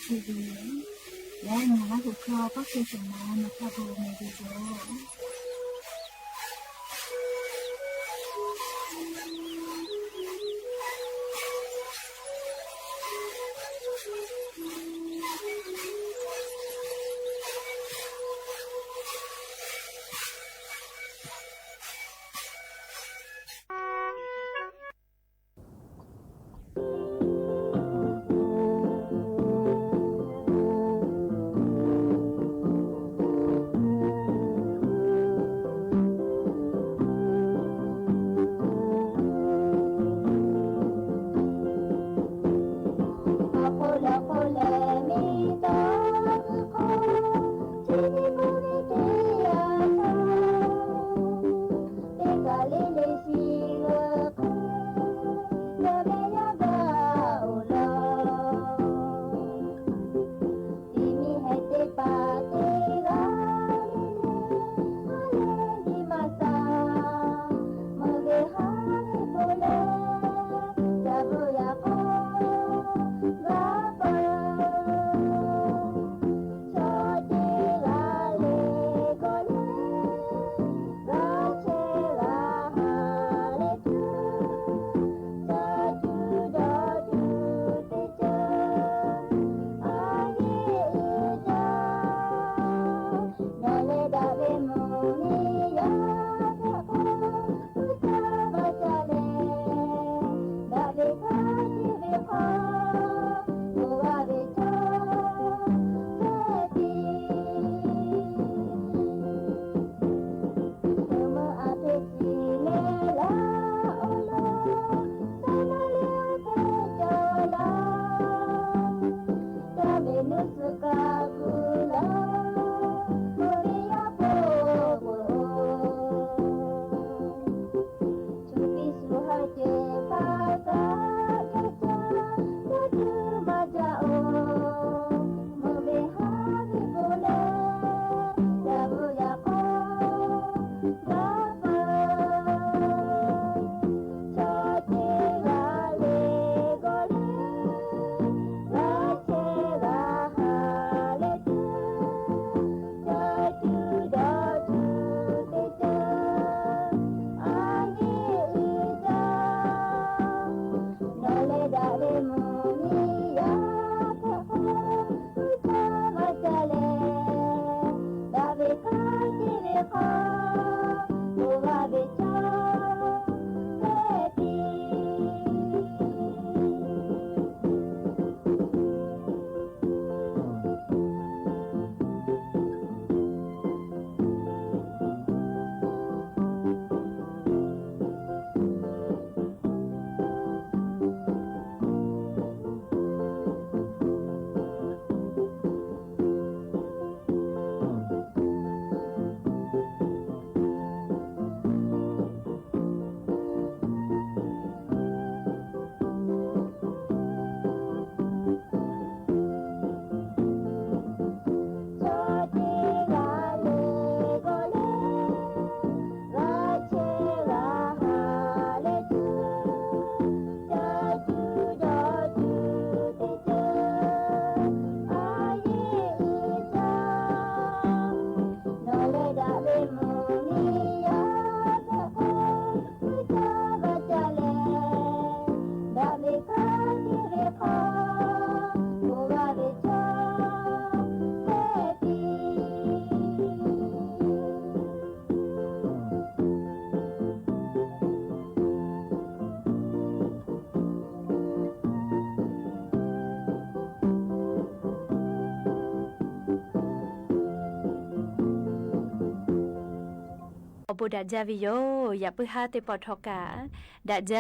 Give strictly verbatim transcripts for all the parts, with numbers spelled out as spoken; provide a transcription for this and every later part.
ထီၣ်ကၠိၣ်လၢ်ထီၣ်ကၠိၣ်လၢ် လၢညါလၢ်ဟူၣ်ချော ပၣ်ဃုာ်ဆိၣ်မၤ မၤထီၣ်ဘိမ့ၢ်ဂ့ၤကၠိ အိုဘိးဒးကၠၢ်ဝံယိၤ ယပုၢ်ဟၣ်သ့ၣ်ပီၣ်ထီၣ်ကး ဒးကၠၢ်ဝံအီၤ ယါ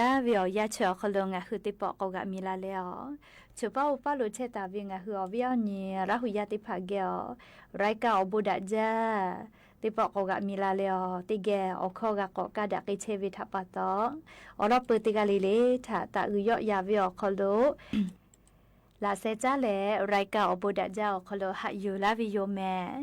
ဆၢအီၤခီလၢ ငါဟုသ့ၣ်ပီၣ်ကိးဂၤမံၤလၢ်လၢအီၤ ဆိပာ်အိၣ်ပာ်လိာ်ဆဲးသးဝံ ငါဟုအီၤဝံအီၤန့ၣ် ရၣ်ဟူယါသ့ၣ်တဖၣ်ဂဲၤအီၤ ရၢၢ်ကၢ်အိုဘိးဒးကၠၢ် သ့ၣ်ပီၣ်ကိးဂၤမံၤလၢ်လၢအီၤ သ့ၣ်ဂဲၤ အိၣ်ခိးဂၤကိးကးဒၣ်က့ၤဆဲးဝံထးပာ်သီ အိးထီၣ်ပၢၤသ့ၣ်ဂၤလံလံ ထးသးဂုာ်ယီၣ်ယၤဝံအီၤခီလၢ လၢစဲးကၠၢ်လဲၣ် ရၢၢ်ကၢ်အိုဘိးဒးကၠၢ်အီၤခီလၢ ဟးယိၤလၢ်ဝံယိၤမဲာ်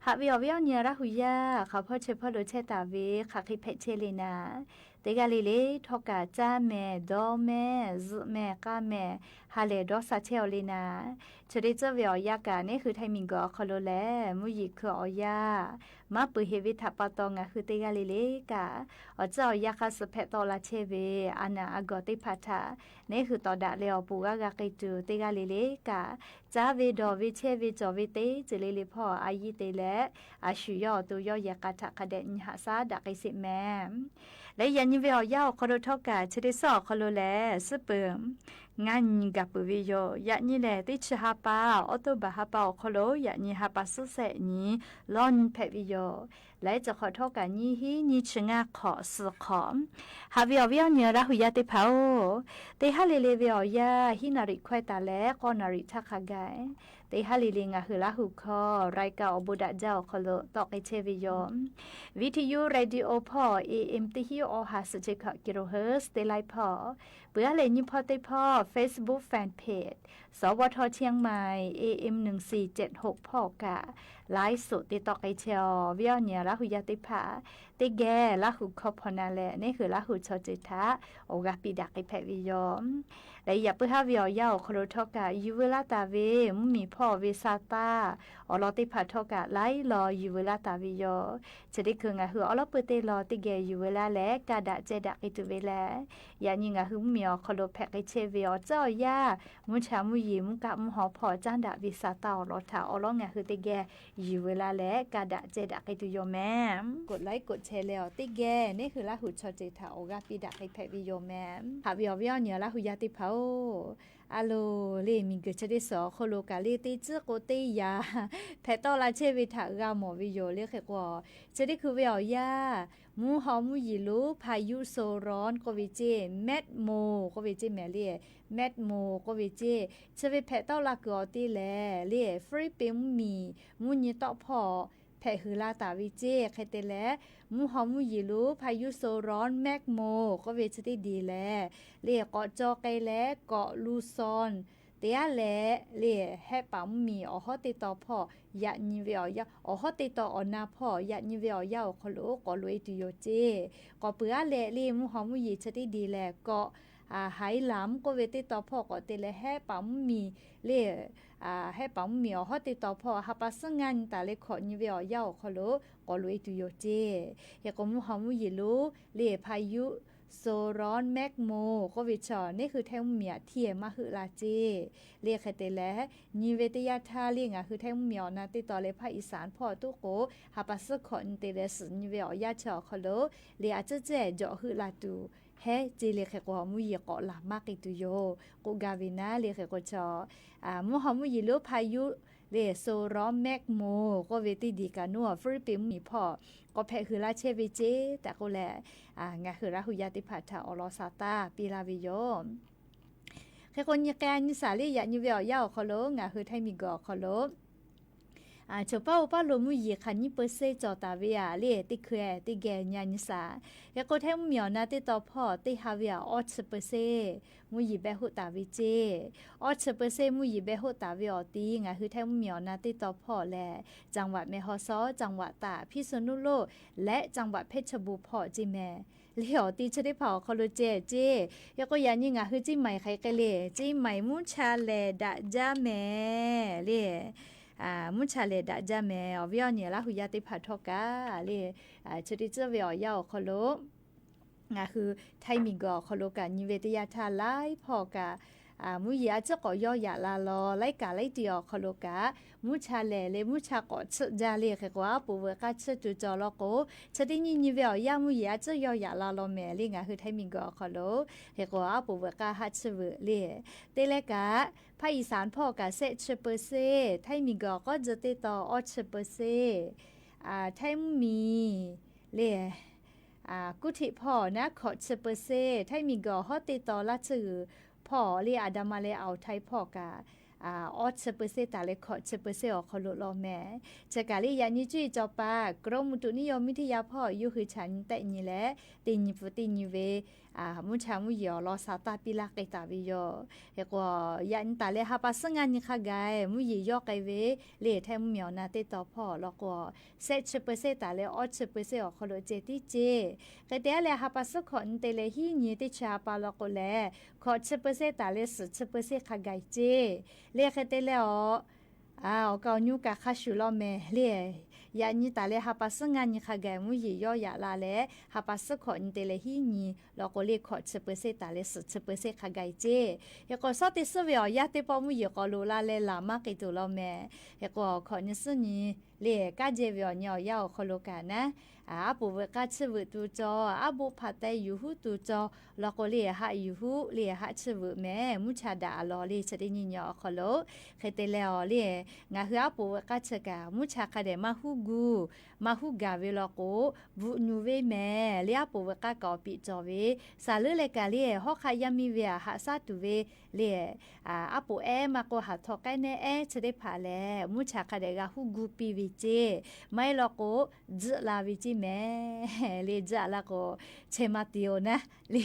ဟးဝံအီၤဝံအီၤန့ၣ် ရၣ်ဟူယါ ဃးဖီၣ်ဆၢဖီၣ်လိာ်ဆဲးသးဝံ ဃးဃံဖဲးဆဲးလံနၤ တဂၤလီၤလီၤ ထီၣ်ကး စၢ်မဲာ် ဒီးမဲာ် စုမဲာ် ဃၣ်မဲာ် ဟးလဲၤဒီးစၢ်ထဲအီၤလီၤနၤ. ဆိဒ်သိးဝဲအီၤယၤကး နဟၢၣ်ထၢၣ်မံၤကီးခီလိလဲၣ် မူယံၤခုၣ်အီၤယၤ မၤပၢၢ်ဟ့ၣ်ဝဲထးပာ်တီၢ် နဟၢၣ်တဂၤလီၤလီၤကး အီၤစၢ်အီၤယၤဃးဆူၣ်ဖဲးတီလၢ်ဆဲဝဲ အနၢ်အဂီၢ်သ့ၣ်တဖၣ်ထၢၣ် နဟၢၣ်တီၢ်ဒၣ်လဲာ်အီၤ ပူၤဂၤဂၤက့ၤတုၤ တဂၤလီၤလီၤကး စၢ်ဝဲဒီးဝဲဆဲဝဲ စီၤဝဲသ့ စ့လီၤလီၤဖီ အယံၤသ့လဲၣ် အဆူၣ်ယီၤအသိယီၤ ယဲၢ်ကးထၢၣ်ဃးဒဲး နဟးစၢ်ဒၣ်က့ၤစ့ၢ်မဲာ် လၢယၤနံၤဝဲအီၤယၤအီၤခီလိထီၣ်ကး ဆိဒ်သိးအီၤခီလိလဲၣ် စ့ၢ်ပၢၢ် ငါးနံၤဂၤပၢၢ်ဝဲယိာ် ယၤနံၤလဲၣ် တဆံဟါပာ် အီးထိဘၢၣ်ဟါပာ်အီၤခီလိ ယၤနံၤဟါပာ် စူစဲးနံၤ လီၤနံၤဖဲးဝဲယိာ် လၢတခီထီၣ်ကး နံၤဟံး နံၤဆံငါခီၣ် စူခီၣ် ဟးဝဲအီၤဝဲအီၤ နံၤရၤဟူယၤသ့ၣ်တဖၣ်ဧၢ တဟးလီၤလီၤဝဲအီၤယၤ ဟံးနၣ်ရံၣ်ခွဲးတၢ်လဲၣ် ဃိးနၣ်ရံၣ်ဆံဃၣ်ဂၤ တဟးလီၤလီၤ နဟၢၣ်လၢဟူခီၣ် ရၢၣ်ကၣ်အီၤဘိးဒၣ်ကၠၢအီၤခီလိ တီးက့ၤဆဲဝဲယိာ် ဝံထယု ရေဒီယိုဖီ AM တဆံအီၤဟး စူၣ်ဆံခီၣ် ကီလိုဟၢၣ် တ့လၢဖီ ပှၤလၢနံၤဖီသ့ၣ်တဖၣ် Facebook Fan Page စဝထ เชียงใหม่ AM หนึ่งสี่เจ็ดหกဖီကး ไลฟ์สด တ့တီးက့ၤဆဲအီၤ ဝဲအီၤ နံၤရၤဟူယၤသ့ၣ်တဖၣ် တကဲလၢဟူခီၣ်ဖီနၤလဲၣ် နဟၢၣ်လၢဟူစီၤစ့ထၢၣ် အီၤဂၤပံးဒၣ်က့ၤဖဲးဝဲယိာ် လၢယၤပၢၢ်ဟးဝဲအီၤယၤအီၤခီလိထီၣ်ကး ယုၢ်ဝဲလၢတၢ်ဝဲ မုၢ်မံၤဖီအီၤဝဲစၢ်တၢ် အီၤလီၤသ့ၣ်တဖၣ်ထီၣ်ကး လၢလီၤယုၢ်ဝဲလၢတၢ်ဝဲယိာ် ဆိဒ်သိးကး နဟၢၣ်အီၤလီၤပၢၢ်တ့လီၤ တကဲယုၢ်ဝဲလၢလဲၣ် ကးဒၣ်စဲဒၣ်က့ၤတုၤဝဲလဲၣ် ယၤနံၤနဟၢၣ်မုၢ်မံၤအီၤခီလိ ဖဲးက့ၤဆဲဝဲအီၤ စၢ်အီၤယၤ မူဆါမူယံၤ မူကးမူဟီၣ်ဖီ စၢ်ဒၣ်ဝဲစၢ်တၢ်အီၤလီၤထၢၣ် အီၤလီၤ နဟၢၣ်တကဲ ယုၢ်ဝဲလၢလဲၣ် ကးဒၣ်စဲဒၣ်က့ၤတုၤယိာ်မဲာ် กดไลค์ กดแชร์လဲၤအီၤတကဲ နဟၢၣ်လၢဟူစီၤစ့ထၢၣ် အီၤဂၤပံးဒၣ်က့ၤဖဲးဝဲယိာ်မဲာ် ဟးဝဲအီၤဝဲအီၤ နံၤရၤဟူယၤသ့ၣ်တဖၣ်ဧၢ အလိၤလံ မ့ၢ်ဂ့ၤ ဆိဒ်သိးအီၤခီလိကး လၢတ့စ့ၢ်ကိးတ့ယၤ ဖဲးတီလၢ်ဆဲဝဲထၢၣ် ဂၤမီၣ်ဝဲယိာ်လံ ဃဲးကွီၢ် ဆိဒ်သိးဝဲအီၤယၤ မူဟီၣ်မူယံၤလိၤ พายุโซนร้อน ကိးဝဲက့ၤ แมคโม ကိးဝဲက့ၤမဲာ်လံ แมคโม ကိးဝဲက့ၤ ဆိဝဲဖဲးတီလၢ်ကွံာ်အီၤတ့လဲၣ် လၢ ဖိလံးပ့ၣ်မုၢ်မံၤ မူနံၤတီၣ်ဖီ ဖဲးဟုးလၢ်တၢ်ဝဲက့ၤ ခဲးတ့လဲၣ် မူဟီၣ်မူယံၤလိၤ พายุโซนร้อน แมคโม ကိးဝဲက့ၤ ဆိဒ်လဲၣ် လၢ ကိးကၠီကဲလဲၣ် ကိးလူ ซอน တ့လဲၣ် လၢ ဟဲပာ်မုၢ်မံၤ အီၤဟီၣ်တ့တီၢ်ဖီ ယၤနံၤဝဲအီၤယၤ အီၤဟီၣ်တ့တီၢ်အီၤနၤဖီ ယၤနံၤဝဲအီၤယၤအီၤခီလိ ကိးလိအံၤတုၤယိာ်က့ၤ ကိးပှၤလၢ လၢမူဟီၣ်မူယံၤ ဆိဒ်လဲၣ် ကိး ဟဲလၢ် ကိးဝဲတ့တီၢ်ဖီ ကိးတ့လဲၣ် ဟဲပာ်မုၢ်မံၤ လၢ ဟဲပာ်မုၢ်မံၤ အီၤဟီၣ်တ့တီၢ်ဖီ ဟးပာ်သၢနံၣ်တၢ်လၢ ခိးနံၤဝဲအီၤယၤအီၤခီလိ ကိးလိအံၤတုၤယိာ်က့ၤ ဟဲကိးမူဟီၣ်မူယံၤလိၤ လၢ พายุโซนร้อน แมคโม ကိးဝဲက့ၤ နဟၢၣ်ထၢၣ်မုၢ်မံၤအထံ မၤဟုးလၢ်က့ၤ လၢ ခဲးတ့လဲၣ် နံၤဝဲတယၤထၢၣ် လၢနဟၢၣ်ထၢၣ်မုၢ်မံၤအီၤနၤတ့တီၢ်လၢ ภาคอีสานဖီတိၢ်ကိး ဟးပာ်သၢခိးနံၣ်တ့လဲၣ် စံးနံၤဝဲအီၤယၤအီၤခီလိ လၢ အစ့ၢ်စ့ၢ်ဒီးဟုးလၢ်တုၤ ဟဲက့ၤလၢ ဃဲးကွီၢ် မူယံၤကိးလၢ်မၤက့ၤတုၤယိာ် ကိးဂၤဝဲနၤ လၢ ဃဲးကွီၢ်က့ၤ မူဟီၣ်မူယံၤလိၤ พายุ လၢ โซนร้อน แมคโม ကိးဝဲတ့ဒံးကးနူၢ် ဖိလံးပ့ၣ်မုၢ်မံၤဖီ ကိးဖဲးဟုးလၢ်ဆဲဝဲက့ၤ တၢ်ကိးလဲၣ် နဟၢၣ်ရၤဟူယၤသ့ၣ်တဖၣ်ထၢၣ် အီၤလီၤစၢ်တၢ်ပံးလၢ်ဝဲယိာ် ဃဲးကိးနံၤကဲနံၤစၢ်လၢ ယၤနံၤဝဲအီၤယၤအီၤခီလိ နဟၢၣ်ထၢၣ်မုၢ်မံၤအီၤခီလိ ဆိပာ်အိၣ်ပာ်လိၤမူယံၤ ခးနံၣ်ပၢၢ်စ့ၢ် ကၠီၣ်တၢ်ဝဲယၤလၢ တံခွဲးတံဂဲၤညါနံၤစၢ် ဟဲကိးထၢၣ်မုၢ်မံၤအီၤနၤတ့တီၢ်ဖီ တ့ဟးဝဲယၤ အီၣ်ဆံပၢၢ်စ့ၢ် မူယံၤဘဲဟိးတၢ်ဝဲက့ၤ အီၣ်ဆံပၢၢ်စ့ၢ် မူယံၤဘဲဟိးတၢ်ဝဲအီၤတံၢ် နဟၢၣ်ထၢၣ်မုၢ်မံၤအီၤနၤတ့တီၢ်ဖီလဲၣ် จังหวัดแม่ฮ่องสอน จังหวัดตาก พิษณุโลก และจังหวัดเพชรบูรณ์ဖီက့ၤမဲာ် လၢအီၤတံၢ် ဆိဒ်ဖးအီၤခီလိကဲက့ၤ ယကိးယၤနံၤ နဟၢၣ်ကၠံၣ်မဲၣ်ဃဲးက့ၤလံ ကၠံၣ်မဲၣ် မူဆါလဲၣ်ဒၣ်ယါမဲာ်လံ မူဆါလဲၣ်ဒၣ်ယါမဲာ် အီၤဝဲအီၤနံၤလၢဟူယၤသ့ၣ်တဖၣ်ထီၣ်ကးလံ ဆိဒ်သိးဝဲအီၤယၤအီၤခီလိ နဟၢၣ်ထၢၣ်မုၢ်မံၤအီၤခီလိကး နံၤဝဲတယၤထၢၣ်လၢဖီကး မူယံၤအစ့ၢ်ကီးယီၤယၤလၢ်လီၤ လၢကးလၢတံၢ်အီၤခီလိကး မူဆါလဲၣ်လၢ မူဆါကိးဆံၣ်ယါလံ ဃဲးကိးအါပူၤဝဲကါဆံၣ်တုၤကၠီၤလီၤကိး ဆိဒ်နံၤနံၤဝဲအီၤယၤ မူယံၤအစ့ၢ်ကီးယီၤယၤလၢ်လီၤမဲာ်လံ နဟၢၣ်ထၢၣ်မုၢ်မံၤအီၤခီလိ ဃဲးကိးအါပူၤဝဲကါဟးဆံၣ်ဝဲလံ တ့လဲၣ်ကး ภาคอีสานဖီကး စဲးဆံပၢၢ်စ့ၢ် ထၢၣ်မုၢ်မံၤအီၤကီး ယတ့တီၢ် အီၣ်ဆံပၢၢ်စ့ၢ် ထၢၣ်မုၢ်မံၤလံ ကူၣ်ထံးဖီ နၤ ခီးဆံပၢၢ်စ့ၢ် ထၢၣ်မုၢ်မံၤအီၤဟီၣ်တ့တီၢ်လၢဆံၣ်ဂုၢ်ဖီလံ အဒၣ်မးလၢ อ่าวไทยဖီကး อ่า อ้อเชอเปอร์เซ็นต์ต๋าแล ขอเชอเปอร์เซ็นต์ อ่อ ขอโลกลอแม เชอก๋า เรียกยะนี้จุ้ยจอปา กรมอุตุนิยมวิทยาพ่อ ยุคหือฉานแต๊หนีแล ตี้หนีฝูตี้หนีเว อ่า มุ้นชายมุ้ยหญิง อ่อ รอสาวตาปีลาเกยต๋าเวยอ เฮกว่า ยะนี้ต๋าแล ฮาปาซื้องานนี้คาไก มุ้ยหญิงยอดเกยเว เล่แท้มุ้ยเหมียวนาเต้ต่อพ่อ แล้วก็ แซะเชอเปอร์เซ็นต์ต๋าแล อ้อเชอเปอร์เซ็นต์ อ่อ ขอโลกเจตี้เจ เกยเต๋าแล ฮาปาซื้อขอนี้เต๋าแล ฮี้หนีตี้เชอฮาปาแล้วก็แล ขอเชอเปอร์เซ็นต์ต๋าแล สืบเชอเปอร์เซ็นต์คาไกเจ เล่เกยเต๋าแล อ่อ อ่า อ่อ เก่ายูกาคาชูลอแม เล่ ยะนี้ต๋าแล ฮาปาซื้องานนี้คาไก มุ้ยหญิงยอดยะลาแล ฮาปาซื้อขอนี้เต๋าแล ฮี้หนี แล้วก็เล่ขอเชอเปอร์เซ็นต์ต๋าแล สืบเชอเปอร์เซ็นต์คาไกเจ เฮกว่าซ้อเตซื้อเวอ อ่อ ยะเตปอมุ้ยหญิงกอโลลาแล ลามาเกยตั๋วลอแม เฮกว่าขอนี้ซื้อนี้ เล่ก้าเจเวอ นี้ อ่อ ยะ อ่อ ขอโลกานะ อ่า อาปู๋เวอก้าชื่อเวอตูจอ อาบุผาแตอยู่ฮู้ตูจอ แล้วก็เล่ฮะอยู่ฮู้ เล่ฮะชื่อเวอแม มุ้นชายด่าอ่ะลอ เล่เชอตี้นี้ นี้ อ่อ ขอโลก เกยเต๋าแล อ่อ เล่ งาฮืออาปู๋เวอก้าเชอกา มุ้นชายคาแดะมาฮู้กู มาฮู้กาเวแล้วก็ บุยูเวแม เล่อาปู๋เวอก้าก็ปิดจอเว สาเลือแลกาเล่ ฮอคายามีเวอะ หาซาตูเว เล่ อ่า อาปู๋แอมาก็หาทอแก้แน่แอ เชอตี้ผาแล มุ้นชายคาแดะกาฮู้กูปีเวเจ ไม่แล้วก็ จื้อลาเวจิแม เล่จื้อลาก็ เชมาติโอนะ เล่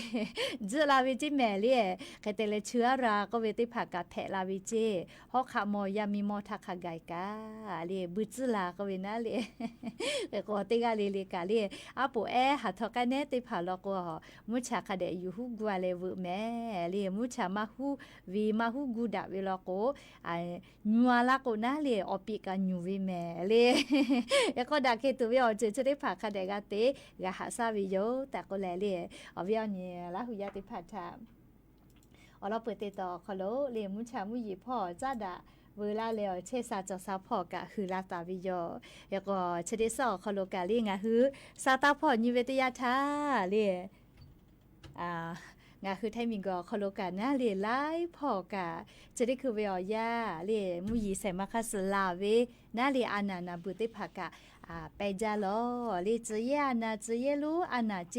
จื้อลาเวจิแม เล่ เกยเต๋าแล เชื้อราก็เวตี้ผากาแผะลาเวเจ ฮอคามอยามีมอทาคาไกกา เล่ บือจื้อลาก็เวนะ เล่ เกยก็ตี้กาเล่เล่กา เล่ อาปู๋แอหาทอแก้แน่ตี้ผาแล้วก็ มุ้นชายคาแดะอยู่ฮู้กูแลเวอแม เล่ มุ้นชายมาฮู้เว มาฮู้กูดะเวแล้วก็ อ่า ยัวละก็นะ เล่ อ่อ ปิกายูเวแม เล่ เฮกว่าดาเกตุเว อ่อ เจอเชอตี้ผาคาแดะกาเต กาหาซาเวโย แต่ก็แล เล่ อ่อ เว อ่อ นี้ ลาหูยาตี้ผาถาม อ่อ ลอเปิดเตต่อขอโลก เล่ มุ้นชายมุ้ยหญิงพ่อจ้าดะ เวลาแล้ว เชสาจอสาพ่อกะหือลาต๋าเวโย เฮกว่าเชอตี้ซอขอโลกา เล่ งาฮือ สาตาพ่อนี้เวตยาทา เล่ อ่า งาฮือไทยมีก็ขอโลกานะ เล่ หลายพ่อกะ เชอตี้คือเวอ อ่อ ยา เล่ มุ้ยหญิงใส่มาคาสลาเว นาเล่ อานานาบือตี้ผากะ อ่า แปะจาลอ เล่ จื้อเย่อานา จื้อเย่ลูอานาเจ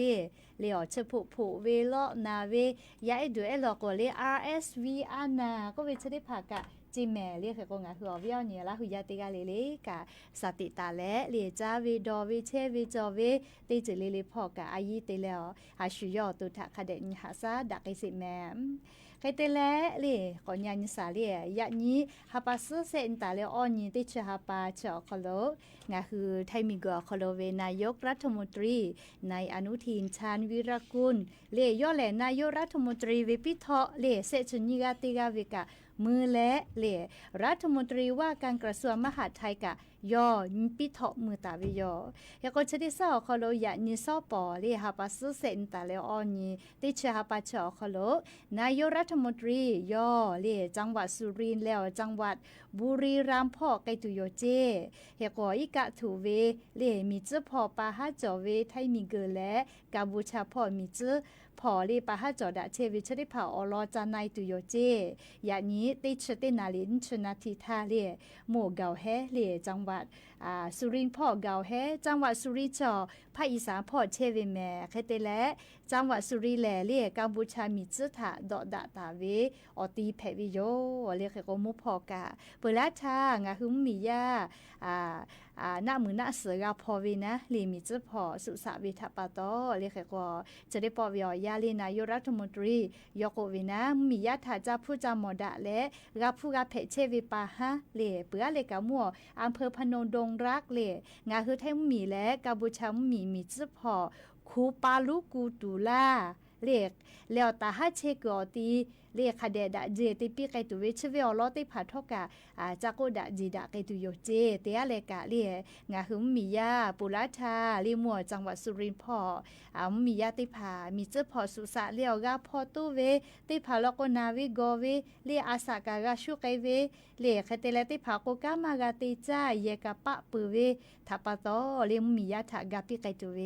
เล่ อ่อ เชอผูกผูกเวเลาะนาเว ยาเอดูเอลอก็ เล่ อาร์เอสวี อานา ก็เวเชอตี้ผากะ จิแม เล่ เกยก็งาฮือ อ่อ เว อ่อ นี้ ลาหูยาตี้กาเล่เล่กา สาติตาแล เล่ จ้าเวดอเวเชเวจอเว ตี้จื้อเล่เล่พ่อกะ อายีเต๋าแล อ่อ หาชูยอตูถะคาแดะนี้หาซาดะเกยสิแม เกยเต๋าแล เล่ ก็ยานี้สา เล่ ยะนี้ ฮาปาซื้อเส้นต๋าแล อ่อ นี้ตี้เชอฮาปาเชอ อ่อ ขอโลก งาฮือไทยมีก็ อ่อ ขอโลกเว นายกรัฐมนตรี นายอนุทิน ชาญวีรกูล เล่ ยอดแล นายกรัฐมนตรีเวปี้เถาะ เล่ เส้นชุนี้กาตี้กาเวกะ มือแล เล่ รัฐมนตรีว่าการกระทรวงมหาดไทยกะ ยอปี้เถาะมือต๋าเวโย เฮกว่าเชอตี้ซอขอโลก ยะนี้ซอปอ เล่ ฮาปาซื้อเส้นต๋าแล อ่อ นี้ ตี้เชอฮาปาเชอ อ่อ ขอโลก นายกรัฐมนตรี ยอ เล่ จังหวัดสุรินทร์แล จังหวัดบุรีรัมย์พ่อเกยตูโยเจ เฮกว่าอีกะถูเว เล่ มีจื้อพ่อปาฮาจ๋อเว ไทยมีก็แล กัมพูชาพ่อมีจื้อพ่อ เล่ ปาฮาจ๋อดะเชเวเชอตี้ผา อ่อ ลอจาในตูโยเจ ยะนี้ตี้เชอตี้นาเล่นเชอนาทีทา เล่ หมู่เก๋าแฮ เล่ จังหวัด อ่า สุรินทร์พ่อเก๋าแฮ จังหวัดสุรินทร์เจ้า ภาคอีสานพ่อเชเวแม เกยเต๋าแล จังหวัดสุรินทร์แล เล่ กัมพูชามีจื้อถะ เดาะดะต๋าเว อ่อ ตีแผะเวโย เล่ เกยก็หมู่พ่อกะ เปิดละทาง งาฮือมุ้ยหมียา อ่า อ่า หน้ามือหน้าเสือกาพ่อเวนะ เล่ มีจื้อพ่อสุสะเวถะปาตอ เล่ เกยก็เชอตี้ปอเว อ่อ ยา เล่ นายกรัฐมนตรี ยอก็เวนะ มุ้ยหมียาถะ จาผู้จาหมอดะแล กาผู้กาแผะเชเวปาฮา เล่ เปื้อเล่กามั่ว อำเภอพนมดงรัก เล่ งาฮือไทยมุ้ยหมีแล กัมพูชามุ้ยหมี มีจื้อพ่อ ครูปาลูกูตูลา เล่ แล้วต๋าฮาเชเกออ่อ ตี เล่ คาแดะดะเจ ตี้ปี้เกยตูเว เชเว อ่อ ลอตี้ผาทอกะ อ่า จากโกดะจีดะเกยตูโยเจ เต๋าแลกะ เล่ งาฮือมุ้ยหมียา ปุระทา เล่ มั่วจังหวัดสุรินทร์พ่อ อ่า มุ้ยหมียาตี้ผา มีจื้อพ่อสุสะ เล่ อ่อ กาพ่อตู้เว ตี้ผาลอก็นาเวกอเว เล่ อาสะกากาชูเกยเว เล่ เกยเต๋าแลตี้ผาโกกามากาเตจ้า แยกาปะปือเว ถะปาตอ เล่ มุ้ยหมียาถะ กาปี้เกยตูเว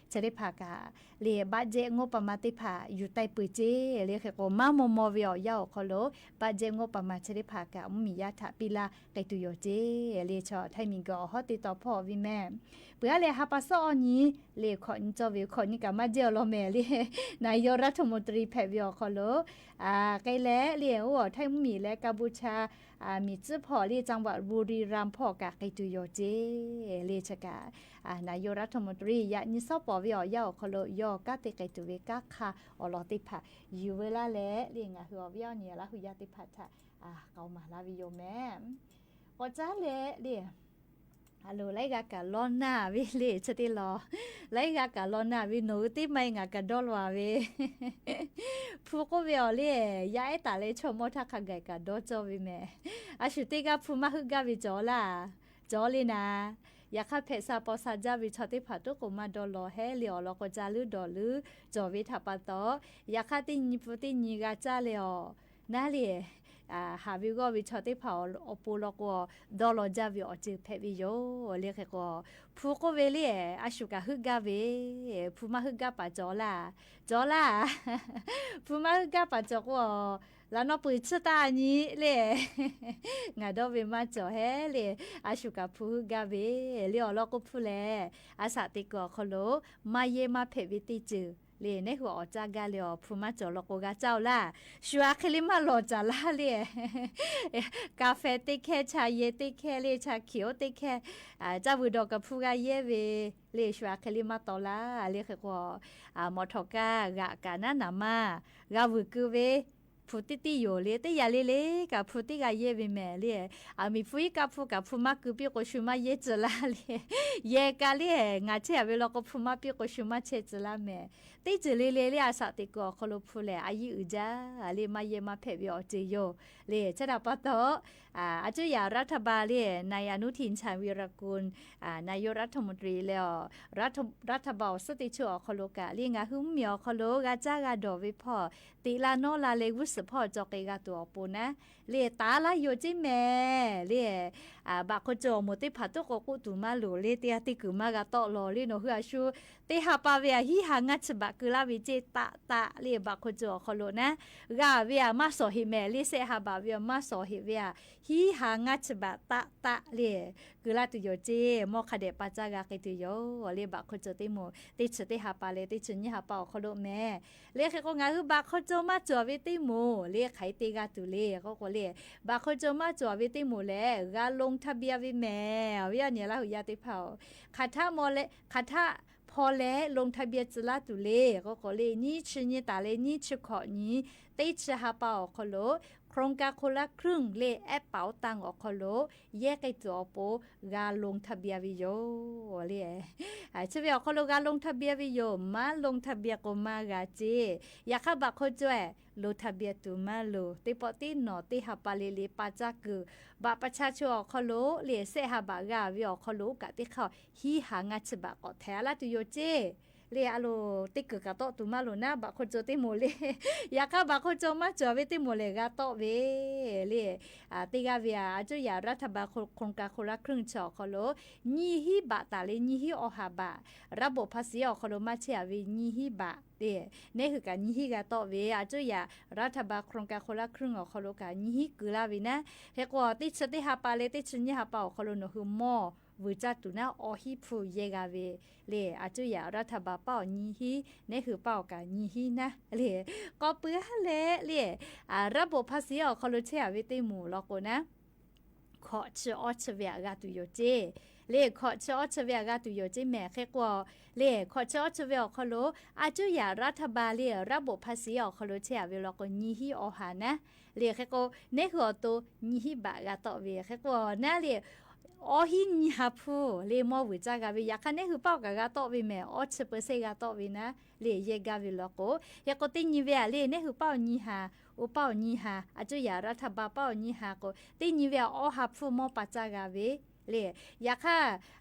เชอตี้ผากะ เล่ บัดเจ็ตงบประมาณตี้ผา อยู่ใต้ปือเจ เล่ เกยก็มามัวมัวเว อ่อ ยา อ่อ ขอโลก บัดเจ็ตงบประมาณเชอตี้ผากะ มุ้ยหมียาถะ ปี้ละเกยตูโยเจ เล่ เชาะไทยมีก็ฮอตตี้ต่อพ่อเวแม เปื้อเล่ ฮาปาซอ อ่อ นี้ เล่ ขอนี้จอเว ขอนี้กามาเจาะลอแม เล่ นายกรัฐมนตรีแผะเว อ่อ ขอโลก อ่า เกยแล เล่ โอ้ ไทยมุ้ยหมีแล กัมพูชา อ่า หมีจื้อผ่อ เล่ จังหวัดบุรีรัมย์ ผ่อก๋าเกยตูอยู่เจ้ เล่ ฉะกั๋น อ่า นายกรัฐมนตรี ยะ ยินซอกป๋อเวออก ยะ อ่อ เคารพ ยอ ก๊าเตเกยตูเวก๊าคา อ่อ รอเตผ่า อยู่เวลาแล เล่ งาหื้ออ่อ เวียดเนีย ละหื้อยาเตผ่า อ่า เกามาลาวิโยแม่ ก็จ้าแล เล่ ฮัลโหล ไลกาก๋าลอหน้าเวเล่ เชอตี้ลอ ไลกาก๋าลอหน้าเว หนูตี้ไม่งาก๋าดอลว่าเว พูก็เวออกเล่ ยะไอ้ต๋าเล่ ชั่วโมงถ้าข้าไก่ก๋าดอจ้อเวแม่ อาชูตี้ก้าพูมาหื้อก้าเวจ๋อล่ะ จ๋อเล่นะ ยาข้าเผะซาปอซาจ้าเว ชอตี้ผาตุ๊กโกมาดอลอแฮเล่ อ่อ ลอก็จ้าลื้อดอลื้อจ๋อเว ถ้าปาต๊อ ยาข้าตี้ยีพูตี้ยีกาจ้าเล่ออก นาเล่ อ่า หาเวก็เว ชอตี้ผา อ่อ ปูลอก็ ดอลอจ้าเว อ่อ จื้อเผะเวโย เล่ ใครก็ พูก็เวเล่ อาชูก๋าหื้อก้าเว พูมาหื้อก้าป๋าจ๋อล่ะ จ๋อล่ะ พูมาหื้อก้าป๋าจ๋อก็ ละนอปือเชิดตานี้เล่ งาดอเวมาจ๋อแฮเล่ อาชูก๋าพูหื้อก้าเว เล่ อ่อ ลอก็พูแล อาสาเตก๋อเคารพ มาเยมาเผะเวตี้จื้อ เล่ ในหัวอ่อจ้าก้าเล่ออก พูมาจ๋อลอก็กาเจ้าล่ะ ชัวเคลิมาหล่อจ๋าล่ะเล่ กาแฟตี้แค่ ชาเย็นตี้แค่เล่ ชาเขียวตี้แค่ อ่า จ้าวือดอกก๋าพูกาเย้เว เล่ ชัวเคลิมาต่อล่ะ เล่ ใครก็ อ่า มอเถาะก้า กา กาหน้าหนามา กาวือกือเว พูตี้ตี้อยู่เล่ ตี้ยาเล่เล่ กาพูตี้กาเย้เวแม่ เล่ อ่า มีพูอีกกาพูกาพูมากือปี้โกชูมาเย้จื้อล่ะเล่ เย้กาเล่ งาเช่เวลอก็พูมาปี้โกชูมาเช่จื้อล่ะแม่ ตี้จื้อเล่เล่เล่ อาสาเตก๋อเคารพพูแล อายีอือจ้า เล่ มาเยมาเผะเว อ่อ จื้อโย เล่ ฉะนั้นปาต๊อ อ่า อาจุยารัฐบาลเล่ นายอนุทิน ชาญวีรกูล อ่า นายกรัฐมนตรีเล่อ รัฐ รัฐบาลซึ่งตี้จื้ออ่อเคารพกา เล่ งาหื้อมีอ่อเคารพ กาจ้ากาดอเวผ่อ ติละนอละเลวุ้นสืบผ่อ จอเกกาตั๋วอ่อปูนะ เล่ ต๋าละโยเจ้แม่ เล่ อ่า บาทคนจนหมู่ตี้ผาตุ๊กโกกู้ตั๋วมาหลูเล่ ตี้ตี้กือมากาต๊อกลอ เล่ หนอหื้ออาชู ตี้หาปาเวอะ ฮี่หางาฉบับกือละเวเจ้ ตะ ตะ เล่ บาทคนจนอ่อเคารพนะ กาเวอะ มาส่อเหตุแม่ เล่ เสะหาบาทเวอะ มาส่อเหตุเวอะ ฮี่หางาฉบับ ตะ ตะ เล่ กือละตั๋วโยเจ้ มอคะแดะปาจ๊ะกาเกยตั๋วโย เล่ บาทคนจนตี้หมู่ ตี้จื้อตี้หาปาเล่ ตี้จื้อตี้หาปาอ่อเคารพแม่ เล่ ใครก็งาหื้อบาทคนจนมาจ๋อเวตี้หมู่ เล่ ใครตี้กาตั๋วเล่ ก็ก็เล่ บาทคนจนมาจ๋อเวตี้หมู่แล กาลงทะเบียนเวแม่ เวียดเนียละหื้อยาตี้ผา ขาถ้ามอแล ขาถ้าพอแล ลงทะเบียนจื้อละตั๋วเล่ ก็ก็เล่ ยี้จื้อยี้ต๋าเล่ ยี้จื้อขอยี้ ตี้จื้อหาปาอ่อเคารพ โครงการคนละครึ่งเล่ แอปเป๋าตังอ่อเคารพ เย้เกยตั๋วอ่อปู กาลงทะเบียนเวโย เล่ อ่า จื้อเวอ่อเคารพ กาลงทะเบียนเวโย มาลงทะเบียนโกมากาเจ้ ยาข้าบาทคนจน ลงทะเบียนตั๋วมาหลู ตี้ปอตี้หนอ ตี้หาปาเล่เล่ ปาจ๊ะกือ บาทประชาชนอ่อเคารพ เล่ เสะหาบาทกาเวอ่อเคารพ กาตี้เข้า ฮี่หางาฉบับก็แท้ละตั๋วโยเจ้ เล่ อาโล ตี้กือกาต๊อกตั๋วมาหลูนะ บาทคนจนตี้หมู่เล่ ยาข้าบาทคนจนมาจ๋อเวตี้หมู่เล่ กาต๊อกเว เล่ อ่า ตี้กาเวอะ อาจุยารัฐบาลโครง โครงการคนละครึ่งอ่อเคารพ ยี้ฮี่บาทต๋าเล่ ยี้ฮี่ออหาบาท ระบบภาษีอ่อเคารพ มาเช่เว ยี้ฮี่บาท เล่ ในหื้อกายี้ฮี่กาต๊อกเว อาจุยารัฐบาลโครงการคนละครึ่งอ่อเคารพกายี้ฮี่กือละเวนะ ใครก็ตี้จื้อตี้หาปาเล่ ตี้จื้อตี้หาปาอ่อเคารพ หนอหื้อมอ วือจ้าตั๋วนะ ออฮี่พูเยกาเว เล่ อาจุยารัฐบาลป้าอ่อยี้ฮี่ ในหื้อป้าอ่อกายี้ฮี่นะ เล่ ก็ปื้อหั้นแล เล่ อ่า ระบบภาษีอ่อเคารพเช่เวตี้หมู่ลอโกนะ ขอจื้อออจื้อเวอะกาตั๋วโยเจ้ เล่ ขอจื้อออจื้อเวอะกาตั๋วโยเจ้แม่ ใครก็ เล่ ขอจื้อออจื้อเวอะอ่อเคารพ อาจุยารัฐบาลเล่ ระบบภาษีอ่อเคารพเช่เวลอโกยี้ฮี่ออหานะ เล่ ใครก็ ในหื้ออ่อโต ยี้ฮี่บาทกาต๊อกเว ใครก็ นาเล่ ออฮี่ยี้หาพู เล่ มอวือจ้ากาเว ยาข้าในหื้อป้าอ่อกากาต๊อกเวแม่ ออจื้อเปอร์เซ็นต์กาต๊อกเวนะ เล่ เยกาเวลอโก ใครก็ตี้ยี้เวอะ เล่ ในหื้อป้าอ่อยี้หา อู้ป้าอ่อยี้หา อาจุยารัฐบาลป้าอ่อยี้หาโก ตี้ยี้เวอะ ออหาพู มอปาจ๊ะกาเว เล่ ยาข้า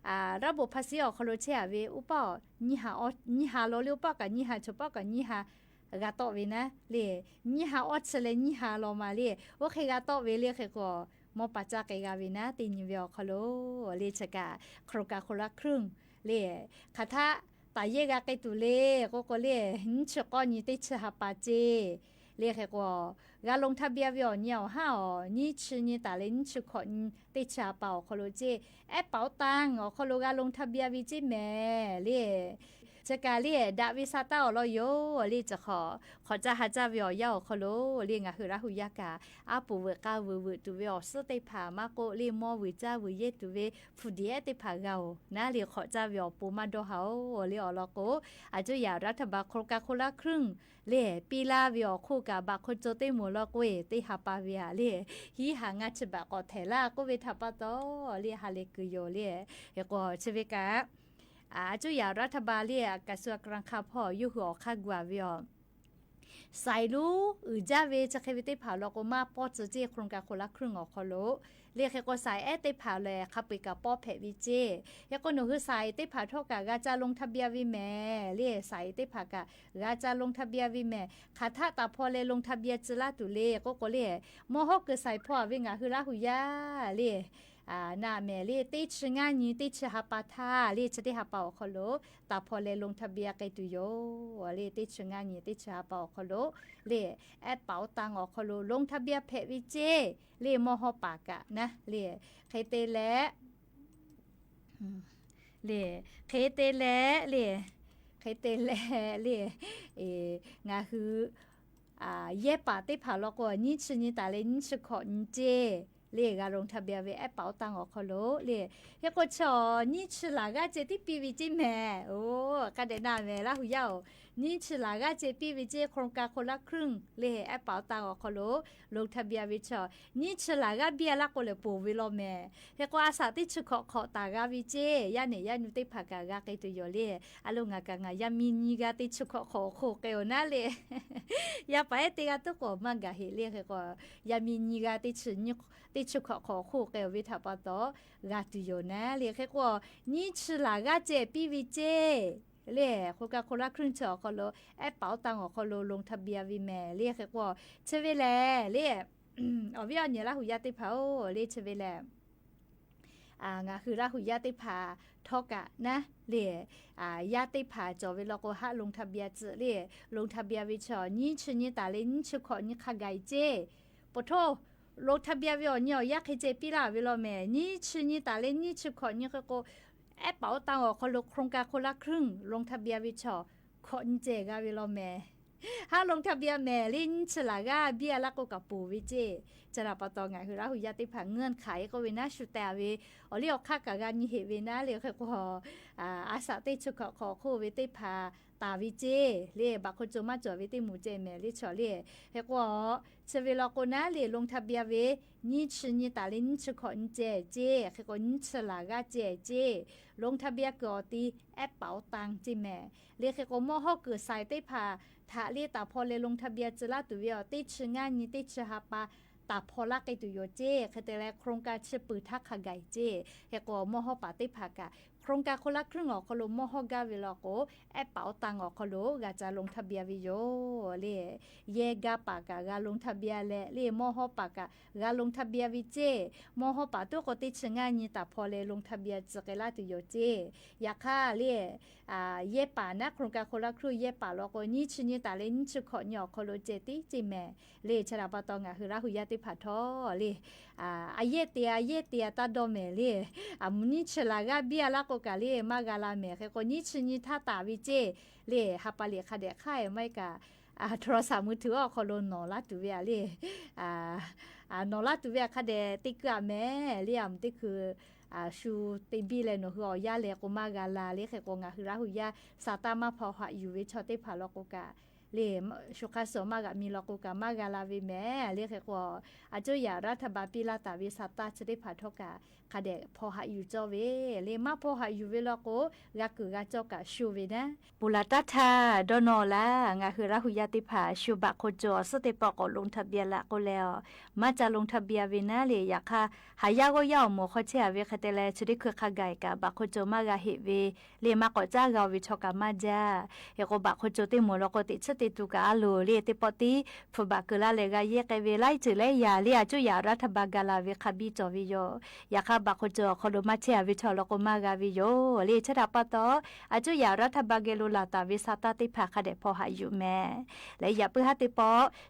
อ่า ระบบภาษีอ่อเคารพเช่เว อู้ป้าอ่อยี้หา ออ ยี้หาลอเล่ อู้ป้าอ่อกายี้หา โฉป้าอ่อกายี้หา กาต๊อกเวนะ เล่ ยี้หาออจื้อเล่ ยี้หาลอมาเล่ โอเค กาต๊อกเว เล่ ใครก็ มอปาจ๊ะเกกาเวนะ ตี้ยี้เวอ่อเคารพ เล่ ฉะกั๋น โครงการคนละครึ่ง เล่ ขาถ้าต๋าเย้กาเกยตั๋วเล่ ก็ก็เล่ ยี้จื้อขอยี้ ตี้จื้อหาปาเจ้ เล่ ใครก็ กาลงทะเบียนเวอ่อ ยี้อ่อห้าอ่อ ยี้จื้อยี้ต๋าเล่ ยี้จื้อขอยี้ ตี้จื้อหาปาอ่อเคารพเจ้ แอปเป๋าตังอ่อเคารพ กาลงทะเบียนเวเจ้แม่ เล่ เจ้ากาเล่ ดะวิสาต้าอ๋อลอโย เล่ จะขอ ขอจ้าฮาจ้าเวอออกย่าอ๋อคอโล เล่ งาหือละหูย่ากา อาปู๋เวอะกาเวอะเวอะตูเวอออกซื่อเต้ผามาโกะ เล่ มอเวอร์จ้าเวอร์เย่ตูเว ผู้ดีแอ๊เต้ผาเฮา นะ เล่ ขอจ้าเวอออกปูมาดอเฮา เล่ อ๋อลอโกะ อาจุยารัฐบาลโครงการคนละครึ่ง เล่ ปี้ลาเวอออกคู่กับบาคนโจเต้หมู่ลอโกะ เต้หาปาเวอะ เล่ ฮีหางานฉบับก่อแถล่าโกะเวทาปาตอ เล่ ฮาเลกือโย เล่ เฮโกะ เชเวกา อาจุยารัฐบาลเล่ กระทรวงการคลังผ่อ ยู้หื้อออกค่ากว่าเวอออก สายลู อือจ้าเว จะเคยเวเต้ผาลอโกะมาป้อเจอเจ้โครงการคนละครึ่งอ๋อคอโล เล่ เฮโกะสายแอ๊เต้ผาแล คาเปกาป้อแผะวิเจ้ เฮโกะหนูหื้อสายเต้ผาทอกา กาจะลงทะเบียนวิแม เล่ สายเต้ผากา กาจะลงทะเบียนวิแม ขาดถ้าต๋าพอแลลงทะเบียนจื้อละตูเล่ โกะโกะเล่ มอฮอเกิดสายพอเว งาหือละหูย่า เล่ อ่า นาแมเล่ เต้ชึงาญิง เต้ชึหาปาท่า เล่ จะเต้หาปาอ๋อคอโล ต๋าพอแลลงทะเบียนไกลตูโย เล่ เต้ชึงาญิง เต้ชึหาปาอ๋อคอโล เล่ แอ๊เป๋าตังอ๋อคอโล ลงทะเบียนแผะวิเจ้ เล่ มอฮอปากะนะ เล่ เคยเตแล อืม เล่ เคยเตแล เล่ เคยเตแล เล่ เอ งาหือ อ่า เย่ปาเต้ผาลอโกะ ญิ้งชึงาญิงต๋าแล ญิ้งชึขอญิงเจ้ เล่ กาลงทะเบียนเวแอ๊เป๋าตังอ๋อคอโล เล่ เฮโกะเชอ ญิ้งชึหลาก้าเจ้ตี้ปี้วิเจ้แม โอ้ กาเดนาแมละหูย่า ญิ้งชึหลาก้าเจ้ปี้วิเจ้ โครงการคนละครึ่ง เล่ แอ๊เป๋าตังอ๋อคอโล ลงทะเบียนเวเชอ ญิ้งชึหลาก้าเบี้ยละโกะแลปู๋เวลอแม เฮโกะอาสาตี้ชึขอขอต๋าก้าวิเจ้ ย่าเน่ย่านูเต้ผากาก้าไกลตูโย เล่ อะโลงากางายามีญิงก้าตี้ชึขอขอโคเกลนาเล่ ยาปาแอ๊เตก้าตุ๊กโกะมากาเหเล่ เฮโกะ ยามีญิงก้าตี้ชึ ตี้ชึขอขอโคเกลเวทาปาตอ กาตูโยนา เล่ เฮโกะ ญิ้งชึหลาก้าเจ้ปี้วิเจ้ เล่ โครงการคนละครึ่งเชออ๋อคอโล แอ๊เป๋าตังอ๋อคอโล ลงทะเบียนวิแม เล่ เฮโกะ เชเวแล เล่ อ๋อวิออเน่ละหูย่าเต้ผา เล่ เชเวแล อ่า งาหือละหูย่าเต้ผาทอกะนะ เล่ อ่า ย่าเต้ผาจอเวลอโกะฮะลงทะเบียนจื้อ เล่ ลงทะเบียนเวเชอ ญิ้งชึงาญิงต๋าแล ญิ้งชึขอญิงคาไกเจ้ ปะโถ ลงทะเบียนเวออเน่อ ยาเคยเจ้ปี้ละเวลอแม ญิ้งชึงาญิงต๋าแล ญิ้งชึขอญิงเฮโกะ แอ๊เป๋าตังอ๋อคอโล โครงการคนละครึ่ง ลงทะเบียนเวเชอ ขอญิงเจ้กาเวลอแม ฮะลงทะเบียนแม เล่ ญิ้งชึหลาก้าเบี้ยละโกะกาปู๋วิเจ้ จะดาปาตองาหือละหูย่าเต้ผา เงื่อนไขโกะเวนา ชูแตเว อ๋อเล่ ออกค่ากางานญิ้งเหเวนา เล่ เฮโกะ อ่า อาสาตี้ชึขอขอโคเวเต้ผา ต๋าวิเจ้ เล่ บาคนโจมาจ๋อเวเต้หมู่เจ้แม เล่ เชอ เล่ เฮโกะ เชเวลอโกะนา เล่ ลงทะเบียนเว ญิ้งชึงาญิงต๋าแล ญิ้งชึขอญิงเจ้เจ้ เฮโกะ ญิ้งชึหลาก้าเจ้เจ้ ลงทะเบียนเกือออกตี้แอ๊เป๋าตังเจ้แม เล่ เฮโกะ มอฮอเกิดสายเต้ผา ถะเล่ ต๋าพอแลลงทะเบียนจื้อละตูเวออ ตี้ชึงาญิง ตี้ชึหาปา ต๋าพอละไกลตูโยเจ้ เคยเตแล โครงการชึปือถ้าคาไกเจ้ เฮโกะ มอฮอปาเต้ผากา โครงการคนละครึ่งอ๋อคอโล มอฮอก้าเวลอโกะ แอ๊เป๋าตังอ๋อคอโล กาจะลงทะเบียนเวโย เล่ เย่ก้าปากะ กาลงทะเบียนแล เล่ มอฮอปากะ กาลงทะเบียนวิเจ้ มอฮอปาตุ๊กโกะ ตี้ชึงาญิงต๋าพอแลลงทะเบียนจื้อไกลละตูโยเจ้ ยาค่ะ เล่ อ่า เย่ปานะ โครงการคนละครึ่ง เย่ปาลอโกะ ญิ้งชึงาญิงต๋าแล ญิ้งชึขอญิงอ๋อคอโลเจ้ตี้เจ้แม เล่ จะดาปาตองาหือละหูย่าเต้ผาทอ เล่ อ่า อะเย่เตีย อะเย่เตีย ตาดอแม เล่ อ่า หมู่ญิ้งชึหลาก้าเบี้ยละโกะกา เล่ มากาลาแม เฮโกะ ญิ้งชึงาญิงถ้าต๋าวิเจ้ เล่ หาปาเล่ คะแดะค่าย ไม่กา อ่า โทรศัพท์มือถืออ๋อคอโล หนอละตูเว เล่ อ่า อ่า หนอละตูเว คะแดะตี้เกื้อแม เล่ อ่า ตี้คือ อ่า ชูเตบีแล หนอหื้ออ๋อย่าแลโกะ มากาลา เล่ เฮโกะ งาหือละหูย่า สาต้ามาผ่อหะอยู่เวเชอเต้ผาลอโกะกา เล่ ชูคาสอมากะมีลอโกะกา มากาลาเวแม เล่ เฮโกะ อาจุยารัฐบาลปี้ละต๋าเว สาต้าเชเต้ผาทอกา คะแดะผ่อหะอยู่จ้อเว เล่ มาผ่อหะอยู่เวลอโกะ กาเกิดกาจอกะ ชูเวนะ ปูหลาต้าทา ดอหนอละ งาหือละหูย่าเต้ผา ชูบาคนโจ ซื่อเต้ปอโกะ ลงทะเบียนละโกะแล มาจะลงทะเบียนเวนะ เล่ ยาค่ะ หายากโกะยาวหมอ ขอเชเว คะเตแล เชเต้คือคาไกกา บาคนโจ มากาเหเว เล่ มาก่อจ้าเฮาเวเชอกา มาจ้า เฮโกะ บาคนโจเต้หมู่ลอโกะ เต๋เช သ့ၣ်တူၣ်ကဵၢ်အလိၤလံ တ့ၢ်ပီၣ်တံၢ် ဖုဘၣ်ကၢၢ်လၢ်လၢဂၤယဲၢ်ကဲဝဲလၢ် စုလၢယၤလံ အကၠူၣ်ယၤရးထၢၣ်ဘၣ်ကလၢ်ဝဲ ခးဘံၣ်တီၢ်ဝဲယိာ် ယခးဘၣ်ခိၣ်တီၣ် ခီၣ်ဒိၣ်မးထဲအဝဲထီၣ်လီၤကိမးဂၤဝဲယိာ်လံ ဆၢတၢ်ပၢ်တီၣ် အကၠူၣ်ယၤရးထၢၣ်ဘၣ်ဂဲၤလိာ်လၢ်သးဝဲ ဆၣ်တၢ်သ့ၣ်တဖၣ်ခါဒဲး ဖီၣ်ဟးယုာ်မဲာ် လၢယၤပၢဟးသ့ၣ်ပီၣ်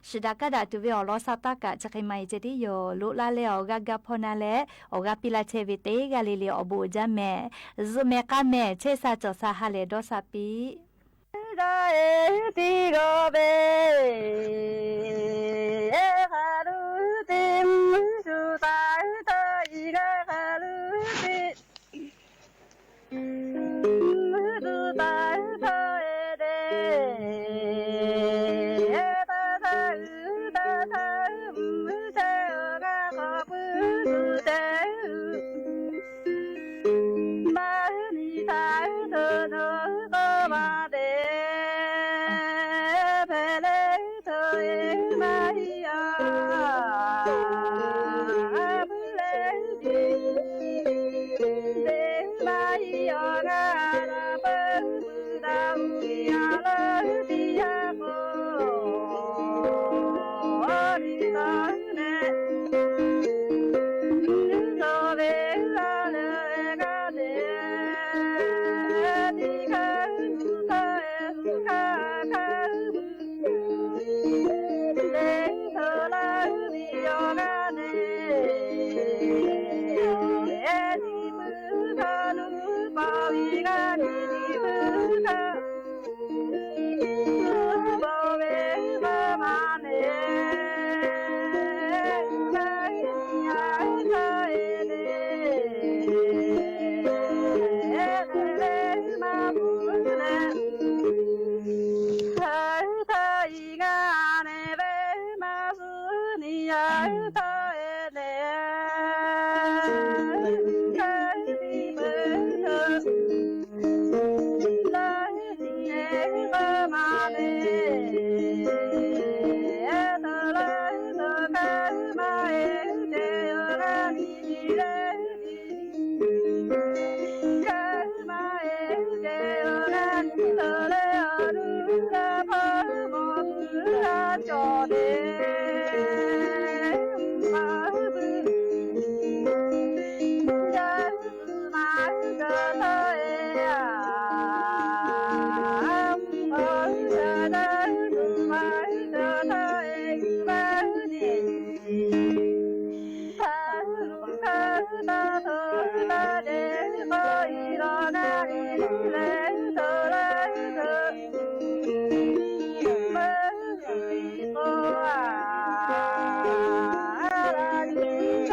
စှၤဒၣ်ကဒါတုၤဝဲအီၤလီၤ ဆၣ်တၢ်ကး ကၠီၣ်ဃ့မးအံၤ ကၠီၣ်ဒံယိာ် လိၣ်လၢ်လၢအီၤဂၤဂၤဖီနၤလဲၣ် အီၤဂၤပံလၢ်ထဲဝဲသ့ၣ် ဂၤလံၤလံၤ အီၣ်ဘိးအဒါမဲာ် စူၢ်မဲာ်ကါမဲာ် ဆဲးစ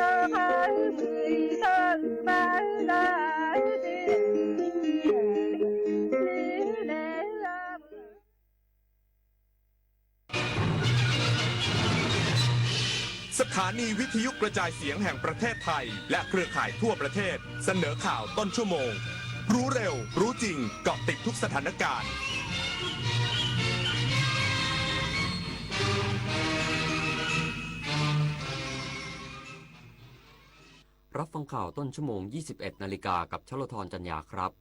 ၢ်ကၠီၣ်စၢ်ဟးလဲၣ်ဒီးစၢ်ပံ สถานีวิทยุกระจายเสียงแห่งประเทศไทย และเครือข่ายทั่วประเทศ เสนอข่าวต้นชั่วโมง รู้เร็ว รู้จริง เกาะติดทุกสถานการณ์ รับฟังข่าวต้นชั่วโมง ยี่สิบเอ็ดนาฬิกา กับชลธร จันยาครับ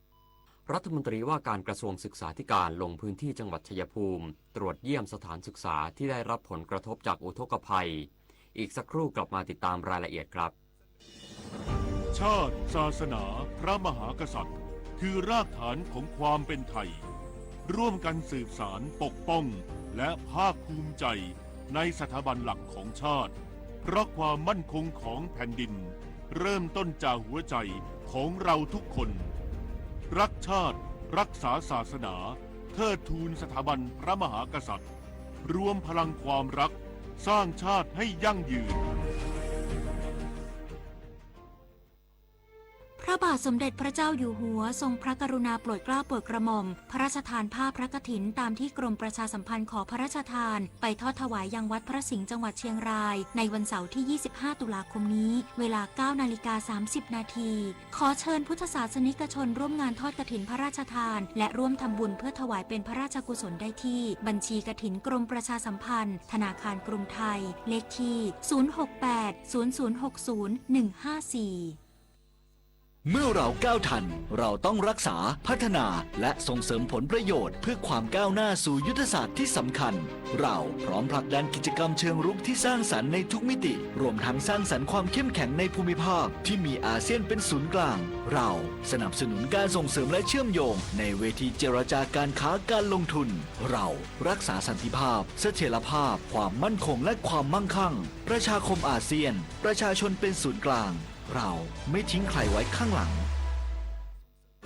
รัฐมนตรีว่าการกระทรวงศึกษาธิการลงพื้นที่จังหวัดชัยภูมิ ตรวจเยี่ยมสถานศึกษาที่ได้รับผลกระทบจากอุทกภัย อีกสักครู่กลับมาติดตามรายละเอียดครับ ชาติ ศาสนา พระมหากษัตริย์ คือรากฐานของความเป็นไทย ร่วมกันสืบสาน ปกป้อง และภาคภูมิใจในสถาบันหลักของชาติ เพราะความมั่นคงของแผ่นดิน เริ่มต้นจากหัวใจของเราทุกคน รักชาติ รักษาศาสนา เทิดทูนสถาบันพระมหากษัตริย์ รวมพลังความรัก สร้างชาติให้ยั่งยืน พระบาทสมเด็จพระเจ้าอยู่หัวทรงพระกรุณาโปรดเกล้าโปรดกระหม่อม พระราชทานผ้าพระกฐินตามที่กรมประชาสัมพันธ์ขอพระราชทาน ไปทอดถวายยังวัดพระสิงห์จังหวัดเชียงราย ในวันเสาร์ที่ ยี่สิบห้า ตุลาคมนี้ เวลา เก้านาฬิกา สามสิบนาที ขอเชิญพุทธศาสนิกชนร่วมงานทอดกฐินพระราชทาน และร่วมทำบุญเพื่อถวายเป็นพระราชกุศลได้ที่ บัญชีกฐินกรมประชาสัมพันธ์ ธนาคารกรุงไทย เลขที่ ศูนย์ หก แปด ศูนย์ ศูนย์ หก ศูนย์ หนึ่ง ห้า สี่ เมื่อเราก้าวทัน เราต้องรักษา พัฒนา และส่งเสริมผลประโยชน์เพื่อความก้าวหน้าสู่ยุทธศาสตร์ที่สำคัญ เราพร้อมผลักดันกิจกรรมเชิงรุกที่สร้างสรรค์ในทุกมิติ รวมทั้งสร้างสรรค์ความเข้มแข็งในภูมิภาคที่มีอาเซียนเป็นศูนย์กลาง เราสนับสนุนการส่งเสริมและเชื่อมโยงในเวทีเจรจาการค้าการลงทุน เรารักษาสันติภาพ เสถียรภาพ ความมั่นคง และความมั่งคั่ง ประชาคมอาเซียน ประชาชนเป็นศูนย์กลาง เราไม่ทิ้งใครไว้ข้างหลัง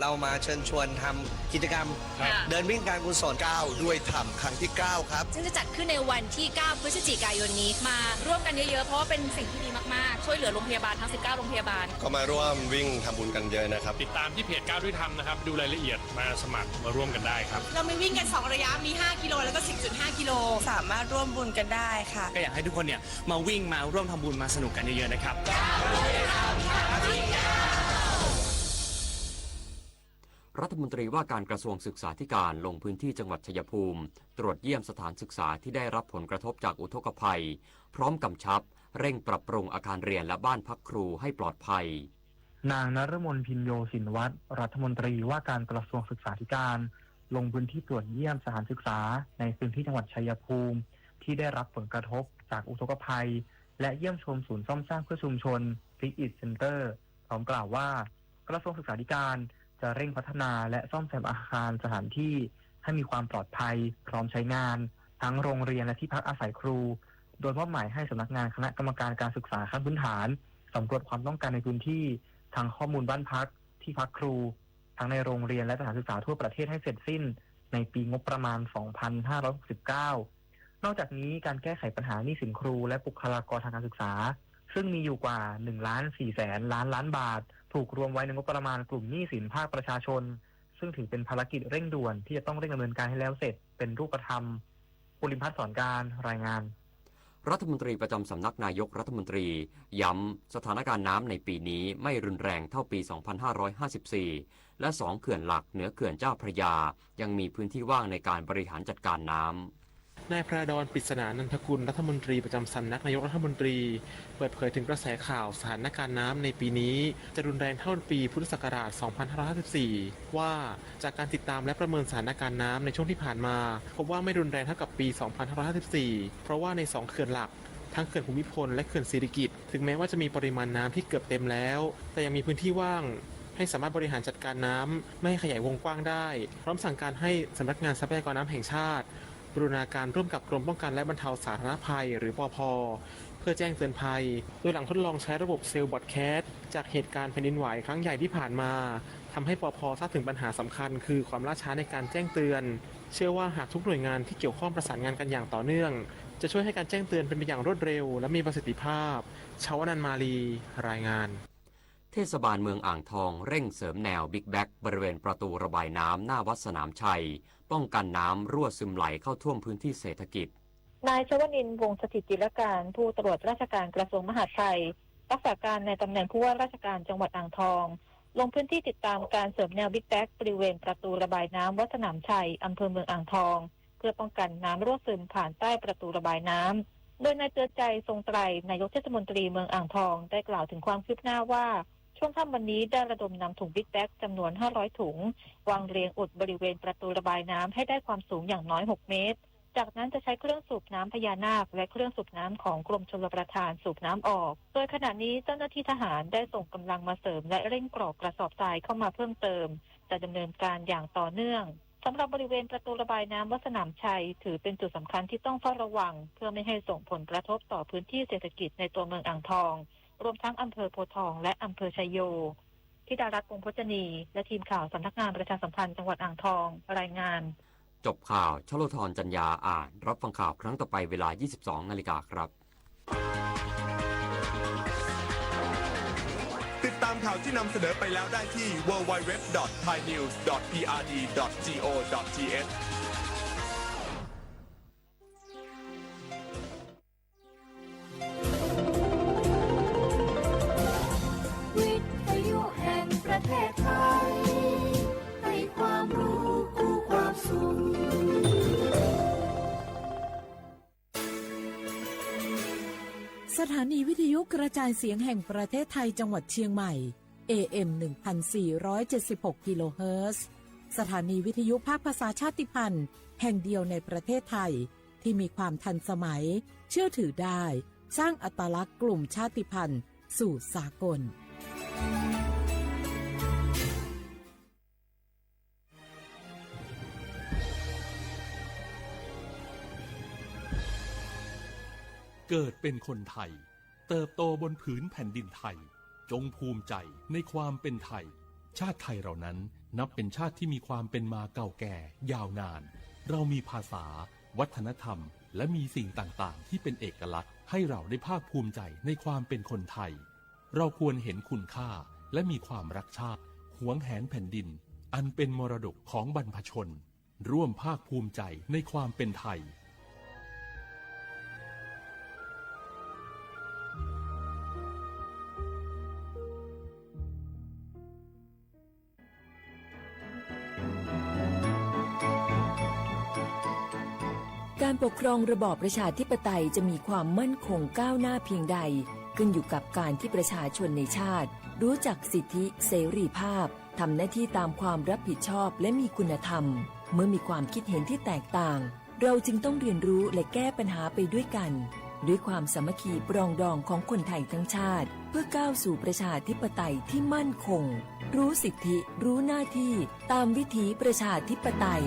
เรามาเชิญชวนทำกิจกรรม ครับ เดินวิ่งการกุศล ก้าวด้วยธรรม ครั้งที่เก้าครับ ซึ่งจะจัดขึ้นในวันที่เก้าพฤศจิกายนนี้ มาร่วมกันเยอะๆ เพราะว่าเป็นสิ่งที่ดีมากๆ ช่วยเหลือโรงพยาบาลทั้งสิบเก้าโรงพยาบาล ก็มาร่วมวิ่งทำบุญกันเยอะนะครับ ติดตามที่เพจก้าวด้วยธรรมนะครับ ดูรายละเอียด มาสมัครมาร่วมกันได้ครับ เรามีวิ่งกันสองระยะ มีห้ากิโล แล้วก็สิบจุดห้ากิโล สามารถร่วมบุญกันได้ค่ะ ก็อยากให้ทุกคนเนี่ยมาวิ่ง มาร่วมทำบุญ มาสนุกกันเยอะๆ นะครับ รัฐมนตรีว่าการกระทรวงศึกษาธิการลงพื้นที่จังหวัดชัยภูมิ ตรวจเยี่ยมสถานศึกษาที่ได้รับผลกระทบจากอุทกภัย พร้อมกำชับเร่งปรับปรุงอาคารเรียนและบ้านพักครูให้ปลอดภัย นางนฤมล พิญโญสินวัฒน์ รัฐมนตรีว่าการกระทรวงศึกษาธิการ ลงพื้นที่ตรวจเยี่ยมสถานศึกษาในพื้นที่จังหวัดชัยภูมิ ที่ได้รับผลกระทบจากอุทกภัย และเยี่ยมชมศูนย์ซ่อมสร้างเพื่อชุมชน Fit It Center พร้อมกล่าวว่า กระทรวงศึกษาธิการจะเร่งพัฒนาและซ่อมแซมอาคารสถานที่ให้มีความปลอดภัย พร้อมใช้งาน ทั้งโรงเรียนและที่พักอาศัยครู โดยมอบหมายให้สำนักงานคณะกรรมการการศึกษาขั้นพื้นฐาน สำรวจความต้องการในพื้นที่ ทั้งข้อมูลบ้านพัก ที่พักครู ทั้งในโรงเรียนและสถานศึกษาทั่วประเทศให้เสร็จสิ้นในปีงบประมาณ สองพันห้าร้อยหกสิบเก้า นอกจากนี้การแก้ไขปัญหาหนี้สินครูและบุคลากรทางการศึกษา ซึ่งมีอยู่กว่า หนึ่งล้านสี่แสนล้านล้านบาท ถูกรวมไว้ในงบประมาณกลุ่มหนี้สินภาคประชาชน ซึ่งถือเป็นภารกิจเร่งด่วนที่จะต้องเร่งดำเนินการให้แล้วเสร็จเป็นรูปธรรม ภูริพัฒน์ สอนการ รายงาน รัฐมนตรีประจำสำนักนายกรัฐมนตรีย้ำ สถานการณ์น้ำในปีนี้ไม่รุนแรงเท่าปี สองพันห้าร้อยห้าสิบสี่ และสองเขื่อนหลักเหนือเขื่อนเจ้าพระยายังมีพื้นที่ว่างในการบริหารจัดการน้ำ นายพระดอน ปริศนานันทกุล รัฐมนตรีประจำสำนักนายกรัฐมนตรี เปิดเผยถึงกระแสข่าวสถานการณ์น้ำในปีนี้จะรุนแรงเท่าปีพุทธศักราช สองพันห้าร้อยห้าสิบสี่ ว่าจากการติดตามและประเมินสถานการณ์น้ำในช่วงที่ผ่านมา พบว่าไม่รุนแรงเท่ากับปี สองพันห้าร้อยห้าสิบสี่ เพราะว่าในสองเขื่อนหลัก ทั้งเขื่อนภูมิพลและเขื่อนสิริกิติ์ ถึงแม้ว่าจะมีปริมาณน้ำที่เกือบเต็มแล้ว แต่ยังมีพื้นที่ว่าง ให้สามารถบริหารจัดการน้ำไม่ให้ขยายวงกว้างได้ พร้อมสั่งการให้สำนักงานทรัพยากรน้ำแห่งชาติ บูรณาการร่วมกับกรมป้องกันและบรรเทาสาธารณภัย หรือ ปภ เพื่อแจ้งเตือนภัย โดยหลังทดลองใช้ระบบเซลล์บรอดแคสต์จากเหตุการณ์แผ่นดินไหวครั้งใหญ่ที่ผ่านมา ทำให้ ปภ ทราบถึงปัญหาสำคัญคือความล่าช้าในการแจ้งเตือน เชื่อว่าหากทุกหน่วยงานที่เกี่ยวข้องประสานงานกันอย่างต่อเนื่อง จะช่วยให้การแจ้งเตือนเป็นไปอย่างรวดเร็วและมีประสิทธิภาพ ชวนันท์ มาลี รายงาน เทศบาลเมืองอ่างทองเร่งเสริมแนวบิ๊กแบ็กบริเวณประตูระบายน้ำหน้าวัดสนามชัย ป้องกันน้ำรั่วซึมไหลเข้าท่วมพื้นที่เศรษฐกิจ นายชวนินทร์ วงศ์สถิตจิรการ ผู้ตรวจราชการกระทรวงมหาดไทย รักษาการในตำแหน่งผู้ว่าราชการจังหวัดอ่างทอง ลงพื้นที่ติดตามการเสริมแนวบิ๊กแบ็กบริเวณประตูระบายน้ำวัดสนามชัย อำเภอเมืองอ่างทอง เพื่อป้องกันน้ำรั่วซึมผ่านใต้ประตูระบายน้ำ โดยนายเจือใจ ทรงไตร นายกเทศมนตรีเมืองอ่างทอง ได้กล่าวถึงความคืบหน้าว่า ช่วงค่ำวันนี้ได้ระดมนำถุงบิ๊กแบ็กจำนวนห้าร้อยถุง วางเรียงอุดบริเวณประตูระบายน้ำให้ได้ความสูงอย่างน้อยหกเมตร จากนั้นจะใช้เครื่องสูบน้ำพญานาค และเครื่องสูบน้ำของกรมชลประทานสูบน้ำออก โดยขณะนี้เจ้าหน้าที่ทหารได้ส่งกำลังมาเสริมและเร่งกรอกกระสอบทรายเข้ามาเพิ่มเติม จะดำเนินการอย่างต่อเนื่อง สำหรับบริเวณประตูระบายน้ำวัดสนามชัย ถือเป็นจุดสำคัญที่ต้องเฝ้าระวัง เพื่อไม่ให้ส่งผลกระทบต่อพื้นที่เศรษฐกิจในตัวเมืองอ่างทอง รวมทั้งอำเภอโพธิ์ทอง และอำเภอไชยโย ธิดารัตน์ วงศ์พจนี และทีมข่าวสำนักงานประชาสัมพันธ์จังหวัดอ่างทอง รายงาน จบข่าว ชโลธร จันยา อ่าน รับฟังข่าวครั้งต่อไปเวลา ยี่สิบสองนาฬิกาครับ ติดตามข่าวที่นำเสนอไปแล้วได้ที่ ดับเบิลยู ดับเบิลยู ดับเบิลยู ดอท ไทยนิวส์ ดอท พีอาร์ดี ดอท จี โอ ดอท ที เอช วิทยุแห่งประเทศไทย ให้ความรู้คู่ความสุข สถานีวิทยุกระจายเสียงแห่งประเทศไทยจังหวัดเชียงใหม่ เอ เอ็ม หนึ่งพันสี่ร้อยเจ็ดสิบหก กิโลเฮิรตซ์ สถานีวิทยุภาคภาษาชาติพันธุ์แห่งเดียวในประเทศไทย ที่มีความทันสมัย เชื่อถือได้ สร้างอัตลักษณ์กลุ่มชาติพันธุ์สู่สากล เกิดเป็นคนไทย เติบโตบนผืนแผ่นดินไทย จงภูมิใจในความเป็นไทย ชาติไทยเรานั้นนับเป็นชาติที่มีความเป็นมาเก่าแก่ยาวนาน เรามีภาษา วัฒนธรรม และมีสิ่งต่างๆ ที่เป็นเอกลักษณ์ ให้เราได้ภาคภูมิใจในความเป็นคนไทย เราควรเห็นคุณค่า และมีความรักชาติ หวงแหนแผ่นดิน อันเป็นมรดกของบรรพชน ร่วมภาคภูมิใจในความเป็นไทย การปกครองระบอบประชาธิปไตยจะมีความมั่นคงก้าวหน้าเพียงใด ขึ้นอยู่กับการที่ประชาชนในชาติ รู้จักสิทธิเสรีภาพ ทำหน้าที่ตามความรับผิดชอบและมีคุณธรรม เมื่อมีความคิดเห็นที่แตกต่าง เราจึงต้องเรียนรู้และแก้ปัญหาไปด้วยกัน ด้วยความสามัคคีปรองดองของคนไทยทั้งชาติ เพื่อก้าวสู่ประชาธิปไตยที่มั่นคง รู้สิทธิ รู้หน้าที่ ตามวิถีประชาธิปไตย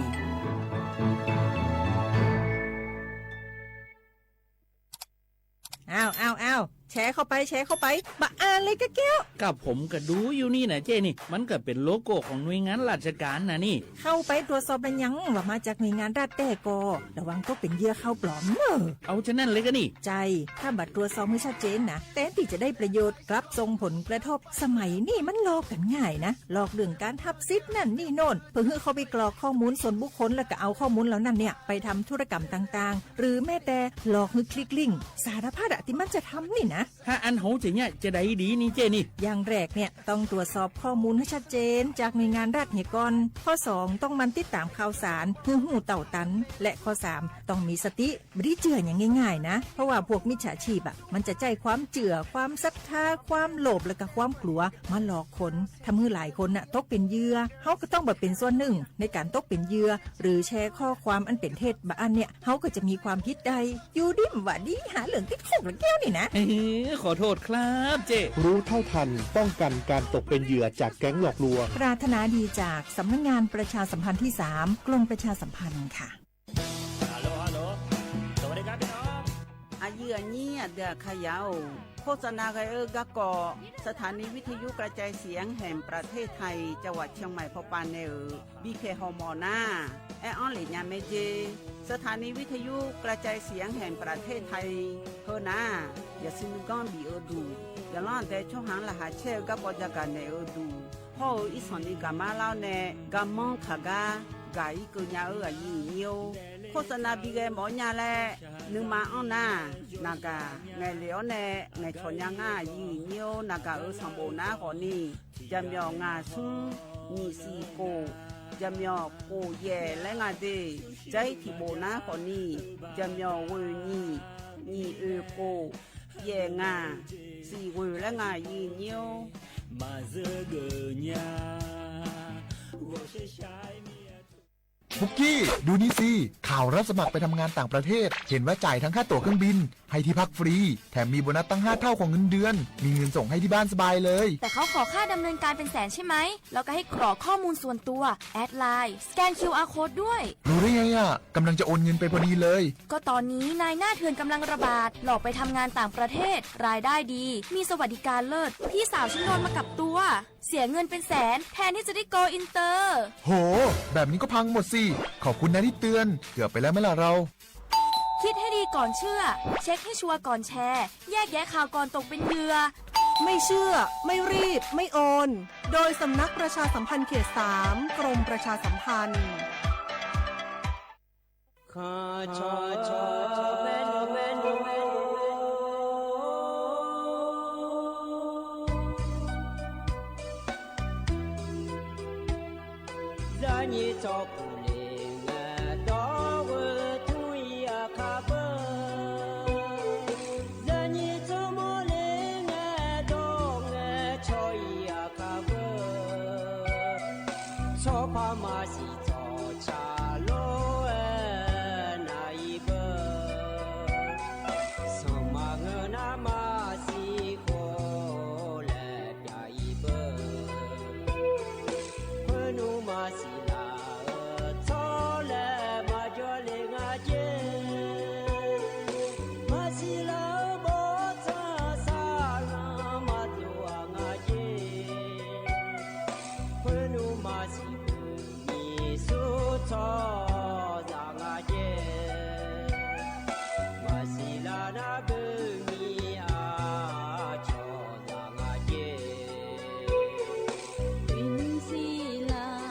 อ้าว อ้าว อ้าว แชร์เข้าไป แชร์เข้าไป บ่อ่านเลยกะแก้ว กะผมกะดูอยู่นี่นะเจ้นี่ มันกะเป๋นโลโก้ของหน่วยงานราชการนะนี่ เข้าไปตรวจสอบแล้วยังว่ามาจากหน่วยงานรัฐแต๊ก่อ ระวังตกเป๋นเหยื่อข่าวปลอมเน่อ เอาจานั้นเลยกะนี่ ใจ้ ถ้าบ่ตรวจสอบหื้อชัดเจนนะ แตนตี้จะได้ประโยชน์ กลับส่งผลกระทบ สมัยนี้มันหลอกกั๋นง่ายนะ หลอกเรื่องการฮับสิทธิ์นั่นนี่โน่น เพื่อหื้อเข้าไปกรอกข้อมูลส่วนบุคคล แล้วกะเอาข้อมูลเหล่านั้นเนี่ย ไปทำธุรกรรมต่างๆ หรือแม้แต่หลอกหื้อคลิกลิงก์ สารพัดอะตี้มันจะทำนี่นะ ถ้าอั้นเฮาจะเยียะจาใดดีนี่เจ้นี่ อย่างแรกเนี่ย ต้องตรวจสอบข้อมูลหื้อชัดเจนจากหน่วยงานรัฐเหียก่อน ข้อสอง ต้องหมั่นติดต๋ามข่าวสารหื้อฮู้เต้าตัน และข้อสาม ต้องมีสติ บ่ดีเจื้ออย่างง่ายๆ นะ เพราะว่าพวกมิจฉาชีพอะ มันจะใจ๊ความเจื้อ ความศรัทธา ความโลภ และกะความกลัว มาหลอกคน ทำหื้อหลายคนน่ะ ตกเป๋นเหยื่อ เฮาก็ต้องบ่เป๋นส่วนนึ่งในก๋านตกเป๋นเหยื่อ หรือแชร์ข้อความอันเป๋นเท็จ บ่อั้นเนี่ย เฮาก็จะมีความผิดได้ อยู่ดีบ่ดี หาเรื่องติดคุกละแก้วนี่นะ เอ้อ ขอโทษครับเจ้ รู้เท่าทัน ป้องกันการตกเป็นเหยื่อจากแก๊งหลอกลวง ปรารถนาดีจากสำนักงานประชาสัมพันธ์ที่สาม กรมประชาสัมพันธ์ค่ะ ฮัลโหล ฮัลโหล สวัสดีครับพี่น้อง อะยื้ออะยี้อะเดืออะขยาว โฆษณากั๋นเอ้อ ก๊ะก่อ สถานีวิทยุกระจายเสียงแห่งประเทศไทย จังหวัดเชียงใหม่ พอปานแนเอ่อ บีเค ฮอมอ นา แออั้นเหละยาแม่เจ สถานีวิทยุกระจายเสียงแห่งประเทศไทย เฮอนา อย่าซื้อก้อนบีเออดู อย่าล่อนแต่ช่องหางรหัสแช่ก๊ะปอจะกั๋นแนเออดู พ่อเออ อี้ส่องนี้กะมาเล่าแน่ กะมองขะก๊ะ กะอี้เกยาเออ อะยื้อเยียว โฆษณาบีแกหมอญาแล นึ่งมาอ้อนนา นากะ ไงเหลียวแน่ ไงชอญาง่า ยื้อเยียว นากะเออ สองโบนาขอนี่ จะเหมียวง่าซึ่ง หยี่สี่โก จะเหมียวโกแย่และง่าเด ใจ๊ถี่โบนาขอนี่ จะเหมียวเว่ยหยี่ หยี่เออโก แย่ง่า สี่เว่ยและง่า ยื้อเยียว ปุกกี้ ดูนี่สิ ข่าวรับสมัครไปทำงานต่างประเทศ เห็นว่าจ่ายทั้งค่าตั๋วเครื่องบิน ให้ที่พักฟรี แถมมีโบนัสตั้งห้าเท่าของเงินเดือน มีเงินส่งให้ที่บ้านสบายเลย แต่เขาขอค่าดำเนินการเป็นแสนใช่ไหม แล้วก็ให้กรอกข้อมูลส่วนตัว แอดไลน์ สแกน คิวอาร์ โค้ดด้วย รู้ได้ไงอะ กำลังจะโอนเงินไปพอดีเลย ก็ตอนนี้นายหน้าเถื่อนกำลังระบาด หลอกไปทำงานต่างประเทศ รายได้ดี มีสวัสดิการเลิศ พี่สาวฉันโดนมากับตัว เสียเงินเป็นแสน แทนที่จะได้โกลอินเตอร์ โห แบบนี้ก็พังหมดสิ ขอบคุณนะที่เตือน เกือบไปแล้วไหมล่ะเรา คิดให้ดีก่อนเชื่อ เช็คให้ชัวร์ก่อนแชร์ แยกแยะข่าวก่อนตกเป็นเหยื่อ ไม่เชื่อ ไม่รีบ ไม่โอน โดยสำนักประชาสัมพันธ์เขตสาม กรมประชาสัมพันธ์ ထီၣ်ဖးမၤစံၣ်ထီၣ်ဆၣ်လိ အဲ နၤအံၤဘၣ် သၣ်မၤငၢၢ်နၤမၤစံၣ်ဃိ လဲၤပၠးအံၤဘၣ် ဖၢနုာ်မၤစံၣ်လၢ ထီၣ်လဲၤမၤကၠီလ့ၣ်ငါက့ မၤစံၣ်လၢဘီထၢၣ်သၣ်ရၤ မၤတူၢ်အငါက့ ဖၢနုာ်မၤစံၣ်ဘုၣ်မံၤဆူထီၣ်သၣ်ငါက့ မၤစံၣ်လၢနၤဘုၣ်မံၤအါ ထီၣ်သၣ်ငါက့ ပစံၣ်လၢ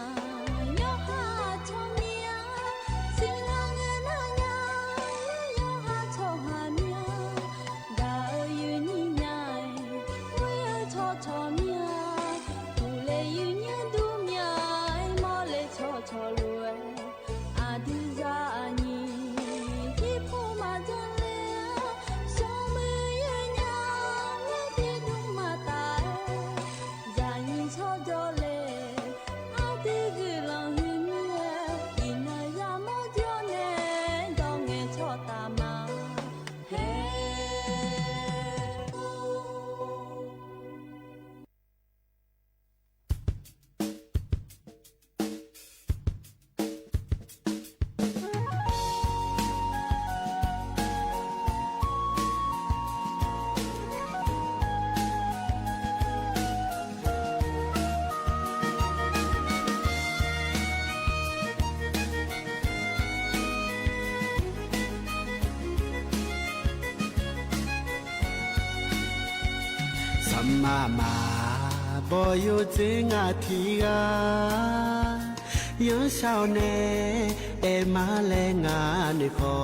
ယဟးထီၣ်မံၤအါ စံၣ်လၢငဲၤနၤညါ ယဟးထီၣ်ဟးမံၤအါ ဒၣ်အၢယုၢ်နံၤညါ ဝဲအၢထီၣ်ထီၣ်မံၤအါ ပူၤလဲၣ်ယုၢ်ညါဒူမံၤအါ မီၢ်လဲၣ်ထီၣ်ထီၣ်လိၤ အဒုးစၢ်အနံၤ ဟံၣ်ဖိမၤဒ်လဲၣ် ဆိမိၣ်ယုၢ်ညါ ဝဲဒ့ဒူမၤတၢ် ယၤယံၤထီၣ်ဒီးလဲၣ် အဒုးဂုာ်လီၤဟုမံၤ အံၤနၤယၤမီၢ်ဒီးနဲ ဒီးငဲၤထီၣ်တၢ်မၤ ဟဲ သးမၤမၤ ဘီယိၣ်စ့ငါထံဂၤ ယီၤစၢ်န့ၣ် အဲၣ်မးလဲၣ်ငါန့ၣ်ဃီ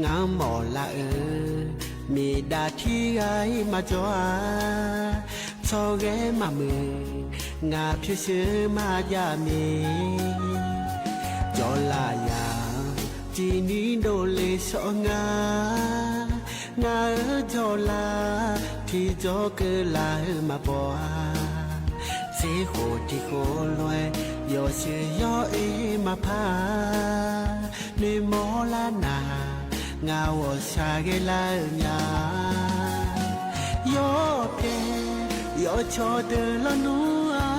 ငါမီၢ်လၢအၢ မ့ၢ်ဒၣ်ထံဂၤအံၤမၤကၠီဧါ ဆီၣ်ဂဲၤမၤမုာ် ငါဖံးစၢၤမၤယၤမံၤ ကၠီလၢယၤ တံၤနံၤဒိၣ်လ့ၣ်ဆီၣ်ငါ ငါအၢကၠီလၢ ထံကၠီကလၤမၤဘီဧါ စ့ဃိၣ်ထံဃိၣ်လွဲ ယီၤစၢၤယီၤအဲၣ်မၤဖး မ့ၢ်မီၢ်လၢနၤ ငါဝီၤစၢ်ဂ့ၤလၢညါ ယီၤကဲ ယီၤဆီၣ်တၢၢ်လီၤနူဧါ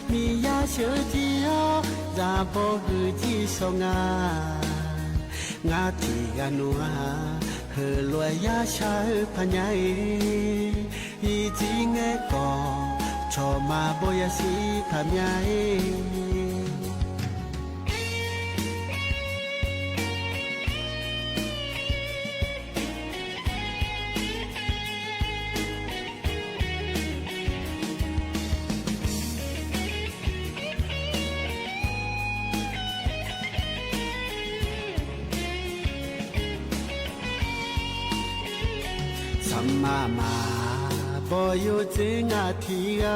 မ့ၢ်ယၤဆၢက့ၤအီၤ သးဘီဂုာ်ကံၢ်ဆီၣ်ငါ ငါထံၣ်ဂၤနူဧါ ဟၢလွဲယၤဆၢဖးညါအံၤ ယံာ်တံၤငဲကီၢ် ဆီၣ်မၤဘီယၤစံးဖးညါအံၤ သးမၤမၤ ဘီယိၣ်စ့ငါထံဂၤ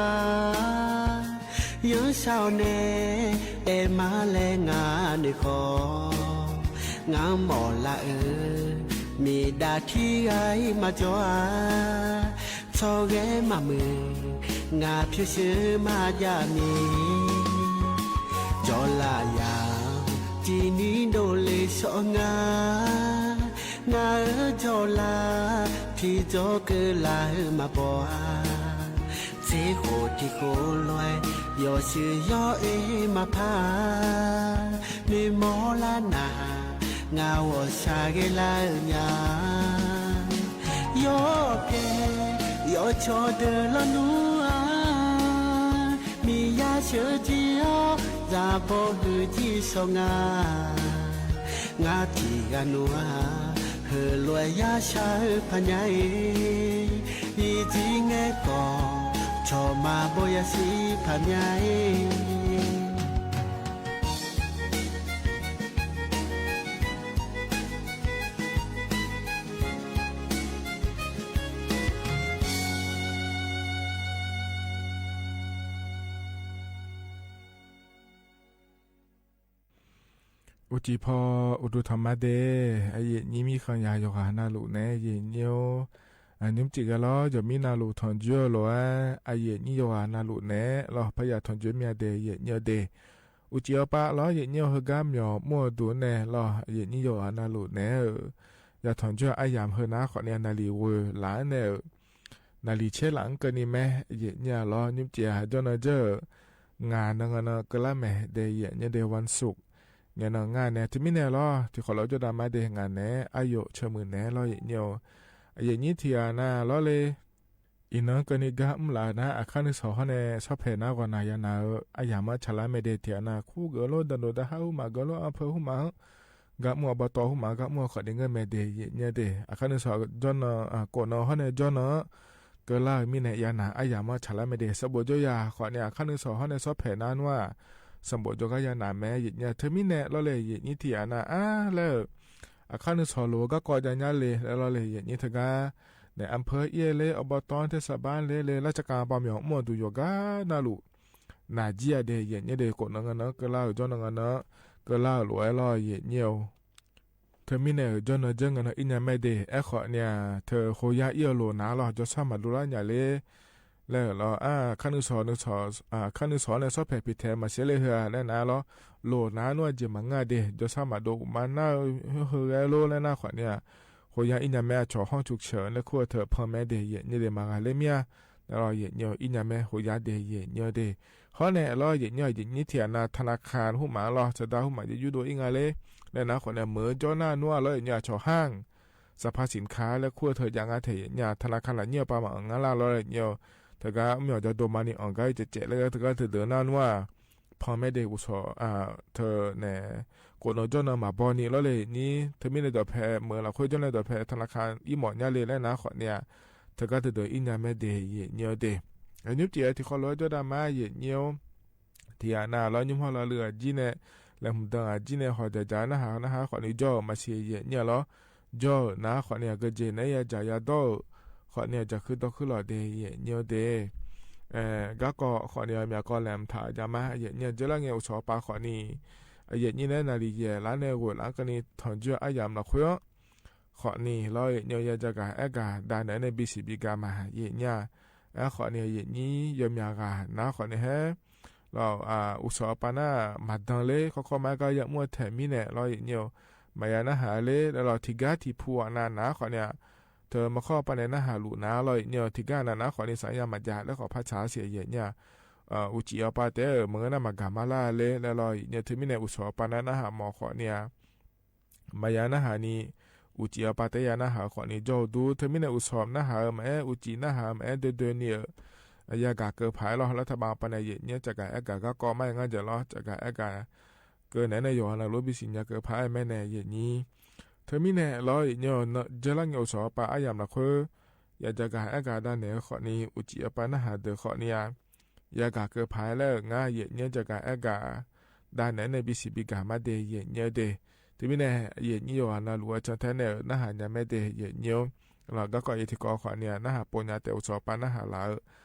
ယီၤစၢ်န့ၣ် အဲၣ်မးလဲၣ်ငါန့ၣ်ဃီ ငါမီၢ်လၢအၢ မ့ၢ်ဒၣ်ထံဂၤအံၤမၤကၠီဧါ ဆီၣ်ဂဲၤမၤမုာ် ငါဖံးစၢၤမၤယၤမံၤ ကၠီလၢယၤ တံၤနံၤဒိၣ်လ့ၣ်ဆီၣ်ငါ ငါအၢကၠီလၢ ထံကၠီကလၤမၤဘီဧါ စ့ဃိၣ်ထံဃိၣ်လွဲ ယီၤစၢၤယီၤအဲၣ်မၤဖး မ့ၢ်မီၢ်လၢနၤ ငါဝီၤစၢ်ဂ့ၤလၢညါ ယီၤကဲ ယီၤဆီၣ်တၢၢ်လီၤနူဧါ မ့ၢ်ယၤဆၢက့ၤအီၤ သးဘီဂုာ်ကံၢ်ဆီၣ်ငါ ငါထံၣ်ဂၤနူဧါ ဟၢလွဲယၤဆၢဖးညါအံၤ ယံာ်တံၤငဲကီၢ် ဆီၣ်မၤဘီယၤစံးဖးညါအံၤ အိၣ်တံၢ်ဖီ အိၣ်ဒိၣ်ထီၣ်မးဒဲး အယဲၢ်နံၤမံခီယၤ ယိၤဟၣ်နၤလူးန့ၣ် ယဲၢ်နံၤ အညိမ့ၢ်ကဲလီၤ ယမ့ၢ်နၢ်လူၢ်ထွန်ယွဲလိာ်ဧါ, အယဲၢ်နံၣ်ယိၤဂၤနၢ်လူၢ်နဲလီၤ, ဖဲယထွန်ယွဲမ့ၢ်အဒဲး ယဲၢ်နံၣ်အဒဲး, အိၣ်ကၠံအီပၢ်လီၤ ယဲၢ်နံၣ်ဧိၤ ဟါဂၤမၠီၤမူၣ်အဒိၣ်နဲလီၤ, ယဲၢ်နံၣ်ယိၤဂၤနၢ်လူၢ်နဲဧၢ, ယထွန်ယွဲအယၢမ်ၢ်ဟါဂၤနၤဃိးနံၣ် နၣ်လံၣ်ဝဲလၢ်နဲဧၢ, နၣ်လံၣ်ဆဲးလၢ်ကၢန့ၣ်မ့ၢ် ယဲၢ်နံၣ်လီၤ, ညိမ့ၢ်ကဲဟါကၠီနၤယဲၢ် ငါနၤဂၤနၤ ကလါမဲာ်ဒဲး ယဲၢ်နံၣ်ဒဲး ဝၣ်သုၣ်, ငဲၤနၤငါနဲ တမံၤနဲလီၤ, တံၤဃီလီၤကၠီဒၣ်မါဒဲး ငါနဲ အယိၣ်ဆၢမုၢ်နဲလီၤ ယဲၢ်နံၣ်ဧိၤ, အယဲၢ်နံၣ်ထံၣ်အနၤလီၤလၢ အံၤနၤကၢန့ၣ် ကါမုၢ်လၢ်နၤ အခါနုၢ်စီၤဟီန့ၣ် ဆီဖဲးနၤဂီၢ်နၤယၤနၤဧၢ, အယၢမ်ၢ်ဆၢလၢမဲာ်ဒဲး ထံၣ်အနၤ ခူဂ့ၤလိ ဒၣ်ဒိၣ်ဒၣ်ဟးဟူးမးဂ့ၤလိ အၢၣ်ဖၢဟူးမး ဂီၢ်မုၢ်အဘီတီဟူးမး ဂီၢ်မုၢ်အဃိးဒ့ၣ် ငဲၤမဲာ်ဒဲး ယဲၢ်နံၣ်ဒဲး, အခါနုၢ်စီၤကၠီနၤ ကိးနၤဟီန့ၣ် ကၠီနၤ ကလါဧၢ မံၤနဲ ယၤနၤ အယၢမ်ၢဆၢလၢမဲာ်ဒဲး စံးဘိးကၠီယၤဃိးနံၣ် အခါနုၢ်စီၤဟီန့ၣ် ဆီဖဲးနၤနွဲ, စံးဘိးကၠီကါယၤနၤမ့ၢ် ယဲၢ်နံၣ်ဧိၤ တမံၤနဲလီၤလၢ ယဲၢ်နံၣ်ထံၣ်အနၤအါလၢ အခါနုၢ်စီၤလိာ်ကါကီၢ်ဒ်ညါလံ လၢလီၤလၢ ယဲၢ်နံၣ်တဂၤ နဲ အၢၣ်ဖၢအ့ၣ်လၢ အဘီတီ ထဲစးဘါလၢ လၢလၢ်စကၤ ပှၤမၠီၤမူၣ်အဒိၣ် ယိၤဂၤနၢ်လူၢ် နၢ်ကၠံအဒဲး ယဲၢ်နံၣ်ဒဲး ကိးနၤဂၤနၤ ကလါဧၢ ကၠီနၤဂၤနၤ ကလါဧၢ လိာ်ဝဲလီၤ ယဲၢ်နံၣ်ဧိၤ တမံၤနဲ ကၠီနၤယဲၢ် ငဲၤနၤအ့ၣ်ညါမဲာ်ဒဲး အဃိးနံၣ် တဟူးယါအ့ၣ်အလိာ်နၤလီၤ ကၠီဆၢမၤဒိလၢညါလံ လၢလီၤ အခါနုၢ်စီၤ အခါနုၢ်စီၤန့ၣ် ဆီဖဲးဖံးထဲ မၤစဲလၢဟါ လၢနၤလီၤ လိာ်နၤနွဲ ယဲၢ်မၤငါဒဲး ကၠီဆၢမၤဒိမၤနၢ် ဟဲဂဲၤလိလၢနၤဃိးနံၣ် ဟူးယါအ့ၣ်ညါမဲာ် အဆီၣ်ဟီၣ်ဆူၣ်ဆၢၣ် လၢခူၣ်အထၢၣ်ဖီမဲာ်ဒဲး ယဲၢ်နံၣ်ဒဲး မၤဂၤလၢမ့ၢ်ဧါ လၢလီၤ ယဲၢ်နံၣ်ဧိၤ အ့ၣ်ညါမဲာ် ဟူးယါဒဲး ယဲၢ်နံၣ်ဧိၤဒဲး ဟီန့ၣ်လီၤ ယဲၢ်နံၣ်ဧိၤ ယဲၢ်နံၣ်ထံၣ်အနၤ ထနၣ်ခၣ်ဟူးမးလီၤ စဒါဟူးမး ယယူဒိၣ်အ့ၣ်ငါလံ လၢနၤဃိးနံၣ် မၢကၠီနၤနွဲလီၤ ယဲၢ်နံၣ်ဧိၤ ဆီၣ်ဟၣ် စးဖါစံၣ်ခါ လၢခူၣ်အထၢၣ်ယါငါထဲ ယဲၢ်နံၣ်ဧိၤ ထနၣ်ခၣ်လၢညိၣ်ပာ်မၤအီၤငါလၢလီၤ ယဲၢ်နံၣ်ဧိၤ တဂၤမ့ၢ်အီၤ ယဒိၣ်မးနံၣ် အီၣ်ဂၤအံၤ ကဲးကဲးလၢ တဂၤတဒၢးနၤနွဲ ဖီမဲာ်ဒဲး အိၣ်ဆီၣ် ထၢၣ်နဲ ကိးနၤကၠီနၤမၤဘီနံၣ်လီၤလၢနံၣ် တမံၤနဲ ဒီးဖဲမၢလီၤ ခိၣ်ကၠီနၤ ဒီးဖဲထနၣ်ခၣ် အ့ၣ်မီၣ်ညါလံ လၢနၤဃိးနံၣ် တဂၤတဒၢးအ့ၣ်ညါမဲာ်ဒဲး ယဲၢ်နံၣ်ဧိၤဒဲး အညိမ့ၢ်ကဲ တံၤဃီလီၤကၠီဒၣ်မါ ယဲၢ်နံၣ်ဧိၤ ထံၣ်အနၤလီၤ ညိၣ်မီၢ်လီၤ လုၢ်အကၠံန့ၣ် လၢမုၢ်ဒၢအကၠံန့ၣ် ဟီၣ်ဒၣ်နၤဟး နဟးဃိးနံၣ် ကၠီမၤစံး ယဲၢ်နံၣ်လီၤ ကၠီနၤဃိးနံၣ် အကၠံန့ၣ် ယၤကၠၤယၤဒီ ဃိးနံၣ် ယၤဃုဒီဃုလီၤဒဲး ယဲၢ်နံၣ်ဧိၤဒဲး ဂၤကီၢ်ဃိးနံၣ် မၠၣ်ကီၢ်လဲၣ် မထၣ်ယၤမါ ယဲၢ်နံၣ်ဧိၤ ကၠီလၢငဲၤ အိၣ်ဆီၣ်ပာ်ဃိးနံၣ် ယဲၢ်နံၣ်န့ၣ် နၣ်လံၣ်ယဲၢ်လါန့ၣ် ဂိၢ်လၢကၠံ ထွန်ယွဲအယၢမ်ၢလီၤခွဲ ဃိးနံၣ်လီၤ ယဲၢ်နံၣ်ဧိၤ ယၤကၠၤဂၤအဲၣ်ကၤ ဒၣ်နဲန့ၣ် ဘံၣ်စံၣ်ဘံၣ်ကၤမး ယဲၢ်နံၣ်ဧိၤ ဃိးနံၣ် ယဲၢ်နံၣ် ယမၠၣ်ဂၤ နၤဃိးနံၣ်ဟဲ လီၤ အိၣ်ဆီၣ်ပာ်နၤ မၤဒၢလၢ ခီခီမးကါ ယမိၢ်ထဲမံၤနဲ လီၤ ယဲၢ်နံၣ်ဧိၤ မၤယၤနဟးလၢ လၢလီၤ ထံၣ်ကါထံၣ်ဖူအီၤနၤ နၤဃိးနံၣ် တမၤခီပာ်နဲ နဟးလူၤနၤလီၤ ယဲၢ်နံၣ်ဧိၤ ထံၣ်ကါနၤ နၤဃိးနံၣ် စးယၤမၤကၠၤ လၢဃိးဖးဆါစံး ယဲၢ်နံၣ်ဧိၤ အိၣ်ကၠံအီပာ်တဲ မ့ၢ်ဂ့ၤနၤမၤဂၤမါလၢလၢ လီၤ ယဲၢ်နံၣ်ဧိၤ တမံၤနဲ အိၣ်ဆီၣ်ပာ်နၤ နဟးမီၤဃိးနံၣ် မၤယၤနဟးနံၣ် အိၣ်ကၠံအီပာ်တဲယၤနဟးဃိးနံၣ် ကၠီဒူ တမံၤနဲ အိၣ်ဆီၣ်နဟး မၤအဲၣ်အိၣ်ကၠံနဟး မၤအဲၣ်ဒၢဒၢနံၣ်ဧိၤ ယၤကၤကၢၤဖးလီၤ လၢထးဘၣ်ပာ်နဲ ယဲၢ်နံၣ်ဧိၤ ကၠၤဂၤအဲၣ်ကၤ ဂၤကီၢ်မး ယငါယဲၢ်လီၤ ကၠၤဂၤအဲၣ်ကၤ ကၢၤနဲန့ၣ် ယိၤနၤလူၤ ဘံၣ်စံၣ်ညါကၢၤဖး မ့ၢ်နဲ ယဲၢ်နံၣ် တမံၤနဲလီၤ ယဲၢ်နံၣ်ဧိၤ ယဲၢ်လၢငဲၤ အိၣ်ဆီၣ်ပာ်အယၢမ်ၣ်လီၤခွဲ ယၤကၠၤဂၤအဲၣ်ကၤ ဒၣ်နဲဃိးနံၣ် အိၣ်ကၠံအီပာ်နဟးဒၢးဃိးနံၣ်ဧါ ယၤကၤကၢၤဖးလၢ ငါ ယဲၢ်နံၣ်ဧိၤ ကၠၤဂၤအဲၣ်ကၤ ဒၣ်နဲန့ၣ် ဘံၣ်စံၣ်ဘံၣ်ကၤမးဒဲး ယဲၢ်နံၣ်ဧိၤဒဲး တမံၤနဲ ယဲၢ်နံၣ်ဧိၤ နၤလူၤအဆၢထဲနဲ နဟးညါမ့ၢ်ဒဲး ယဲၢ်နံၣ်ဧိၤ လီၤ ဂၤကီၢ်ယဲၢ်ထံကီၢ်ဃိးနံၣ်ဧါ နဟးပိာ်ညါတဲ အိၣ်ဆီၣ်ပာ်နဟးလၢ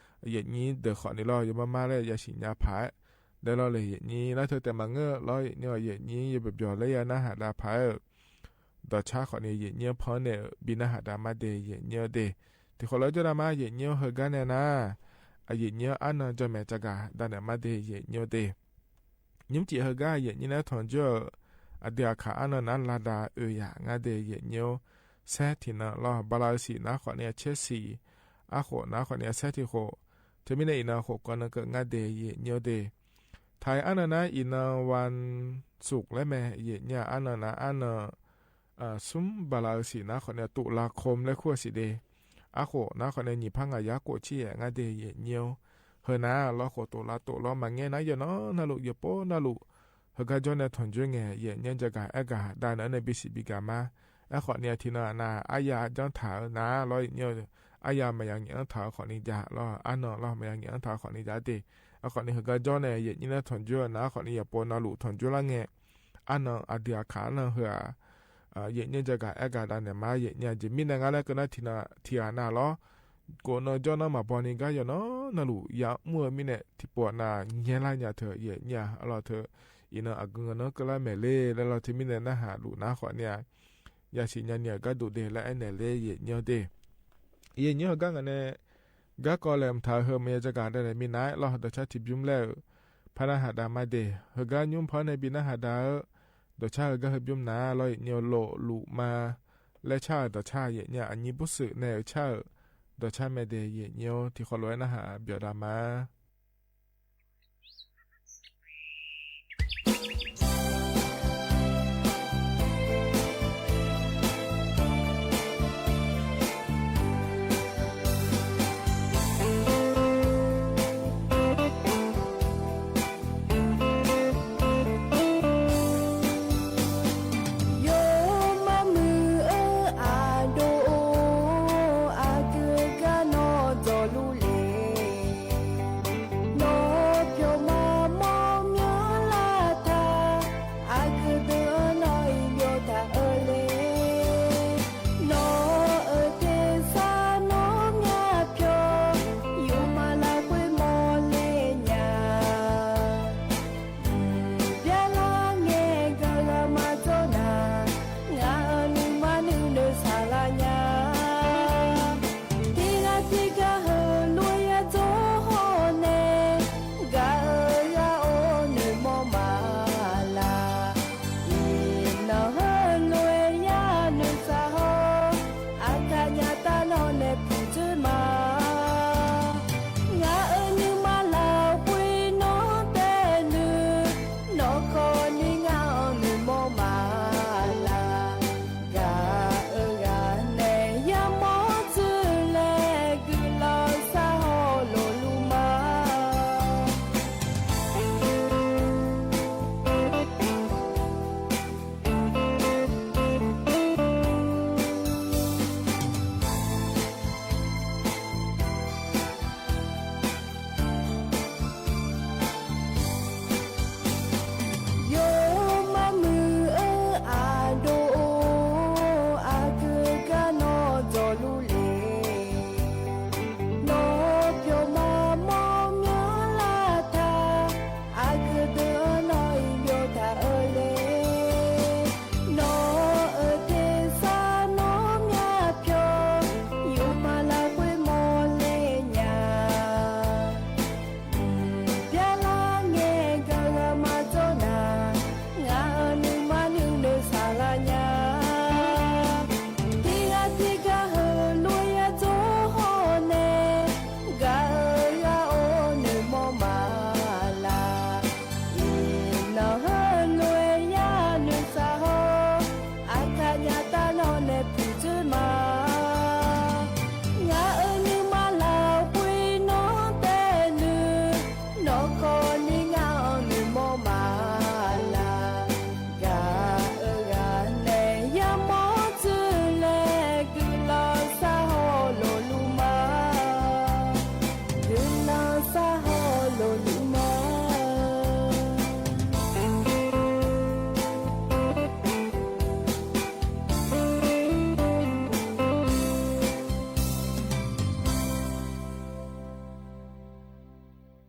ယဲၢ်နံၣ်ဒၢးဃိးနံၣ်လီၤ ယမၤမါလၢ ယၤစံၣ်ညါဖး ဒဲလီၤလၢ ယဲၢ်နံၣ် လၢထၢၣ်တဲမၤငၢၢ်လီၤ ယဲၢ်နံၣ်ဧိၤ ယဲၢ်နံၣ် ယဘၣ်ဘျီလၢယၤနဟးဒၣ်ဖးဧၢ ဒီးဆါဃိးနံၣ် ယဲၢ်နံၣ်ဧိၤ ဖီနဲ ဘံၣ်နဟးဒၣ်မးဒဲး ယဲၢ်နံၣ်ဧိၤဒဲး တံၤဃီလီၤကၠီဒၣ်မါ ယဲၢ်နံၣ်ဧိၤ ဟဲဂၤနဲနၤ အယဲၢ်နံၣ်ဧိၤ အါနၢၤ ကၠီမဲာ် ကၠၤဂၤဒၣ်နဲမးဒဲး ယဲၢ်နံၣ်ဧိၤဒဲး ညိမ့ၢ်ကဲဟဲဂၤ ယဲၢ်နံၣ်န့ၣ် ထွန်ယွဲ အဒုးအခးအါနၢၤနၤ လၢဒၣ်အုးယၤ ငါဒဲး ယဲၢ်နံၣ်ဧိၤ ဆဲးထံၣ်နၤလီၤ ဘၤလၢအစံၣ် နၤဃိးနံၣ် အဆဲးစံၣ် အဃိး နၤဃိးနံၣ် အဆဲးထံၣ်ဃိး တမံၤန့ၣ် အံၤနၤဃိးကီးနၤကၢး ငါဒဲး ယဲၢ်နံၣ်ဧိၤဒဲး ထါအံၤအါနၢၤနၤ အံၤနၤ ဝၣ်သုၣ်လၢမဲာ် ယဲၢ်နံၣ် အါနၢၤနၤ အါနၢၤ ဆူဘၤလၢအစံၣ် နၤဃိးနံၣ် တုၤလါခီ လၢခူၣ်စံၣ်ဒဲး အဃိး နၤဃိးနံၣ် နံၣ်ဖးငါး ယၤကိးဆံယဲၢ် ငါဒဲး ယဲၢ်နံၣ်ဧိၤ ဟဲနၤ လီၤဃိး တုၤလါတုၤလီၤ မၤငဲးနၤ ယနီၢ်နၤလူၤ ယပိာ်နၤလူၤ ဟဲဂၤကၠီန့ၣ် ထွန်ယွဲငဲၤ ယဲၢ်နံၣ် ကၠၤဂၤအဲၣ်ဂၤ ဒၣ်နဲန့ၣ် ဘံၣ်စံၣ်ဘံၣ်ကၤမး အဃိးနံၣ် အထံၣ်နၤနၤ အါယၤကၠီထးဧၢ နၤလီၤ ယဲၢ်နံၣ်ဧိၤ အါယၤမၤယၤငဲၤအၢထး ဃိးနံၣ်ယၤလီၤ အါနၢၤလီၤ မၤယၤငဲၤအၢထး ဃိးနံၣ်ယၤဒဲး အဃိးနံၣ် ဟဲဂၤကၠီန့ၣ် ယဲၢ်နံၣ်န့ၣ် ထွန်ယွဲ နၤဃိးနံၣ် ယပိာ်နၤလူၤ ထွန်ယွဲလၢငဲၤ အါနၢၤ အဒုးအခးအါနၢၤဟဲဧါ ယဲၢ်နံၣ် ကၠၤဂၤအဲၣ်ဂၤ ဒၣ်နဲမး ယဲၢ်နံၣ် ယမံၤန့ၣ် ငါလၢကနၣ်ထံၣ်နၤ ထံၣ်အနၤလီၤ ကိးနၤကၠီနၤ မၤဘီနံၤဂၤ ယနီၢ်နၤလူၤ ယမုၢ်မံၤန့ၣ် ထံၣ်ပိာ်နၤ ငဲၤလၢညါထၢၣ် ယဲၢ်နံၣ်ဧၢ အလီၢ်ထၢၣ် အံၤနၤ အဂုၤဂၤနၤ ကလါမဲာ်လံ လၢလီၤ တမံၤန့ၣ် နဟးလူၤ နၤဃိးနံၣ် ယၤစံၣ်ညါနံၣ် အဂၤဒိၣ်ဒဲး လၢအဲၣ်နဲလံ ယဲၢ်နံၣ်ဧိၤဒဲး ယိယိဟဲကါ ငါန့ၣ် ကါကီးလဲၣ် မ့ၢ်ထၢၣ်ဟ့ၣ် မ့ၢ်ယဲၢ်ကၣ်ဒၣ်လဲၣ် မ့ၢ်နၢ်လီၤ ဒီးဆၣ်ထံၣ်ဘျုးလဲၣ်ဧၢ ဖါနၢ်ဟးဒါမးဒဲး ဟဲကါ ညိဖီန့ၣ် ဘံၣ်နၢ်ဟးဒါဧၢ ဒီးဆၣ်ဟဲကါ ဟဲဘျုးနၢ်လီၤ ယိယိလိာ်လူၤမး လၢဆၣ်ဧၢ ဒီးဆၣ် ယိယိ အညိဘူးစုး နဲၣ်ဧၢ ဆၣ်ဧၢ ဒီးဆၣ်မ့ၢ်ဒဲး ယိယိ ထံၣ်ဃီလိာ်ဝဲနၢ်ဟး ဘၣ်ဒါမး ယိမးမုၢ်ဧၢ အဒိၣ်အိၣ် အကုၢ်ကါနီၢ်ဒီးလူလ့ၤ နီၢ်ဖျိမး မိၢ်မၠိလၢ်ထါ အကုၢ်ဒုးနီၢ်အံၤ ဘျီတၢ်အၢလ့ၤ နီၢ်အၢသ့ၣ်သး နီၢ်မၠၣ်ဖျိ ယိမးလၢကွံာ်မိၢ်လ့ၤညါ ဘျါလၢငဲၤ ကလၢမၤတိၢ်နၤ ငါအၢနုၢ်မါနုၢ် နုၢ်ဆၢလၢညါ တံၤဂၤတံၤဂၤ ဟ့ၣ်လူၤယဲၢ်တိၢ်ဟီၣ်န့ၣ် ဂၤအၢဂၤအိၣ် နုၢ်မိၢ်မးလၢ် အံၤနီၢ်ဟ့ၣ်လူၤယဲၢ် နုၢ်သးဟီၣ် အခါညါတၢ်နီၢ်န့ၣ် ဖုးတ့ၢ်မး ငါအၢနုၢ်မါလၢ် ကွံာ်နီၢ်တဲနုၢ် နီၢ်ခီနံၤ ငါအၢနုၢ်မိၢ်မးလၢ် ဂၤအၢဂၤနဲၣ် ယမိၢ်တုၤလဲၣ် ကုလီၤသးဟီၣ်လိာ်လူၤမး ယိမးမုၢ်ဧၢ အဒိၣ်အိၣ် အကုၢ်ကါနီၢ်ဒီးလူလ့ၤ နီၢ်ဖျိမး မိၢ်မၠိလၢ်ထါ အကုၢ်ဒုးနီၢ်အံၤ ဘျီတၢ်အၢလ့ၤ နီၢ်အၢသ့ၣ်သး နီၢ်မၠၣ်ဖျိ ယိမးလၢကွံာ်မိၢ်လ့ၤညါ ဘျါလၢငဲၤ ကလၢမၤတိၢ်နၤ ငါအၢနုၢ်မါနုၢ် နုၢ်ဆၢလၢညါ တံၤဂၤတံၤဂၤ ဟ့ၣ်လူၤယဲၢ်တိၢ်ဟီၣ်န့ၣ် ဂၤအၢဂၤအိၣ် နုၢ်မိၢ်မးလၢ် အံၤနီၢ်ဟ့ၣ်လူၤယဲၢ် နုၢ်သးဟီၣ် အခါညါတၢ်နီၢ်န့ၣ် ဖုးတ့ၢ်မး ငါအၢနုၢ်မါလၢ် ကွံာ်နီၢ်တဲနုၢ် နီၢ်ခီနံၤ ငါအၢနုၢ်မိၢ်မးလၢ် ဂၤအၢဂၤနဲၣ် ယမိၢ်တုၤလဲၣ် ကုလီၤသးဟီၣ်လိာ်လူၤမး ကုလီၤသးဟီၣ်လိာ်လူၤမး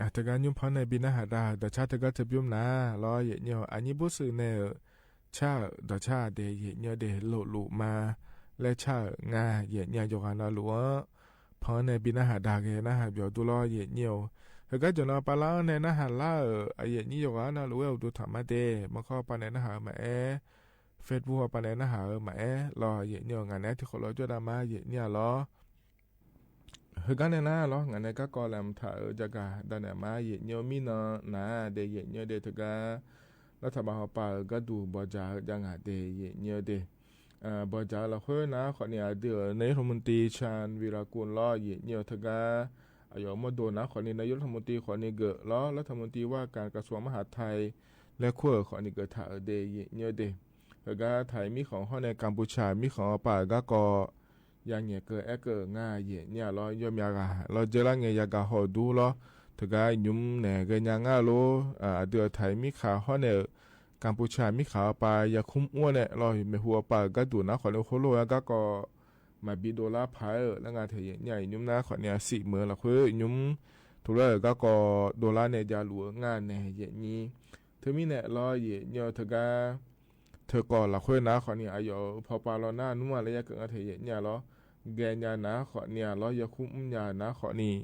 အတဂၤညိဖီန့ၣ် ဘံၣ်နၢ်ဟးဒါ ဒီးဆၣ်တဂၤတဘျုးနၢ်လီၤ ယဲၢ်ညိ အညိဘူးစုးနဲၣ်ဧၢ ဆၣ်ဧၢ ဒီးဆၣ်ဒဲး ယဲၢ်ညိဒဲး လိာ်လူၤမး လၢဆၣ်ဧၢ ငါ ယဲၢ်ညိ ယိၤဂၤနၢ်လူၤဧၢ ဖီန့ၣ် ဘံၣ်နၢ်ဟးဒါဂ့ၤ နၢ်ဟးပျီၤဒူလီၤ ယဲၢ်ညိဧၢ ဟဲကါ ယိၤနၢ်ပၢ်လၢအီၤန့ၣ် နၢ်ဟးလၢဧၢ အယဲၢ်ညိ ယိၤဂၤနၢ်လူၤဝဲ အိၣ်ဒူထီၣ်မးဒဲး မီခီပၤန့ၣ် နၢ်ဟးအၢမးအဲၣ် Facebook အပၤန့ၣ် နၢ်ဟးအၢမးအဲၣ်လီၤ ယဲၢ်ညိ ငါန့ၣ် ထံၣ်ဃီလိာ်ကၠိဒၣ်မး ယဲၢ်ညိလီၤ ဟဲကါန့ၣ်နၢ်လီၤ ငါန့ၣ် ကါကီးလဲၣ် မ့ၢ်ထၢၣ်ဟ့ၣ် ယဲၢ်ကၣ်ဒၣ်နဲၣ်မး ယဲၢ်ညိ မံနီၢ်နၢ်ဒဲး ယဲၢ်ညိဒဲး တဂၤ လၢထးဘးဟီၣ်ပၢ်ဧၢ ကါဒူၣ် ဘီၣ်စၢ်ဧၢ ယဲၢ်ဂၤဒဲး ယဲၢ်ညိဒဲး ဘီၣ်စၢ်လီၤဃိနၢ် ခီန့ၣ် အဒုး နာယกรัฐมนตรี ชาญวีรกูล လီၤ ယဲၢ်ညိတဂၤ အယီၤမီၢ်ဒိၣ်နၢ် ခီန့ၣ် နာယกรัฐมนตรี ခီန့ၣ်ဂ့ၤလီၤ รัฐมนตรีว่าการกระทรวงมหาดไทย လဲၤခိၣ် ခီန့ၣ်ဂ့ၤ ထၢၣ်ဧၢဒဲး ယဲၢ်ညိဒဲး ဟဲကါ ထၢၣ်မံဃီၤဟီၣ်န့ၣ် ကမ်ပူၤချၢ မံဃီၤပၢ်ဧၢ ကါကီး ယၤငဲၤကၢၤအဲၣ်ကၢၤ ငါ ယဲၢ်ညိလီၤ ယီၢ်မၠးဂၤ လီၤ ယဲၢ်လၢငဲၤ ယၤကၢ်ဟီၣ်ဒူလီၤ တဂၤ ယုမ်နဲၣ် ဂဲၤညါငါလိၤ အဒုး ထၢၣ်မံခးဟီၣ်န့ၣ် ကမ်ပူၤချၢ မံခးအပၢ် ယၤခုမ်အိၣ်န့ၣ်လီၤ မ့ၢ်ဟူးအပၢ် ကါဒူၣ်နၢ် ခီန့ၣ် ဟိလိၣ်ဝဲ ကါကီး မၤဘံဒိလါဖးဧၢ လၢငါထၢၣ် ယဲၢ်ညိ ယုမ်နၢ် ခီန့ၣ် အစံးမုာ်လီၤဃိ ယုမ် ထူလၢ ကါကီး ဒိလါန့ၣ် ယၤလူၤဧၢ ငါနဲၣ် ယဲၢ်ညိ တမံၤန့ၣ်လီၤ ယဲၢ်ညိတဂၤ ธอกอหลักข้อยหนาขอนี้ อะหยอ พอปาลอหน้านัว และยะเกิดงาแถแยะเยียะลอ แกนยาหนาขอนี้ ลอ ยาคุ้มอุ้มยาหนาขอนี้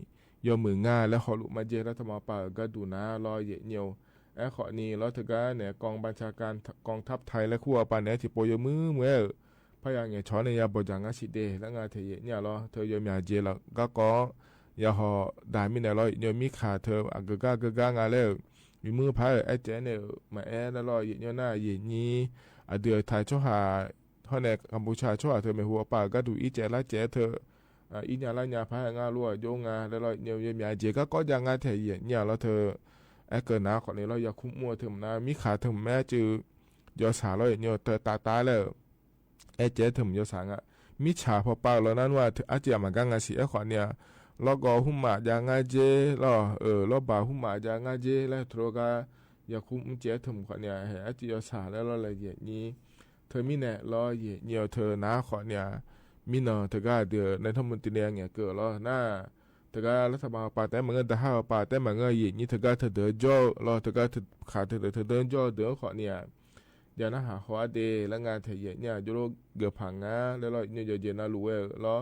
ยอมหื้องา และฮอลุมาเจ รัฐบาลปาเอ๋อ กาดูหนา ลอ แยะเยียะ แอขอนี้ ลอ เถิงกาแหนกองบัญชาการกองทัพไทยและคู่อัปปาแหน ตี้โปยอมือเมื่อ พยาแหงนฉอในยาบ่จ๋างาสิเด และงาแถแยะเยียะลอ เธอยอมยาเจละ กาก็ ยาฮอดามีแหนลอ ยาเยียะมีขาเธอ อะเกอะก้าเกอะก้างาแล้ว มีมือพายแอแจ๋แหน มาแอแล้วลอ ยาเยียะหน้า ยาเยียะนี้ อะเดือไทยโชหา ฮอแหนกัมพูชาโชหาเธอ แม่ฮูอัปปาเอ๋อ กาดูอี้แจ๋ละแจ๋เธอ อ่า อี้ยาละยาพายงาลัวโยงงา แล้วลอ ยาเยียะ ยาเยียะเจ กาก็ยางาแถแยะเยียะลอ เธอ แอเกิดหนาขอนี้ลอ ยาคุ้มมั่วเธอหมดนา มีขาเธอหมดแม้จื้อ ยอสาลอ ยาเยียะเธอต๋ายต๋ายแล้ว แอแจ๋เธอหมดยอสางา มีฉาพอปาลอนั้นว่าเธอ อาจจะมาก้างาสิ แอขอนี้ ลอก็หุ้มหมากยางาเจ ลอ เออ ลอบ่าหุ้มหมากยางาเจ และตรัวกา ยาคุ้มแจ๋เธอหมดขอนี้ แหมอาจจะยอสาแล้วลอ ละเยียะนี้ เธอมีแหนลอ ยาเยียะเธอหนาขอนี้ มีเนาะ เถิงกาเดือในท่านมนตรีแหงนเกิดลอหน้า เถิงการัฐบาลปาแต๊มาเงอ ตะห้าปาแต๊มาเงอ ยาเยียะนี้ เถิงกาเธอเดินโจ้ลอ เถิงกาเธอขาเธอเดิน เธอเดินโจ้เดินขอนี้ ยาหน้าหาฮอเด และงาแถแยะเยียะ โยโลเกือบผางา แล้วลอ ยาเยียะ ยาเยียะนาลูเออลอ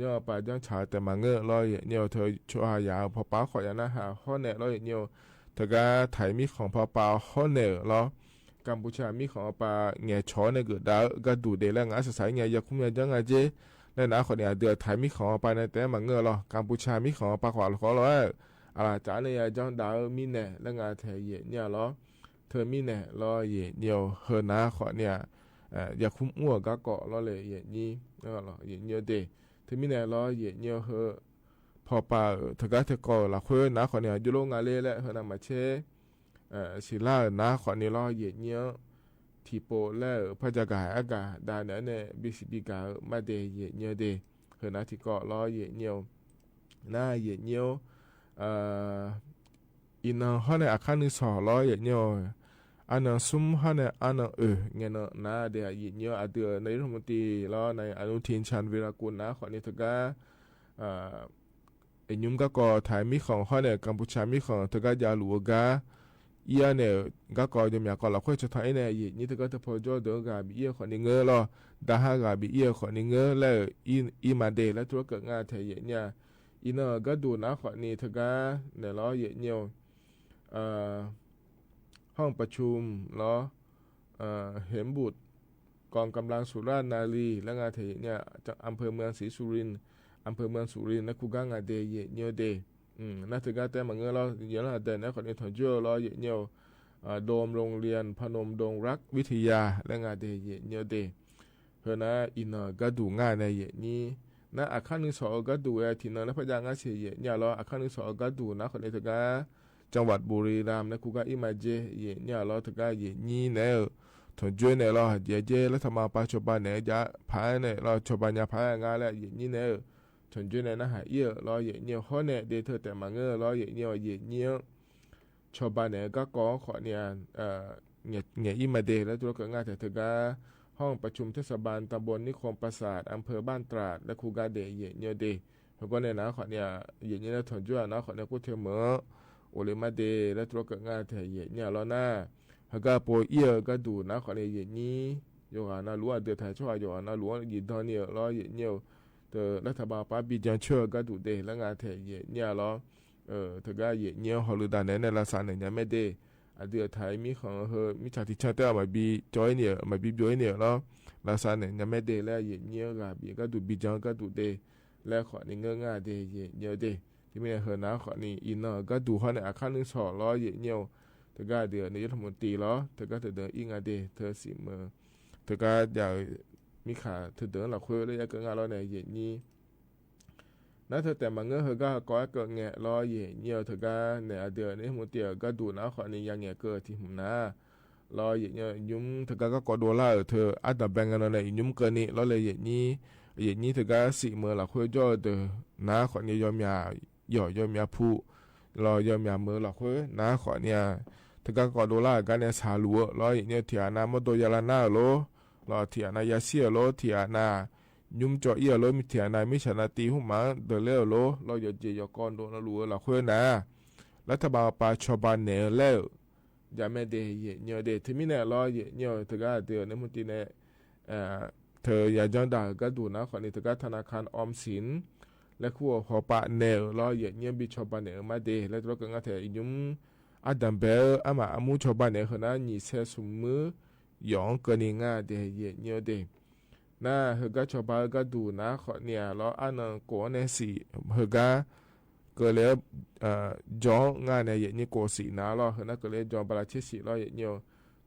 ยอดปาย้อนฉาแต๊มาเงอลอ ยาเยียะเธอโชหายา พอปาขอยาหน้าหาฮอแหนลอ ยาเยียะ เถิงกาไทยมีของพอปาฮอแหนลอ กัมพูชามีของปาแหงนฉอในเกิดดาว กาดูเด และงาสะสายแหงนยาคุ้มยาย้อนงาเจ และหนาขอนี้ เดือไทยมีของปาในแต๊มาเงอลอ กัมพูชามีของปาขวาขอลอ อะละจ๋าในยาย้อนดาว มีแหน และงาแถแยะเยียะลอ เธอมีแหนลอ ยาเยียะ เฮอหนาขอนี้ เอ่อ ยาคุ้มอ้วกาก็ลอ ละเยียะนี้ เออ ลอ ยาเยียะเด เธอมีแหนลอ ยาเยียะ เฮอ พอปาเอ๋อ เถิงกาเธอกอหลักข้อยหนาขอนี้ โยโลงาเล และเฮอหนามาเช เอ่อ ศิลาหนาขอนี้ลอ ยาเยียะ ตี้โปและพระยากาศอากาศดาแหนแหน บีซีบีกามาเด ยาเยียะเด เฮอหนาตี้กอลอ ยาเยียะ หน้า ยาเยียะ เอ่อ อีเนาะ ฮอแหนอาคารนึ่งสองลอ ยาเยียะ อะเนาะ ซุมฮอแหน อะเนาะ เออ แหงนเนาะ หน้าเด ยาเยียะ อะเดือในรัฐมนตรีลอ ในอนุทิน ชาญวีรกูล หนาขอนี้ เถิงกา เอ่อ ไอ้ยุ้มกาก็ไทยมีของฮอแหน กัมพูชามีของ เถิงกายาหลูกา เอี้ยแหน กาก็ยอมยาก็หลักข้อยจะไทยแหน ยาเยียะนี้ เถิงกาเธอพอโจ้เดินกาบีเอี้ยขอนี้เงอลอ ดาห้ากาบีเอี้ยขอนี้เงอ และอี อีมาเด และตรัวเกิดงาแถแยะเยียะ อีเนาะ กาดูหนาขอนี้ เถิงกาแหนลอ ยาเยียะ เอ่อ ห้องประชุมลอ เอ่อ เหมบุตร กองกำลังสุราษฎร์นารี และงาแถแยะเยียะ อำเภอเมืองศรีสุรินทร์ อำเภอเมืองสุรินทร์ นะ คูกางาเด ยาเยียะเด อืม หน้าเถิงกาแต๊มาเงอลอ ยาเยียะละเด หน้าขอนี้ ถอนโจ้ลอ ยาเยียะ เอ่อ โดมโรงเรียนพนมดงรักวิทยา และงาเด ยาเยียะเด เฮอหน้า อีเนาะ กาดูงาแหน ยาเยียะนี้ หน้าอาคารนึ่งสองกาดูแอ ตี้เนาะ และพยางาเสีย ยาเยียะลอ อาคารนึ่งสองกาดูหนาขอนี้ เถิงกา จังหวัดบุรีรัมย์ นะ คูกาอีมาเจ ยาเยียะลอ เถิงกา ยาเยียะนี้แหน ถอนโจ้แหนลอ ยาเยียะ รัฐบาลปาชอปาแหน ยาผาแหนลอ ชอปายาผางา และ ยาเยียะนี้แหน ถอนโจ้แหน หน้าหาเอี้ยลอ ยาเยียะ ฮอแหนเด เธอแต๊มาเงอลอ ยาเยียะ ยาเยียะ ชอปาแหน กาก็ขอนี้ เอ่อ แหงน แหงนอีมาเด และตรัวเกิดงาแถ เถิงกา ห้องประชุมเทศบาลตำบลนิคมปราสาท อำเภอบ้านตราด และคูกาเด ยาเยียะเด เฮอก็แหนหนาขอนี้ ยาเยียะ และถอนโจ้หนาขอนี้ กู้เธอเมอ โอเลมาเด และตรัวเกิดงาแถ ยาเยียะลอหน้า เฮอกาโปเอี้ยกาดูหนาขอนี้ ยาเยียะนี้ โยหานาหลู เดือไทยโชหา โยหานาหลู ยีดอนนี่ลอ ยาเยียะ เธอรัฐบาลปาบีเจิงเชอกาดูเด และงาแถ ยาเยียะลอ เออ เถิงกา ยาเยียะ ฮอลือดาแหน ในลาซาแหน ยาแม่เด อะเดือไทยมีของเฮอ มีฉาตี้เชิงแต๊มาบีจอยนี่ มาบีจอยนี่ลอ ลาซาแหน ยาแม่เด และ ยาเยียะ กาบีกาดู บีเจิงกาดูเด และขอนี้เงอะงาเด ยาเยียะเด ตี้มีแหนเฮอหนาขอนี้ อีเนาะ กาดูฮอแหนอาคารนึ่งสองลอ ยาเยียะ เถิงกาเดือในรัฐมนตรีลอ เถิงกาเธอเดินอี้งาเด เธอสิเมอ เถิงกายามีขาเธอเดินหลักข้อย และยาเกิดงาลอแหน ยาเยียะนี้ หน้าเธอแต๊มาเงอ เฮอกาก็เกิดแหงนลอ ยาเยียะ เถิงกาแหนอะเดือในรัฐมนตรีกาดูหนาขอนี้ ยาแหงนเกิดตี้หมดนา ลอ ยาเยียะ ยุ้ม เถิงกาก็กอโดลาเออ เธอ อะตาแบ่งกั๋นลอแหน ยุ้มเกินนี้ลอ ละเยียะนี้ ยาเยียะนี้ เถิงกาสิเมอหลักข้อยโจ้เดินหนาขอนี้ ยอมยา หย่อ ยอมยาผู้ ลอ ยอมยาเมอหลักข้อยหนาขอนี้ เถิงกาก็โดลา กาแหนสาหลูลอ ยาเยียะ ตี้อะหน้ามอโตยาละหน้าลอ ลอ ตี้อะหน้ายาเสียลอ ตี้อะหน้า ยุ้มจ่อเอี้ยลอ มีตี้อะหน้า มีฉานาตี้หุ้มหมางเดินแล้วลอ ลอ ยอเจยอกอนโดนหลูหลักข้อยหนา รัฐบาลปาชอปาแหนแล้ว ယၤแม่เดย์ ယဲၢ်ညိวเดย์ เถิงมี้แหน่ลอ ယဲၢ်ညိว เถิงกาเดือนในมุนตรีแหน่ เอ่อ เถิงยาจ้องดาวกาดูนะ ขอนี้ เถิงกาธนาคารออมสิน และครัวพอปะแหน่ลอ ယဲၢ်ညိว บิดชอบบาแหน่มาเดย์ และตลอดกึ่งอาแถวอีกยุ้ม อะดัมแบล อะหมาอะมูชอบบาแหน่เหินนะ หยี่แสนสุมมือ หยองเกินนี้งาเดย์ ယဲၢ်ညိวเดย์ นะ เถิงกาชอบบาเถิงกาดูนะ ขอนี้ลอ อะเนินโกเนสิ เถิงกา เกิดเลย เอ่อ จ้องงาแหน่ ယဲၢ်ညိว โกสินะลอ เหินนะ เกิดเลยจ้องบาลาเชสิลอ ယဲၢ်ညိว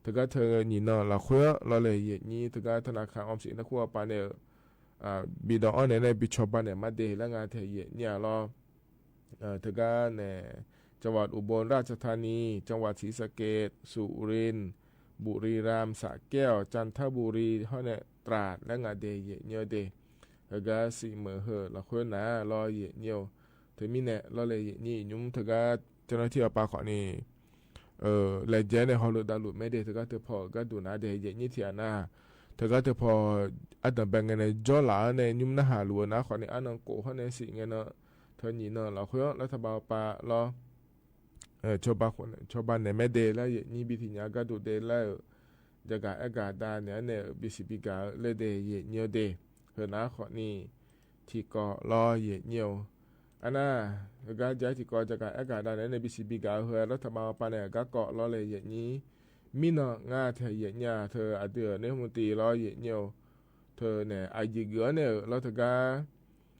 เถิงกาเถิงหยี่เนินละครัวลอเลย ယဲၢ်ညိว เถิงกาธนาคารออมสินนะครัวปะแหน่ อ่า บิดดองอ้อแหน่ในบิดชอบบาแหน่มาเดย์ และงาแถว ယဲၢ်ညိวลอ เอ่อ เถิงกาแหน่ จังหวัดอุบลราชธานี จังหวัดศรีสะเกษ สุรินทร์ บุรีรัมย์ สระแก้ว จันทบุรี เฮาแหน่ ตราด และงาเดย์ ယဲၢ်ညိวเดย์ เถิงกาสี่หมื่นเหินละครัวนะลอ ယဲၢ်ညိว เถิงมี้แหน่ลอเลย ယဲၢ်ညိว อีกยุ้ม เถิงกาเจ้าหน้าที่อปาขอนี้ เอ่อ แลเจ๊ในฮอลลุดดาลุดแม่เดย์ เถิงกาเถิงผ่อเถิงกาดูนะเดย์ ယဲၢ်ညိวเถียนะ เถิงกาเถิงผ่อ อะดัมแบล ไงในจ้อหลาในยุ้มนะหาหลัวนะ ขอนี้ อะเนินโกเฮาแหน่สิไงเนาะ เถิงหยี่เนินละครัว รัฐบาลปาลอ เอ่อ ชอบบา ชอบบาแหน่แม่เดย์ และ ယဲၢ်ညိว บิดถีเหียกาดูเดย์ และ จะก๋าแอ๊กก๋าดาแหน่ แหน่ บิดสีบิดก๋าเลยเดย์ ယဲၢ်ညိวเดย์ เหินนะ ขอนี้ ถีเกาะลอ ယဲၢ်ညိว อันน่ะ เถิงกาจะถีเกาะ จะก๋าแอ๊กก๋าดาแหน่ แหน่ บิดสีบิดก๋า เหินรัฐบาลปาแหน่ กาเกาะลอเลย ယဲၢ်ညိว มี้เนาะ งาแถว ယဲၢ်ညိว เถิงอะเดือนในมุนตรีลอ ယဲၢ်ညိว เถิงแหน่ อะหยี่เกือแหน่ลอ เถิงกา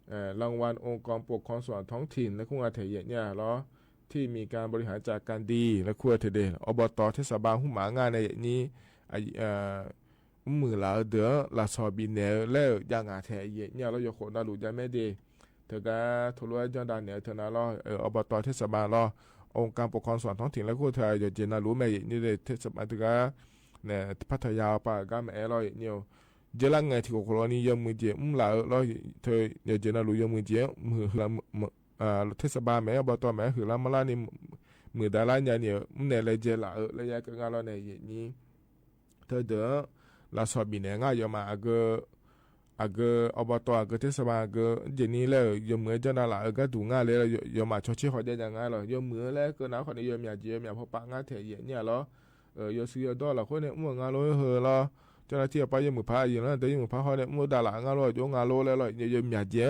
เอ่อ รางวัลองค์กรปกครองส่วนท้องถิ่น และครัวแถว ယဲၢ်ညိวลอ ที่มีการบริหารจัดการดี และครัวแถวเดย์ อบต เทศบาล ฮู้หมางาใน ယဲၢ်ညိว อะ เอ่อ หมื่นละเดือนละสอบบินแหน่ และยางาแถว ယဲၢ်ညိวลอ ยอโขนดาลุดยาแม่เดย์ เถิงกาโทรล้วนจ้องดาแหน่ เถิงนะลอ เอ่อ อบต เทศบาลลอ องค์การปกครองส่วนท้องถิ่น และครัวแถว ยอเจนาลุแม่ ယဲၢ်ညိวเดย์ เทศบาล เถิงกา แหน่ พัทยาปา กาแม่ลอ ယဲၢ်ညိว เจละไง ถีโขนนี้ ยอมือเจีย อืม ละลอ เถิง ยอเจนาลุ ยอมือเจีย มือหื้อละ เอ่อ เทศบาลแหม อบต แหม หื้อละมาละนี้ หมื่นดอลลาร์ใหญ่เนี่ย อืม แหน่ แลเจ๊ละ เอ่อ และยายเกิดงาลอแหน่ ယဲၢ်ညိว เถิงเดือนละสอบบินแหน่ งายอมมา อะเกอ อะเกอ อบต อะเกอ เทศบาล อะเกอ เจนี่แล้ว ยอมือเจ้านาละ เอ่อ กาดูงาเลย ยอมมาชอเช่ขอเจ๊ยางาลอ ยอมือแล้วเกอนะ ขอนี้ ยอมยาเจีย ยอมยาพอปะงาแถว ယဲၢ်ညိวลอ เอ่อ ยอซื้อยอดอละครัวเนี่ย อืม งาลอเฮอลอ เจ้าหน้าที่ปา ยอมือพา อยู่นั่น แต่ยอมือพา ขอเนี่ย อืม ดาละ งาลอ ยองาลอแล้วลอ ยอมยาเจีย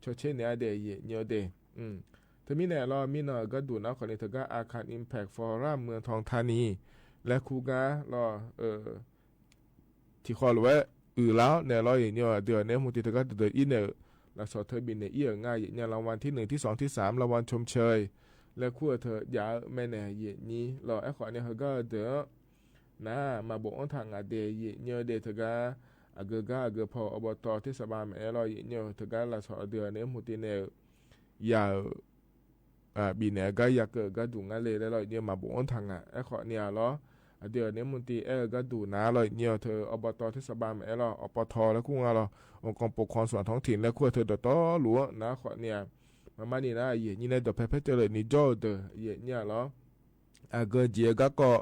ชอเช่เนี่ยเดย์ ယဲၢ်ညိวเดย์ อืม เถิงมี้แหน่ลอ มี้เนาะ เอ่อ กาดูนะ ขอนี้ เถิงกาอาคาร Impact Forum เมืองทองธานี และครัวกาลอ เอ่อ ถีขอหลัว อือแล้วแหน่ลอ ယဲၢ်ညိว เดือนในมุนตรี เถิงกาเดือนอี้แหน่ ละสอบเถิงบินแหน่ อี้ เอ่อ งา ယဲၢ်ညိว รางวัลที่หนึ่ง ที่สอง ที่สาม รางวัลชมเชย และครัวเถิงยาวแม่แหน่ ယဲၢ်ညိวลอ แอ๊ะ ขอนี้ เฮอกาเดือน นะ มาบ่งอ้นทางงาเดย์ ယဲၢ်ညိวเดย์ เถิงกา อะเกอ กา อะเกอ พอ อบต เทศบาลแหมลอ ယဲၢ်ညိว เถิงกาละสอบเดือนในมุนตรีแหน่ ยาว อ่า บินแหน่ กายาเกิด กาดูงาเลย และลอ ယဲၢ်ညိว มาบ่งอ้นทางงา แอ๊ะ ขอนี้ลอ อะเดือนในมุนตรี แอ๊ะ กาดูนะลอ ယဲၢ်ညိว เถิง อบต เทศบาลแหมลอ อปท และครัวงาลอ องค์กรปกครองส่วนท้องถิ่น และครัวเถิงดอตอหลัวนะ ขอนี้ มามานี่นะ ယဲၢ်ညိว ในดอกแพแพเจริญนี่ จ้อเดิน ယဲၢ်ညိวลอ อะเกอ เจีย กาเกาะ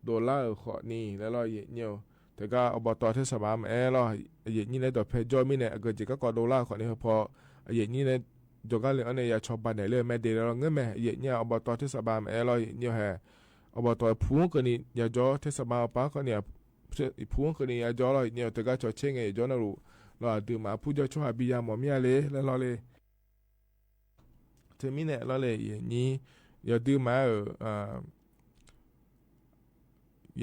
ดอลลาร์ ขอนี้ และลอ ယဲၢ်ညိว เถิงกา อบต เทศบาลแหมลอ ယဲၢ်ညိว ในดอกแพจ้อมี้แหน่ อะเกอ เจีย กาเกาะ ดอลลาร์ ขอนี้ พอ ယဲၢ်ညိว ใน จอกาเลย อันนี้ ยาชอบบาแหน่เลย แม่เดย์ และลอ เงยแม่ ယဲၢ်ညိว อบต เทศบาลแหมลอ ယဲၢ်ညိว แฮะ อบต พูงเกินนี้ ยาจ้อ เทศบาลปา ขอนี้ พูงเกินนี้ ยาจ้อลอ ယဲၢ်ညိว เถิงกาชอเช่งไง ยาจ้อนาลู ลอ อะดื้อมา พูดยาชอหาบียาหมอเมียเลย และลอเลย เถิงมี้แหน่ลอเลย ယဲၢ်ညိว ยาดื้อมา เอ่อ อ่า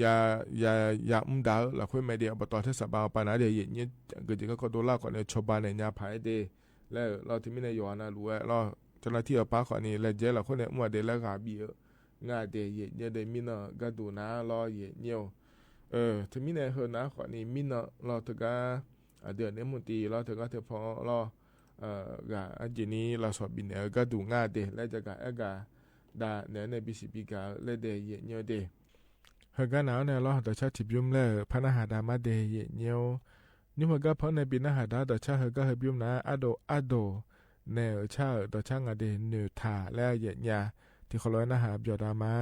ยา ยา ยาอุ้มดาว ละครัวแม่เดย์ อบต เทศบาลปานาเดย์ ယဲၢ်ညိว เกิดเจอก็ดอลลาร์ ขอนี้ ชอบบาแหน่ ยาผายเดย์ และลอ เถิงมี้แหน่ ยอนาลู ลอ เจ้าหน้าที่อปา ขอนี้ และเจ๊ละครัวแหน่ มัวเดย์ และกาบี เอ่อ งาเดย์ ယဲၢ်ညိวเดย์ มี้เนาะ กาดูนะลอ ယဲၢ်ညိว เอ่อ เถิงมี้แหน่ เฮอนะ ขอนี้ มี้เนาะลอ เถิงกา อะเดือนในมุนตรีลอ เถิงกาเถิงพอลอ เอ่อ กา อะเจนี่ ละสอบบินแหน่ กาดูงาเดย์ และจะกาแอ๊ะ กาดาแหน่ ใน บีซี บี กา และเดย์ ယဲၢ်ညိวเดย์ เฮอกาหนาวแหน่ลอ เดี๋ยวชาติบยุ้มแล พานะหาดามาเดย์ ယဲၢ်ညိว ยุ้มเฮอกาพอในปีนะหาดา เดี๋ยวชาเฮอกาเฮอยุ้มนะ อะโด อะโด แหน่ เออ ชา เออ เดี๋ยวชางาเดย์ เนอ ถา และ ယဲၢ်ညိဝ် ที่ขอร้อยนะหาบยอดามา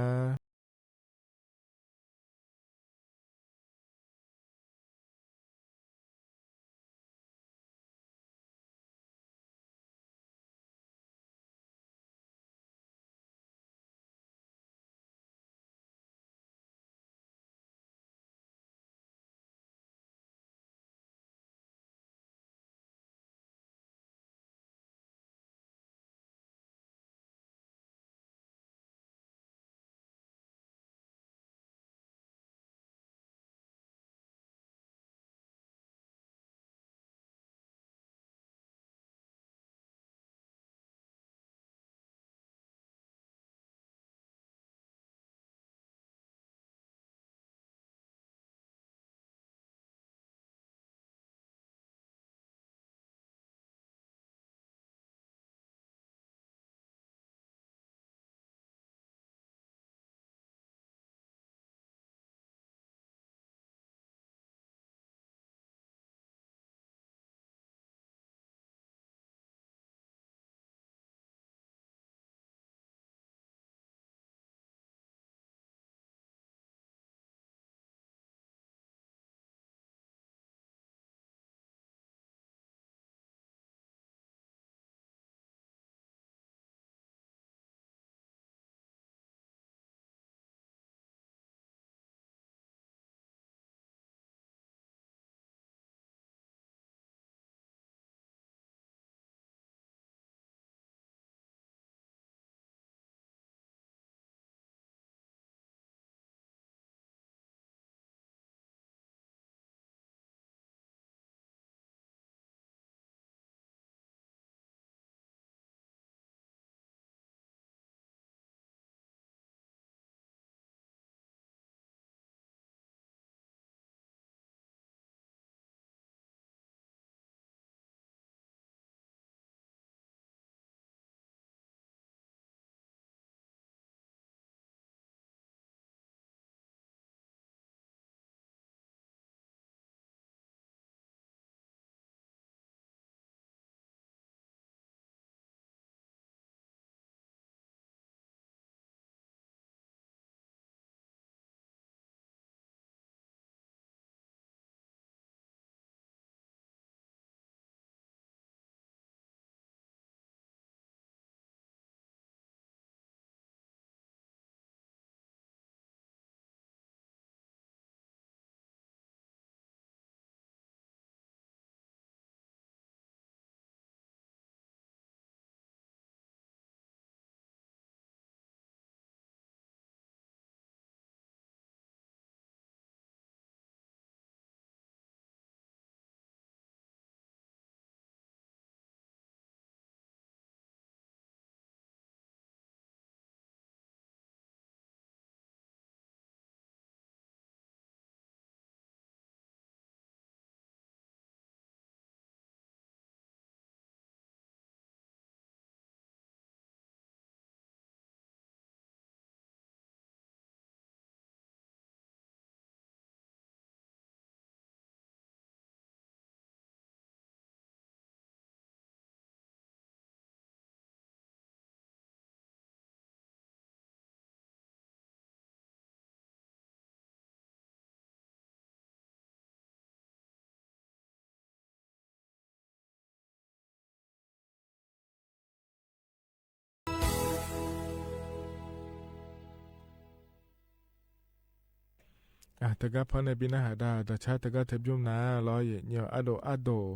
อ่ะ တဂၤဖဲန့ၣ် ပီၼၢဟးဒါ ဒိးဆါတဂၤတဘျုးနၤလီၤ ယဲၢ်ညီ အဒိၣ်အဒိၣ်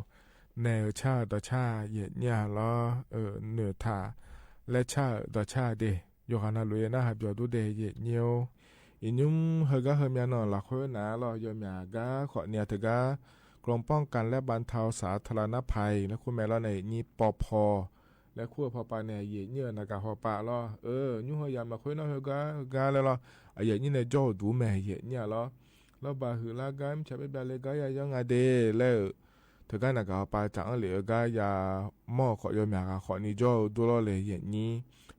နဲၣ်ဧိၤဆါဧိၤ ဒိးဆါ ယဲၢ်ညီလီၤ အဲ နဲၣ်ထး လဲဆါဧိၤ ဒိးဆါဧိၤဒ့ၣ် ယိၤဟၣ်နၤလူၤ ယနၢ်ဟးပျီၤဒူဒ့ၣ် ယဲၢ်ညီ အံၤ နုာ်ဟဲဂၤဟဲမၠးနီၣ်လၢခွဲနၤလီၤ ယဲၢ်မၠးဂၤ ခီၣ်နံၣ်တဂၤ กรมป้องกันและบรรเทาสาธารณภัย လၢခူၣ်မဲာ်လီၤန့ၣ် ယဲၢ်ညီ ပီၣ်ဖီၣ် လၢခူၣ်အဖီပၤန့ၣ် ယဲၢ်ညီ နၢ်ကၣ်ဟီၣ်ပာ်လီၤ အဲ နုာ်ဟဲယၤမၠးခွဲနီၣ် ဟဲဂၤ ဟဲဂၤလၢလီၤ အယဲၢ်ညီန့ၣ် ကၠီအိၣ်ဒူမဲာ် ယဲၢ်ညီလီၤ လီၤဘၣ်ဟုၣ်လၢဂၤ မုၢ်ဆါဘဲဘျါလၢဂၤယၤယီငါဒ့ၣ် လၢ တဂၤနၢ်ကၣ်ဟီၣ်ပာ် တၢ်အီၣ်လံအဂၤယၤ မီၢ်ခီၣ်ယီၤမၠးဂၤ ခီၣ်နံၣ်ကၠီအိၣ်ဒူလီၤလၢယဲၢ်ညီ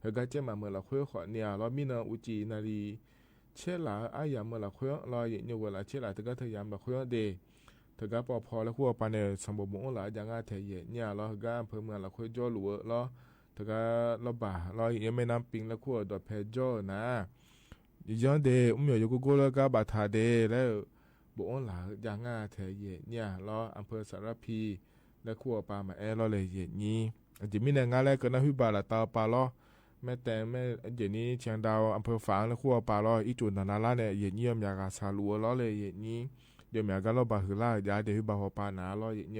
ဟဲဂၤကဲမးမၢလီၤခွဲခီၣ်နံၣ်လီၤ မံနီၣ်အူၣ်ကံၣ်နၣ်ရံၣ် ဆဲးလး အါယၤမၢလီၤခွဲလီၤ ယဲၢ်ညီ ဝဲလးဆဲးလး တဂၤတယၤမၢလီၤခွဲဒ့ၣ် တဂၤပီၣ်ဖီၣ်လၢခူၣ်အဖီပၤန့ၣ် စီၤဘိၣ်မုၣ်အိၣ်လၢအယၤငါထဲယဲၢ်ညီလီၤ ဟဲဂၤအဖၢမုၢ်လီၤခွဲကၠီလူၤဧိၤလီၤ တဂၤလီၤဘၣ်လီၤ ယဲၢ်ညီ မဲၢ်နၢ်ပ့ၣ်လၢခူၣ်အဒီးဖဲကၠီဧိၤနၤ ယီဒ့ၣ် အူမၠီၣ်ယိၤကိၣ်ကိၣ်လၢဂၤဘၣ်ထးဒ့ၣ် လၢ ဘိၣ်အိၣ်လၢယၤငါထဲယဲၢ်ညီလီၤ အဖၢစရၣ်ဖံ လၢခူၣ်အဖီပၤမၤအဲၣ်လီၤလၢယဲၢ်ညီ အတမံၤန့ၣ် ငါလၢကနၣ်ဟူဘၣ်လၢတၢ်အဖီပၤလီၤ မဲၢ်တဲမဲၢ် ယဲၢ်ညီ ဆၢၣ်ဒီး အဖၢဖၣ်လၢခူၣ်အဖီပၤလီၤ အံၣ်ကၠိၣ်တၢ်ဒၣ်လၢ်န့ၣ် ယဲၢ်ညီ ယီၤမၠးဂၤဆၣ်လူၤဧိၤလီၤလၢယဲၢ်ညီ ယီၤမၠးဂၤလီၤဘၣ်ဟုၣ်လၢ် ယၤဒ့ၣ်ဟူဘၣ်ဟီၣ်ပာ်နၤလီၤ ယဲၢ်ညီ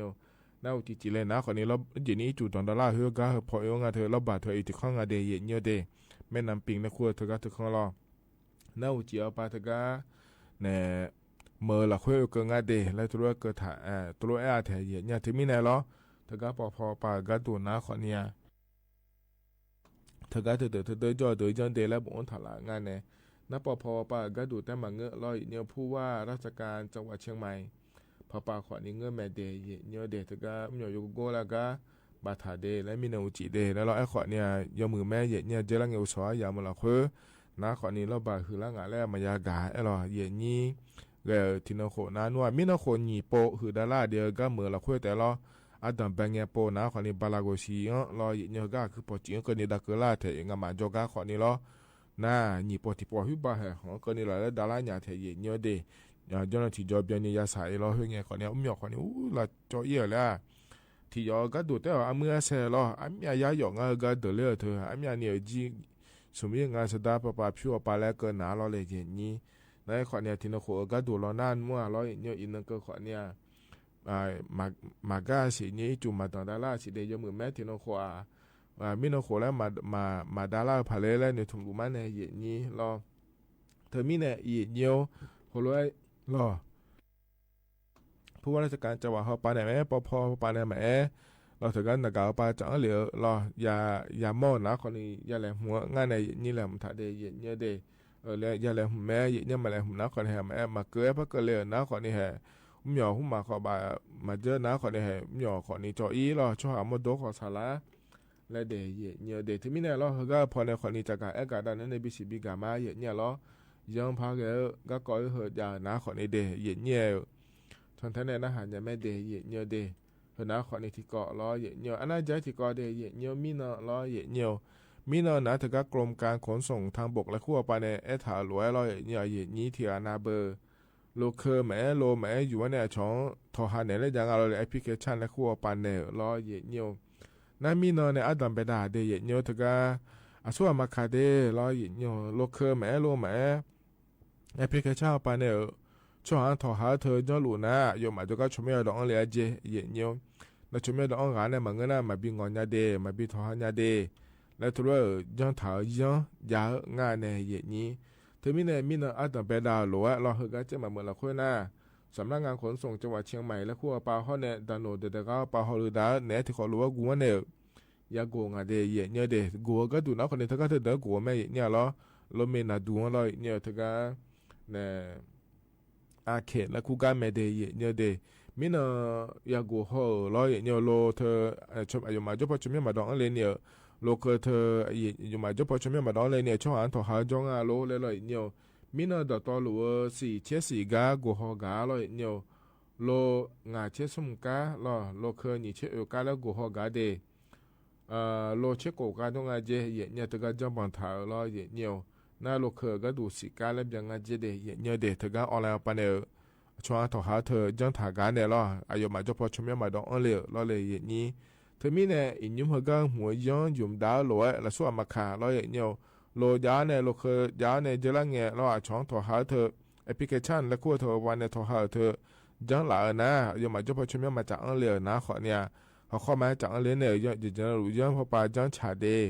နၢ်အူၣ်ကံၣ်ကံၣ်လဲၣ် နၢ်ခီၣ်နံၣ်လီၤ ယဲၢ်ညီ အံၣ်ကၠိၣ်တၢ်ဒၣ်လၢ် ဟဲဂၤဟဲဖီၣ်အီၣ်ငါထဲ လီၤဘၣ်ထဲအံၤတခီငါဒ့ၣ် ယဲၢ်ညီဒ့ၣ် မဲၢ်နၢ်ပ့ၣ်လၢခူၣ်တဂၤတခီလီၤ နၢ်အူၣ်ကံၣ်အီၤပၢ်တဂၤ န့ၣ် မၢလီၤခွဲအကငါဒ့ၣ် လၢတလိၣ်အဲၣ်ကၢထး အဲ တလိၣ်အဲၣ်အါထဲယဲၢ်ညီ တမံၤန့ၣ်လီၤ တဂၤပီၣ်ဖီၣ်ပၢ်ဂၤဒိၣ် နၢ်ခီၣ်နံၣ်ဧါ တဂၤတဒၢးတဒၢး ကၠီဒၢး ယီၢ်ဒ့ၣ်လၢဘိၣ်အိၣ်ထီၣ်လၢအငါန့ၣ် နၢ်ပီၣ်ဖီၣ်ပၢ်ဂၤဒိၣ်တဲမၤငၢၢ်လီၤ ယဲၢ်ညီ ผู้ว่าราชการจังหวัดเชียงใหม่ ဖီပၢ်ခီၣ်နံၣ်ငၢၢ်မဲာ်ဒ့ၣ် ယဲၢ်ညီဒ့ၣ် တဂၤ အူမၠီၣ်ယိၤကိၣ်ကိၣ်လၢဂၤ ဘၣ်ထးဒ့ၣ် လၢမံနီၣ်အူၣ်ကံၣ်ဒ့ၣ် လၢလီၤအဲၣ်ခီၣ်နံၣ်ဧါ ယီၤမုၢ်မဲာ် ယဲၢ်ညီ ကဲလၢငဲၤအိၣ်ဆီ ယၤမၢလီၤခွဲ နၢ်ခီၣ်နံၣ်လီၤဘၣ်ဟုၣ်လၢ် ငါလၢမၤယၤဂၤအဲၣ်လီၤ ယဲၢ်ညီ ဂဲၤထံနီၣ်ဃိး နၢ်နွံ မံနီၣ်ဃိးနံၣ်ပိာ် ဟုၣ်ဒၣ်လၢ်ဒ့ၣ် ဂၤမၢလီၤခွဲတဲလီၤ အတၢ်ဘၣ်ငဲၤပိာ် နၢ်ခီၣ်နံၣ် ဘၣ်လၢဂီၤဆံအီၤလီၤ ယဲၢ်ညီ ဂၤခုၣ်ဖီၣ်ကံၣ်အီၤ ကန့ၢ်ဒၣ်ကလၢ်ထဲ ယဲၢ်ညီ မၤကၠီဂၤခီၣ်နံၣ်လီၤ နၢ် နံၣ်ပိာ်ထံၣ်ပိာ် ဟုၣ်ဘၣ်ဟဲ ဟီၣ်ကန့ၢ်လီၤလၢဒၣ်လၢ်ညါထဲ ယဲၢ်ညီဒ့ၣ် ယီၤနီၣ်ထံၣ်ကၠီဘျီန့ၣ် ယၤစၢ်အံၤလီၤ ဟဲငဲၤခီၣ်နံၣ် အူမၠီၣ်ခီၣ်နံၣ် အူလၢကၠီအံၤလၢ ထံၣ်ယီၤဂၤဒိၣ်တဲအီၤ အမုၢ်အဆဲးလီၤ အမ့ၢ်ယၤယီၤ ငါဂၤဒၢးလၢအီၤထဲ အမ့ၢ်န့ၣ်အကံၣ် ဆူမဲာ်ညါ ငါစဒါ ပပာ်ဖၠူအီၤပာ်လၢကနၣ်လီၤလၢယဲၢ်ညီ နၢ်ခီၣ်နံၣ် ထံနီၣ်ဃိး ဂၤဒိၣ်လီၤ နၢ်နွံလီၤ ယဲၢ်ညီ အံၤနၢ်ကၢခီၣ်နံၣ် မၤ မၤဂၤစံး ယဲၢ်ညီ အံၣ်ကၠိၣ်မၤတၢ်ဒၣ်လၢ်စံးဒ့ၣ် ယီၤမုၢ်မဲာ်ထံနီၣ်ဃိးဧါ မံနီၣ်ဃိးလၢ မၤ မၤ မၤဒၣ်လၢ်ဖးလဲၢ်လၢ နုာ်ထူၣ်လူၤမးန့ၣ် ယဲၢ်ညီလီၤ တမံၤန့ၣ် ယဲၢ်ညီ ဟိလီၤ ผู้ว่าราชการจังหวัดဟီၣ်ပၢ်န့ၣ် မၤအဲၣ် ပီၣ်ဖီၣ်ပၢ်န့ၣ် မၤအဲၣ် လီၤ တဂၤနၢ်ကၣ်ပၢ် တၢ်အီၣ်လံလီၤ ယၤ ယၤမီၢ် နၢ်ခီၣ်နံၣ် ယၤလဲၤမူၤ ငါန့ၣ် ယဲၢ်ညီ လဲၤမူၤထးဒ့ၣ် ယဲၢ်ညီဒ့ၣ် လၢယၤလဲၤမူၤမဲာ် ယဲၢ်ညီ မၤလဲၤမူၤ နၢ်ခီၣ်နံၣ် မၤအဲၣ် မၤကၢအဲၣ်ဖဲကၢလဲၣ် နၢ်ခီၣ်နံၣ်ဟဲ မၠီၣ်ဟူမၤခီၣ်ဘၣ် မၤဒၢနၢ်ခီၣ်နံၣ်ဟဲ မၠီၣ်ခီၣ်နံၣ် ကၠီအံၤလီၤ ဆီဟးမီၢ်ဒိၣ်ဃီၤဆၣ်လၢ် လၢဒ့ၣ် ယဲၢ်ညီဒ့ၣ် တမံၤန့ၣ်လီၤ ဟဲဂၤဖီန့ၣ် ခီၣ်နံၣ် တၢ်ကၣ်အဲၣ်ကၣ်ဒၣ်န့ၣ် ဘံၣ်စံးဘံၣ်ကၣ်မး ယဲၢ်ညီလီၤ ယီၤဖးဂဲၤ ဂၤကီၢ်အံၤ ဟဲယၤ နၢ်ခီၣ်နံၣ်ဒ့ၣ် ယဲၢ်ညီ ဆီထဲန့ၣ် နၢ်ဟးညါမဲာ်ဒ့ၣ် ယဲၢ်ညီဒ့ၣ် ဟဲနၢ်ခီၣ်နံၣ်ထံကီၢ်လီၤ ယဲၢ်ညီ အနၢ်ကၠဲထံကီၢ်ဒ့ၣ် ယဲၢ်ညီ မံနီၣ်လီၤ ယဲၢ်ညီ မံနီၣ် နၢ်တဂၤ กรมการขนส่งทางบก လၢခူၣ်အပၢ်န့ၣ် အဲၣ်ထးလိာ်ဝဲလီၤ ယဲၢ်ညီ ယဲၢ်ညီ ထံဂၤနၢ်ဘၢ လိာ်ခၢၣ်မၤအဲၣ် လိာ်မၤအဲၣ်ယူၤဝဲန့ၣ် အဆီထီၣ်ဟးနဲၣ်လၢယၤဂၤလီၤလၢ application လၢခူၣ်အပၢ်န့ၣ်လီၤ ယဲၢ်ညီ နၢ်မံနီၣ်န့ၣ် အတၢ်ဘဲဒၣ်ဒ့ၣ် ယဲၢ်ညီ တဂၤ အဆိအမၤခးဒ့ၣ်လီၤ ယဲၢ်ညီ လိာ်ခၢၣ်မၤအဲၣ် လိာ်မၤအဲၣ် application အပၢ်န့ၣ် ဆီဟးထီၣ်ဟးထၢ ယီၤလူၤနၤ ယိၤမး ကၠီကၢ် ဆိမိၣ်ယီၤဒီးအီၤလၢအက့ ယဲၢ်ညီ နဆိမိၣ်ယီၤဒီးအီၤဂၤန့ၣ် မၤငၢၢ်နၤ မၤဘံၣ်ငီၢ်ညါဒ့ၣ် မၤဘံၣ်ထီၣ်ဟးညါဒ့ၣ် လၢတရၢ ယီၤထးယီၤ ယၤငါန့ၣ် ယဲၢ်ညီ တမံၤန့ၣ် မံနီၣ် အတၢ်ဘဲဒၣ်လိာ်ဝဲလီၤ ဟဲဂၤကဲမးမၢလီၤခွဲနၤ สำนักงานขนส่งจังหวัดเชียงใหม่ လၢခူၣ်အပၢ်ဟီၣ်န့ၣ် တၢ်နိၣ်ဒဲးတဂၤအပၢ်ဟီၣ်လၢဒၣ် နဲၣ်ထံကီၢ်လိာ်ဝဲဂူာ်ဝဲန့ၣ် ယၤကိၢ်ငါဒ့ၣ် ယဲၢ်ညီဒ့ၣ် ကိၢ်အဂၤဒိၣ် နၢ်ခီၣ်နံၣ် တဂၤတဒၢးကိၢ်မဲာ် ယဲၢ်ညီလီၤ လိာ်မ့ၢ်နၤဒူၣ်လီၤ ယဲၢ်ညီ တဂၤ န့ၣ် အခဲလၢခူၣ်ကါမဲာ်ဒ့ၣ် ယဲၢ်ညီဒ့ၣ် မံနီၣ် ယၤကိၢ်ဟီၣ်ဧၢလီၤ ယဲၢ်ညီ လိာ်ထၢ ယိၤမး ကၠီဖီ ဆိမိၣ်မးဒီးအီၤလၢန့ၣ် လိာ်ခၢၣ်ထၢ ယိၤမး ကၠီဖီ ဆိမိၣ်မးဒီးအီၤလၢန့ၣ် ဆီဟးထီၣ်ဟးယီၤငါလိာ်လဲၣ်လီၤ ယဲၢ်ညီ မံနီၣ် ဒီးတီလိာ်ဝဲ စံၣ်ဆဲးစံၣ်ကါ ကိၢ်ဟီၣ်ကါလီၤ ယဲၢ်ညီ လိာ်ငါးဆဲးဆူၣ်ကါလီၤ လိာ်ခၢၣ်နံၣ်ဆဲးအုးကါလၢကိၢ်ဟီၣ်ကါဒ့ၣ် လိာ်ဆဲးကိၢ်ကါဒိၣ်ငါက့ ယဲၢ်ညီ တဂၤ ကၠီဘၣ်ထးဧၢလီၤ ယဲၢ်ညီ နၢ်လိာ်ခၢၣ်အဂၤဒိၣ်စံၣ်ကါလၢဘၣ်ငါက့ဒ့ၣ် ယဲၢ်ညီဒ့ၣ် တဂၤ online အပၢ်န့ၣ် ဆီဟးထီၣ်ဟးထၢ ယီၤထးကါန့ၣ်လီၤ အယိၤမး ကၠီဖီ ဆိမိၣ်မးဒီးအီၤလဲၣ် လီၤလၢ ယဲၢ်ညီ တမံၤန့ၣ် အံၤ ညိဟဲဂၤမူၤယီၤ ယိၤမးဒၣ်လိာ်ဝဲ လၢဆိအမၤခးလီၤ ယဲၢ်ညီ လိာ်ယၤန့ၣ် လိာ်ခၢၣ်ယၤန့ၣ် ကဲလၢန့ၣ်လီၤ အဆီဟးထီၣ်ဟးထၢ အဲပလီၶေးရှင်း လၢခူဝ်းတၢ်ဝဲန့ၣ် ထိးဟးအီၤ ထိး ယင်းလၢအီၤနၤ ယွၤမၤကၠိၣ်ဖီဆိမၢ် မၤတၢ်အီၤလၢအီၤနၤ အဃိန့ၣ် ဟီၣ်ခိၣ်မၤတၢ်အီၤလၢအီၤန့ၣ် ယဲၢ် ယဲၢ် ယဲၢ် လူၤယဲၢ် ဖီၣ်ပာ်ယင်းဆၣ်ဒၣ်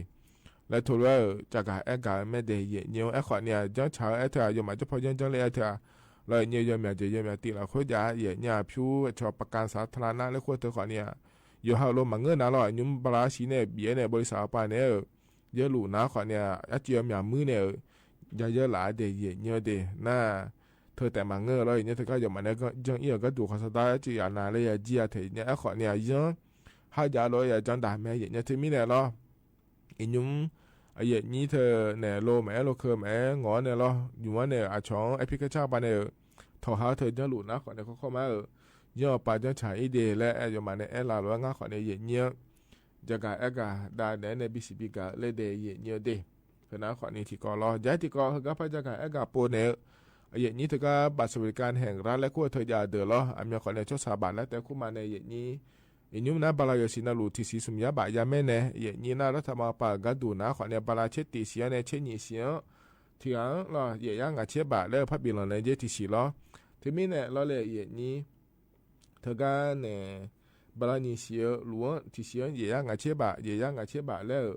လၢထိးလၢ ကၠၢ်ကၣ်အဲၣ်ကၣ် မ့ၢ်ဒၣ်ယဲၢ်နံၣ် အဲၣ်ဃိန့ၣ် ယင်းဆၣ်အဲၣ်တၢ် ယွၤမၤကၠိၣ်ဖီယင်း ယင်းလၢအဲၣ်တၢ် လၢယဲၢ်နံၣ် ယွၤမၤဒၣ် ယွၤမၤတံၢ်လီၤ ဃိယၤ ယဲၢ်နံၣ် အဖဵ အဆီ ပကၣ်စးထရၣ် နၤလၢခူဝ်းတၢ်ဃိန့ၣ် ယိၤဟၣ်လိမၤငၢၢ်နၤလီၤ ညုၣ်ဘြါစံးန့ၣ် ဘံၣ်အဲၣ်န့ၣ် ဘိလံစၣ်အပၢ်န့ၣ် ယဲၢ်လူၤနၤဃိန့ၣ် အကၠိၣ်ယဲၢ်မၤမုၢ်န့ၣ် ယဲၢ်ယဲၢ်လၢဒၣ်ယဲၢ်နံၣ်ဒၣ် နၤ ထိးတဲမၤငၢၢ်လီၤ ယဲၢ်နံၣ် တကးယွၤမၤန့ၣ် ယင်းအံၤအကါဒိၣ် ခီဆၢဒၣ် ကၠိၣ်ယဲၢ်နၤလၢယဲၢ်ကၠိၣ်အထဲ ယဲၢ်နံၣ် အဲၣ်ဃိန့ၣ် ယင်း ဟါယၤလီၤ ယဲၢ်ကၠိၣ်ဒၣ်မ့ၢ် ယဲၢ်နံၣ် တမံၤန့ၣ်လီၤ အညုၣ် အယဲၢ်နံၣ် ထိးန့ၣ် လိမၤအဲၣ်လိခဲ မၤအဲၣ်ငီၢ်န့ၣ်လီၤ ယွၤန့ၣ် အဆီ အဲပလီၶေးရှင်း ပၢ်န့ၣ် ထိးဟးထိး ယင်းလူၤနၤဃိန့ၣ် ခီခီမး ယင်းအပၢ်ယင်းဆၣ်အံၤဒၣ် လၢအဲၣ်ယွၤမၤန့ၣ် အဲၣ်လၢလီၤ နၤဃိန့ၣ် ယဲၢ်နံၣ် ကၠၢ်ကၣ်အဲၣ်ကၣ်ဒၣ်န့ၣ်န့ၣ် ဘံၣ်စံးဘံၣ်ကၣ်လၢဒၣ်ယဲၢ်နံၣ်ဒၣ် ဟဲနၤဃိန့ၣ် ထံကီၢ်လီၤ ယဲၢ်ထံကီၢ် ဟဲကါဖး ကၠၢ်ကၣ်အဲၣ်ကၣ်ပိန့ၣ် အယဲၢ်နံၣ် တကး ဘၣ်စဝံးကၣ် ဟဲၣ်ရၣ်လၢခူဝ်းတၢ်ယၤဒၢးလီၤ အမ့ၢ်ဃိန့ၣ် ဆိစၣ်ဘၣ်လၢတဲခိၣ်မးန့ၣ် ယဲၢ်နံၣ် အညုၣ်မနုၤ ဘၣ်လီၤယဲၢ်စံး နလူၤထံၣ်ဆံးဆူမဲာ်ညါဘၣ်ယၤမ့ၢ်န့ၣ် ယဲၢ်နံၣ် နၤ ရၢထၢမၤပၢ် ကၢဒူၣ်နၤဃိန့ၣ် ဘၣ်လီၤဆဲးတံၢ်ဆံးန့ၣ် ဆဲးနံၣ်ဆံး ထံဂၤလီၤ ယဲၢ်ယဲၢ်ငါးဆဲးဘၣ် လၢဖးဘံၣ်လီၢ်န့ၣ် ယဲၢ်ထံၣ်ဆံးလီၤ တမံၤန့ၣ်လီၤလၢယဲၢ်နံၣ် တကးန့ၣ် ဘၣ်လီၤနံၣ်ဆံး လူၤထံၣ်ဆံး ယဲၢ်ယဲၢ်ငါးဆဲးဘၣ် ယဲၢ်ယဲၢ်ငါးဆဲးဘၣ်လၢ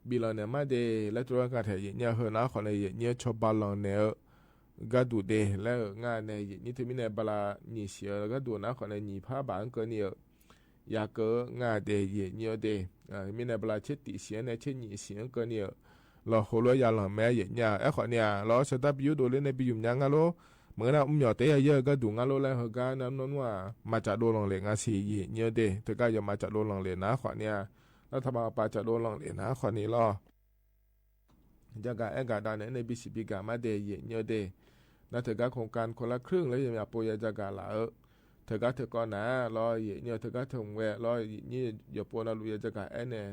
ဘံၣ်လီၢ်န့ၣ်မးဒၣ် လၢတြီကၣ်ထဲ ယဲၢ်နံၣ် ဟဲနၤဃိန့ၣ် ယဲၢ်နံၣ် ဆီဘၣ်လီၢ်န့ၣ် ကၢဒူၣ်ဒၣ်လၢ ငါန့ၣ် ယဲၢ်နံၣ် တမံၤန့ၣ် ဘၣ်လီၤနံၣ်ဆံး ကၢဒူၣ်နၤဃိန့ၣ် နံၣ်ဖးဘၣ်အကၢန့ၣ် ယၤကၢ ငါဒၣ် ယဲၢ်နံၣ်ဒၣ် မံၤန့ၣ် ဘၣ်လီၤဆဲးတံၢ်ဆံးန့ၣ် ဆဲးနံၣ်ဆံးအကၢန့ၣ် လီၤဟိလီၤယၤလီၤမ့ၢ် ယဲၢ်နံၣ် အဲၣ်ဃိန့ၣ် လီၤ စဲးတၢ်ပယူဒိၣ်လၢန့ၣ် ပယူမညါငါလိၤ မ့ၢ်ကနၣ် အူမျီၣ်တဲယၤယဲၢ်ကၢဒူၣ်ငါလိၤလၢဟဲဂၤ နနန မၤစၢ်ဒိးလီၢ်လၢ်ငါဆံး ယဲၢ်နံၣ်ဒၣ် တကးယွၤမၤစၢ်ဒိးလီၢ်လၢ်နၤဃိန့ၣ် လၢထၢမၤပၢ်စၢ်ဒိးလီၢ်လၢ်နၤဃိန့ၣ်လီၤ ကၠၢ်ကၣ်အဲၣ်ကၣ်ဒၣ်န့ၣ်န့ၣ် ဘံၣ်စံးဘံၣ်ကၣ်မးဒၣ် ယဲၢ်နံၣ်ဒၣ် နၤ တကး โครงการคนละครึ่ง လၢယမၤပိာ်ယၤကၠၢ်ကၣ်လၢ်ဧၢ တကးတကီၢ်နၤလီၤ ယဲၢ်နံၣ် တကးတဝဲလီၤ ယဲၢ်နံၣ် ယပိာ်နၤလူၤယၤကၠၢ်ကၣ်အဲၣ်န့ၣ်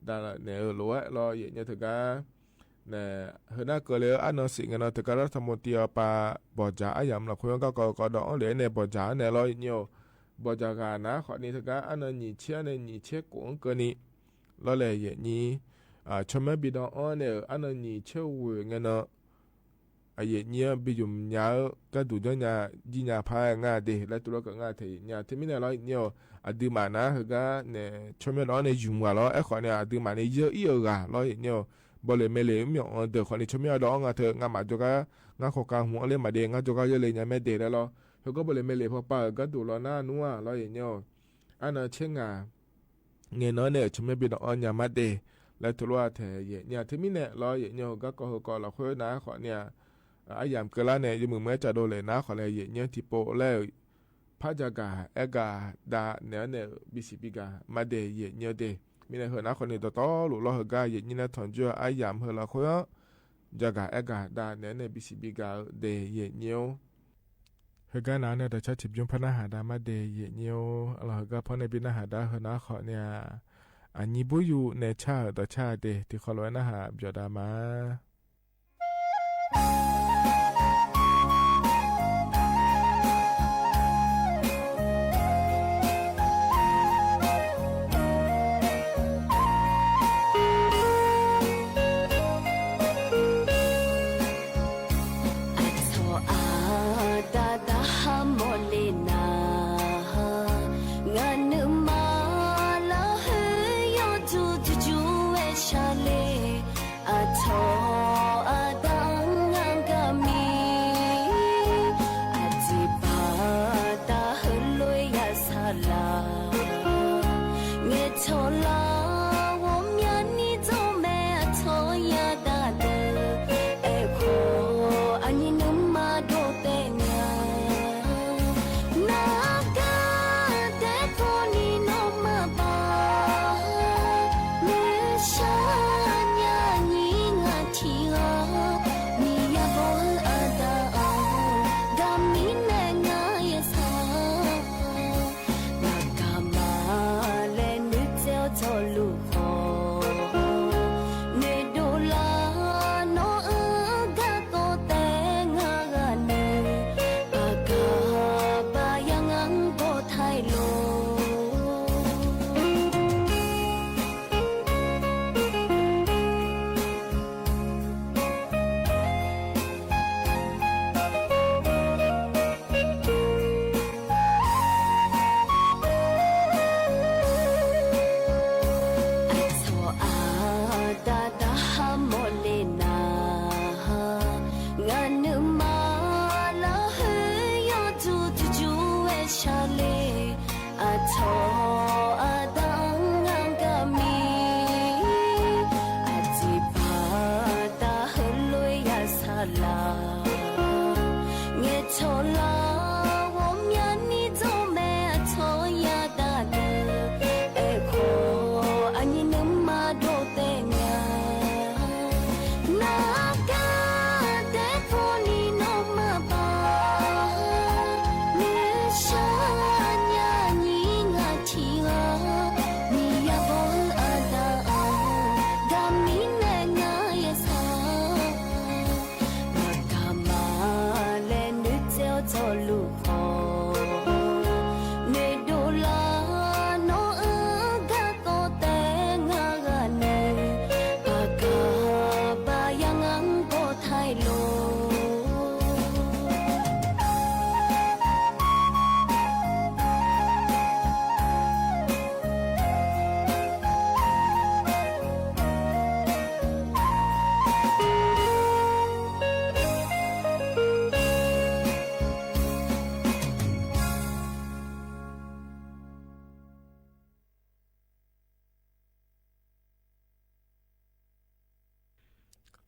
ဒၣ်န့ၣ်ဧၢ လိၤဝဲလီၤ ယဲၢ်နံၣ် တကး န့ၣ် ဟဲနၤကၢလၢ အနီၢ်စံး ငဲၢ်နီၢ် တကး ရၢထၢမီတံအပၢ် ဘီၣ်ကၠၣ်အယၣ်မးလီၤ ခိၣ်ယီၣ်ကီၢ်ကီၢ်ဒီးအီၣ်လဲၣ်န့ၣ် ဘီၣ်ကၠၣ်န့ၣ်လီၤ ယဲၢ်နံၣ်ဧၢ ဘီၣ်ကၠၣ်ဂၤနၤဃိန့ၣ် တကး အနီၢ်နံၣ်ဆဲးန့ၣ် နံၣ်ဆဲးကိးအကၢန့ၣ် လီၤလၢယဲၢ်နံၣ် ဆီမၢဘံၣ်ဒီးအီၣ်န့ၣ် အနီၢ်နံၣ်ဆဲးဝဲ ငဲၢ်နီၢ် အယဲၢ်နံၣ် ဘၣ်ယိၣ်မညါဧၢ ကၢဒူၣ်ကၠီညါ ယံညါဖးငါဒၣ် လၢတြီကၣ်ငါထဲ ယဲၢ်နံၣ် တမံၤန့ၣ်လီၤ ယဲၢ်နံၣ်ဧၢ အဒုးမးနၤ ဟဲဂၤန့ၣ် ဆီမၢဒီးအီၣ်န့ၣ် ယုမ်ၢ်ဝဲလီၤ အဲၣ်ဃိန့ၣ် အဒုးမးန့ၣ် ယဲၢ်အံၤအဂၤလီၤ ယဲၢ်နံၣ်ဧၢ ဘၣ်လၢမဲာ်လၢ မ့ၢ်အီၤဒၢးဃိန့ၣ် ဆီမၢဒီးအီၣ်ငါထဲ ငါမၤကၠီကါ ငါ โครงการ ဟူအီၤလၢမးဒၣ် ငါကၠီကါယဲၢ်လၢညါမ့ၢ်ဒၣ်လၢလီၤ ဟဲဂၤဘၣ်လၢမဲာ်လၢ ဖီၣ်ပာ်ကၢဒူၣ်လီၤနၤ နူၤဧါ လီၤ ယဲၢ်နံၣ်ဧၢ အနီၢ်ဆဲးငါ ငဲၢ်နီၢ်န့ၣ် ဆီမၢဘံၣ်ဒီးအီၣ်ညါမးဒၣ် လၢတြီထဲ ယဲၢ်နံၣ် တမံၤန့ၣ်လီၤ ယဲၢ်နံၣ် ဟဲဂၤကီၢ်ဟဲကီၢ်လီၤဃိနၤဃိန့ၣ် အယၣ်ကၢလၢ်န့ၣ် ယမုၢ်မွဲစၢ်ဒိးလဲၣ်နၤဃိန့ၣ် ယဲၢ်နံၣ် ထံပိလၢ ဖးကၠၢ်ကၣ် အဲၣ်ကၣ်ဒၣ်န့ၣ်န့ၣ် ဘံၣ်စံးဘံၣ်ကၣ်မးဒၣ် ယဲၢ်နံၣ်ဒၣ် မံၤန့ၣ် ဟဲနၤဃိန့ၣ် တီတီလိၤလီၤ ဟဲဂၤ ယဲၢ်နံၣ် နၤ ထွန်ကြို အယၣ်ဟဲလီၤဃိ ကၠၢ်ကၣ် အဲၣ်ကၣ်ဒၣ်န့ၣ်န့ၣ် ဘံၣ်စံးဘံၣ်ကၣ်ဒၣ် ယဲၢ်နံၣ်ဧၢ ဟဲဂၤနၤန့ၣ် တၢ်ဆါဆံးဘျုးဖးနၢ်ဟးဒၣ်မးဒၣ် ယဲၢ်နံၣ်ဧၢ အလီၢ်ဟဲဂၤဖီန့ၣ် ဘံၣ်နၢ်ဟးဒၣ်ဟဲနၤဃိန့ၣ် အနံၣ်ဘိယူၢ်န့ၣ်ဆၣ်ဧၢ တၢ်ဆါဒၣ် တံၤဃီလီၤဝဲနၢ်ဟးပၠီၤဒၣ်မး အထီၣ်အတၢ်တဟးမီၢ်လံနၤ, ငါနုာ်မၤလၢဟဲယိာ်တူၢ်တကၠူဝဲဆၣ်လ့, အထီၣ်အတၢ်ငါ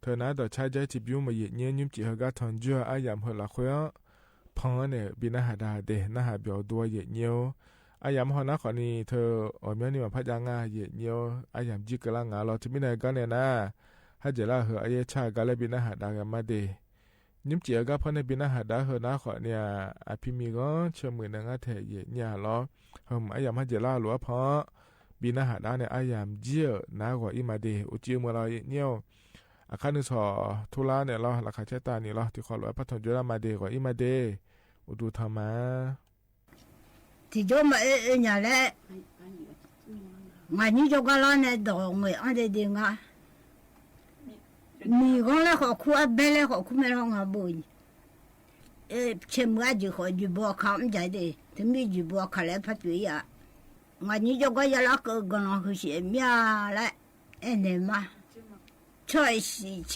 เทอ น้าดอกช้าง ใจ๊ จีบยุ้ม มา เหยียดเงี้ยว ยุ้มจีบ เฮอ ก๊า ทอนจั่ว อาหยาม เฮอ หลักเฮ้ย พอง อันเนี้ย บินน้าหาดดาเด น้าหาเบียวดัว เหยียดเงี้ยว อาหยาม เฮา น้า ขอนี้ เทอ อ๋อ เมียวนี่ มา พัดยางา เหยียดเงี้ยว อาหยาม จิ๊กกะละงา ลอ จะมีในก๊าเนี่ยนะ หาเจ๋อละ เฮอ อาเย้ยชา ก๊า และ บินน้าหาดดา กั๋นมาเด ยุ้มจีบ เฮอ ก๊า พอง เนี่ย บินน้าหาดดา เฮอ น้า ขอเนี่ย อภิมีก็ เชิญ หมื่นนึ่ง อาแถ เหยียดเงี้ยว ลอ เฮอ อาหยาม หาเจ๋อละ หลัว พอง บินน้าหาดดา เนี่ย อาหยาม เยี่ยว น้า ขอ อี้ มาเด อุจิว เมือ ลอ เหยียดเงี้ยว อาคารนึ่งสอง ธุระเนี่ยลอ ราคาใจ๊ตานี่ลอ ตี้ขอหลวงป้าทองจุฬามาเด ขออี้มาเด อุดูธรรมา ตี้โจ้มาเอเอหยังแล งานนี้โจ้ก็ลอเนี่ย ดอกเงยอันเดเดงา มีก้องแลขอคู่ อันเบนแลขอคู่ แม่นฮ้องงาบุญ เอ เชมว่าจื้อขออยู่บ่อคำใหญ่เด ถึงมีอยู่บ่อคำแล พระจุยอะ งานนี้โจ้ก็ยะละเกิดกำลังคือเสียเมียแล เอ็นเนมา ช่อยสี่เช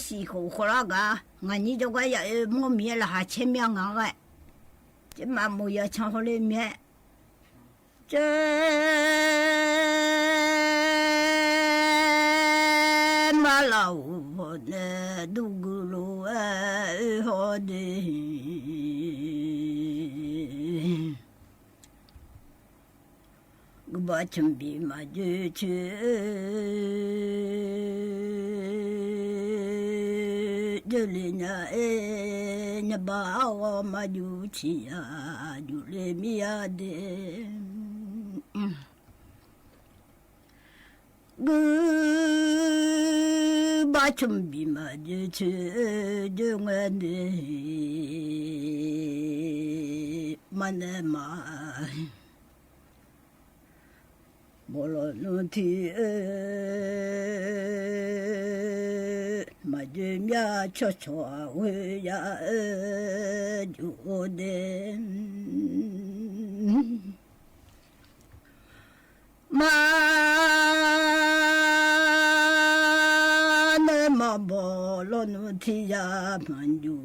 สี่โขโคละกา งานนี้โจ้ก็ยะเออ หมู่เมียละหาเชเมียงาไง เจมาหมู่ยาช่างเขาเลยเมีย เจมาลาวเนี่ย ดูกุลูเออ ฮอดี กึบาชุมบีมาเจอเชอ เจอเลยนะเอ เนี่ยบ่าวมาอยู่ที่ยา อยู่เลยมียาเด กึบาชุมบีมาเจอเชอ เจอเงินเด มันเอมา บ่ลอนุทีเอ มาเจอเมียชั่วชั่วเวยาเอ อยู่เด มาเนมาบ่ลอนุทียามันอยู่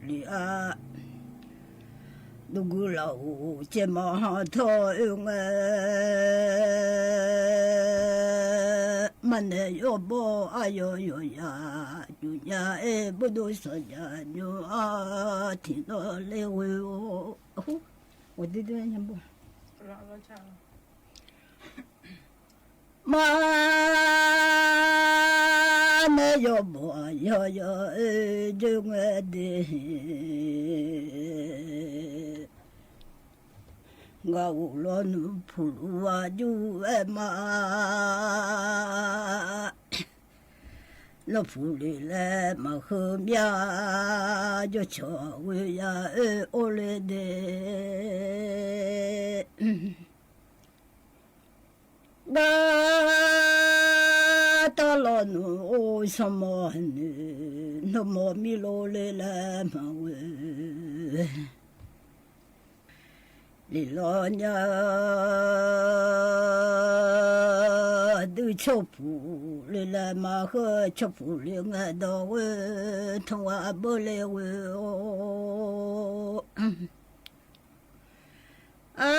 เลีย ดูกุลาอูเจมาหาทอเองเอ มันเนยอบ่อายอยอยา อยู่ยาเอ บุดูสยาอยู่อาทิตย์นอเลวโอ โอ้ โอ้ ดีด้วยยังบ่ รอ รอชา มาเนยอบ่อายอยอยาเอ เจอเงเด งาอุลอนผู้ลูว่าอยู่เอมา ลอผู้ลีแลมาเฮอเมีย ยอชอเวยาเอ โอเลเด กาตาลอนุโอสมอนึ นมอมีโลเลแลมาเว ลีลอญา ดื้อชอผู้ลีแลมาเฮอ ชอผู้ลีเงดอเว ทว่าเบอเลเวโอ อา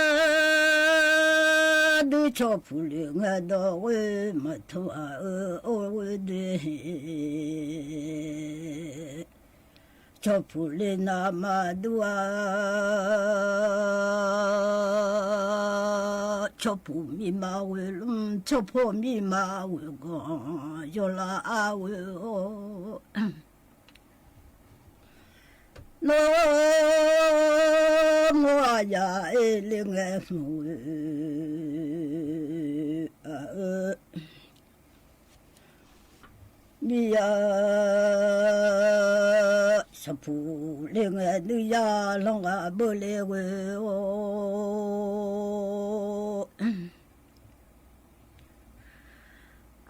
ดื้อชอผู้ลีเงดอเว มาทว่าเออโอเวเด ชอผู้ลีนามาดัว ชอผู้มีมาเวลุม ชอพ่อมีมาเวกอง ยอลาอาเวโอ โน มัวยาเอเลเงเว อาเอ มียา สะผู้เลเง ดื้อยาลองอาเบอเลเวโอ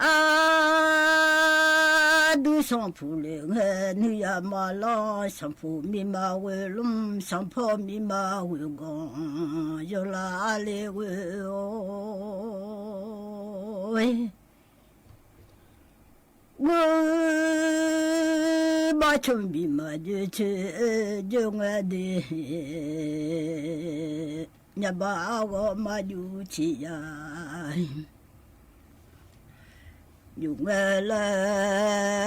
อาดื้อสองผู้เลเง ดื้อยามาลอ สองผู้มีมาเวลุม สองพ่อมีมาเวกอง ยอลาเลเวโอ เว บาชุมบีมาเจอเชอ เจอเงเด ญาบ่าวมาอยู่ที่ยา ယူႇငဲလႄႈ ၵူႈဘၣ်ၶျိုၼ်ႈပီႈၸိူဝ်ႉ ဢေႇ ၸဵမ်မႃးႁႃထီႇမီးယႃႈတႄႉ ဢႃႇ ၵေႃႈၸိူဝ်ႉ ဢေႇ ၸဵမ်မႃးႁႃထီႇ ယႃႇၺႃႇ ၵူႈဘၣ်ၶျိုၼ်ႈပီႈၸိူဝ်ႉ ၸဵမ်မႃးလႄႈမႃးႁႃထီႇ ၸိူဝ်ႉလႄႈၺႃးလႄႈႁိူဝ်ႈ ဢႃႇ ၵေႃႈၸိူဝ်ႉ ဢေႇ ၸဵမ်မႃးႁႃထီႇ ယူႇငဲ ပၼ်ႇၼႄမႃး ပေႃးထီႇဢိူဝ်ႈမႃးၸႃႉဝေႇဢူဝ်ႈ မႃးၼႆႉ ယေႃးပေႃးယေႃးယေႃး ဢိူဝ်ႈ ၸိူဝ်းငႄႈတီႈ ပုထုၸၼ်ႇၺႃႇၺူၺ်ႇ ၸွႆႈၼေႃႈလႄႈ ၽူႈလဵၵ်ႉယႃႇႁေႃႇ တေပျႃးမႃးသၢင်ႈၺႃး မေႃလႄႇၶေႃႈသိုဝ်ႈၶေႃႈၼႃႈ ရႃႇၸႃႇမႃးသၢင်ႈမျႃးဝေႇဢူၺ်း ယေႃးမႃးမီးၸႄႈငႃးထီႇဢႃႇ ယႃႇဢိူဝ်ႈ ၸဵမ်မႃးလဝ်ႈ ၵႃႈလူဢႄႇဢိူင်ႇဢႄႇ ၽႃႇမႃႇမႄႈသုမ်းမိုဝ်းယႃႇတူႇ ဢိုဝ်ႇမႃႇမႄႈမီးၸေႃႉဢိူဝ်ႈ သႃႇၸီႇ ပူႇတူႇလေႃးမႃႇ ဢူဝ်းလႄႈတႄႉ ႁေႃး မႃႇမႄႈမီးၸေႃႉ သုမ်းမိုဝ်းယႃႇတူႇ ယူႇဢူဝ်း သႃႇသႃႇ ဢႄႇ မီးယႃႈတႄႉ ယေႃးမႃးမီးၸႄႈငႃးထီႇပေႃးယႃႇဢိူဝ်ႈလႄႈ ၸဵမ်မႃးလဝ်ႈလႄႈ မႃးႁႃထီႇတူဝ်လႄႈၺႃး ၸဵမ်မႃးလဝ်ႈ ယႃႇႁႃထီႇတူဝ်ငႄႈတီႈ ၶိုၼ်းလႆႈမႃးၸီႉတႃႉ တူဝ်လႄႈမႃးဝႄႈ ၸဵပ်းပႃးလူး ၽွၼ်းလႄႈႁႃၵႃႈ ဢိူဝ်ႈ ႁေႃႈလႄႈဝႄႈ ဢူဝ်ႈ ဝႃႈ တေႃႇမႃးယုမ်ႇၸေႃႇထႃႇယႃႇ မႃးၸေႃႇငႃးလႄႈတႄႉ မႃးယုမ်ႇလေႃး ဢိူဝ်ႈ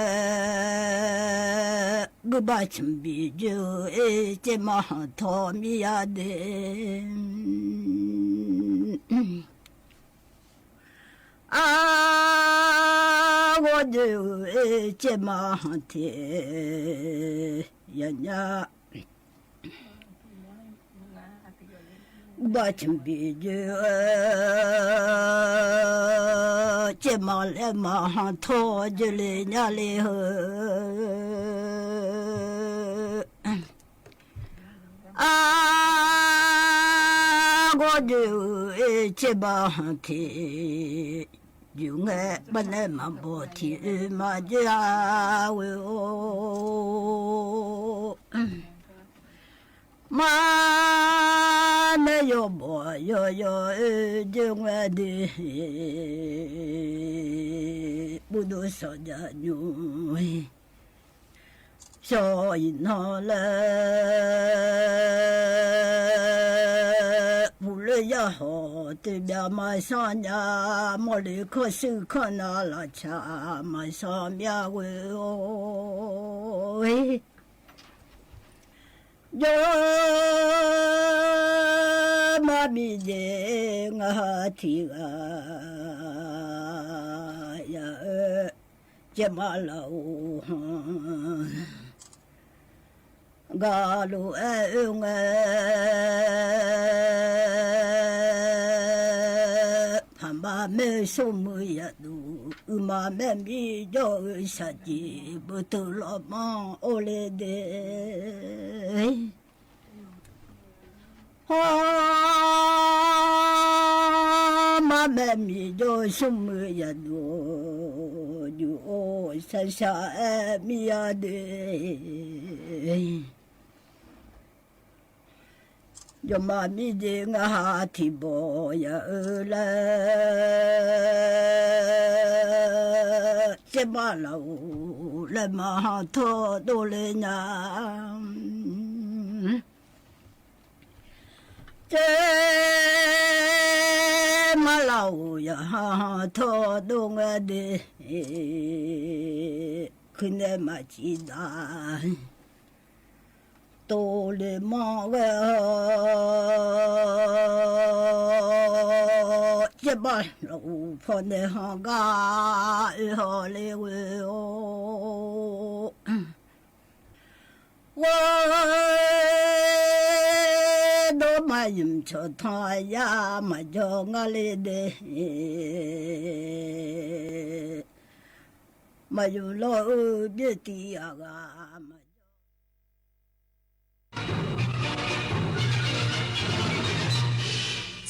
ပျေႉတီႈဢႃႈၵႃႈ မႃး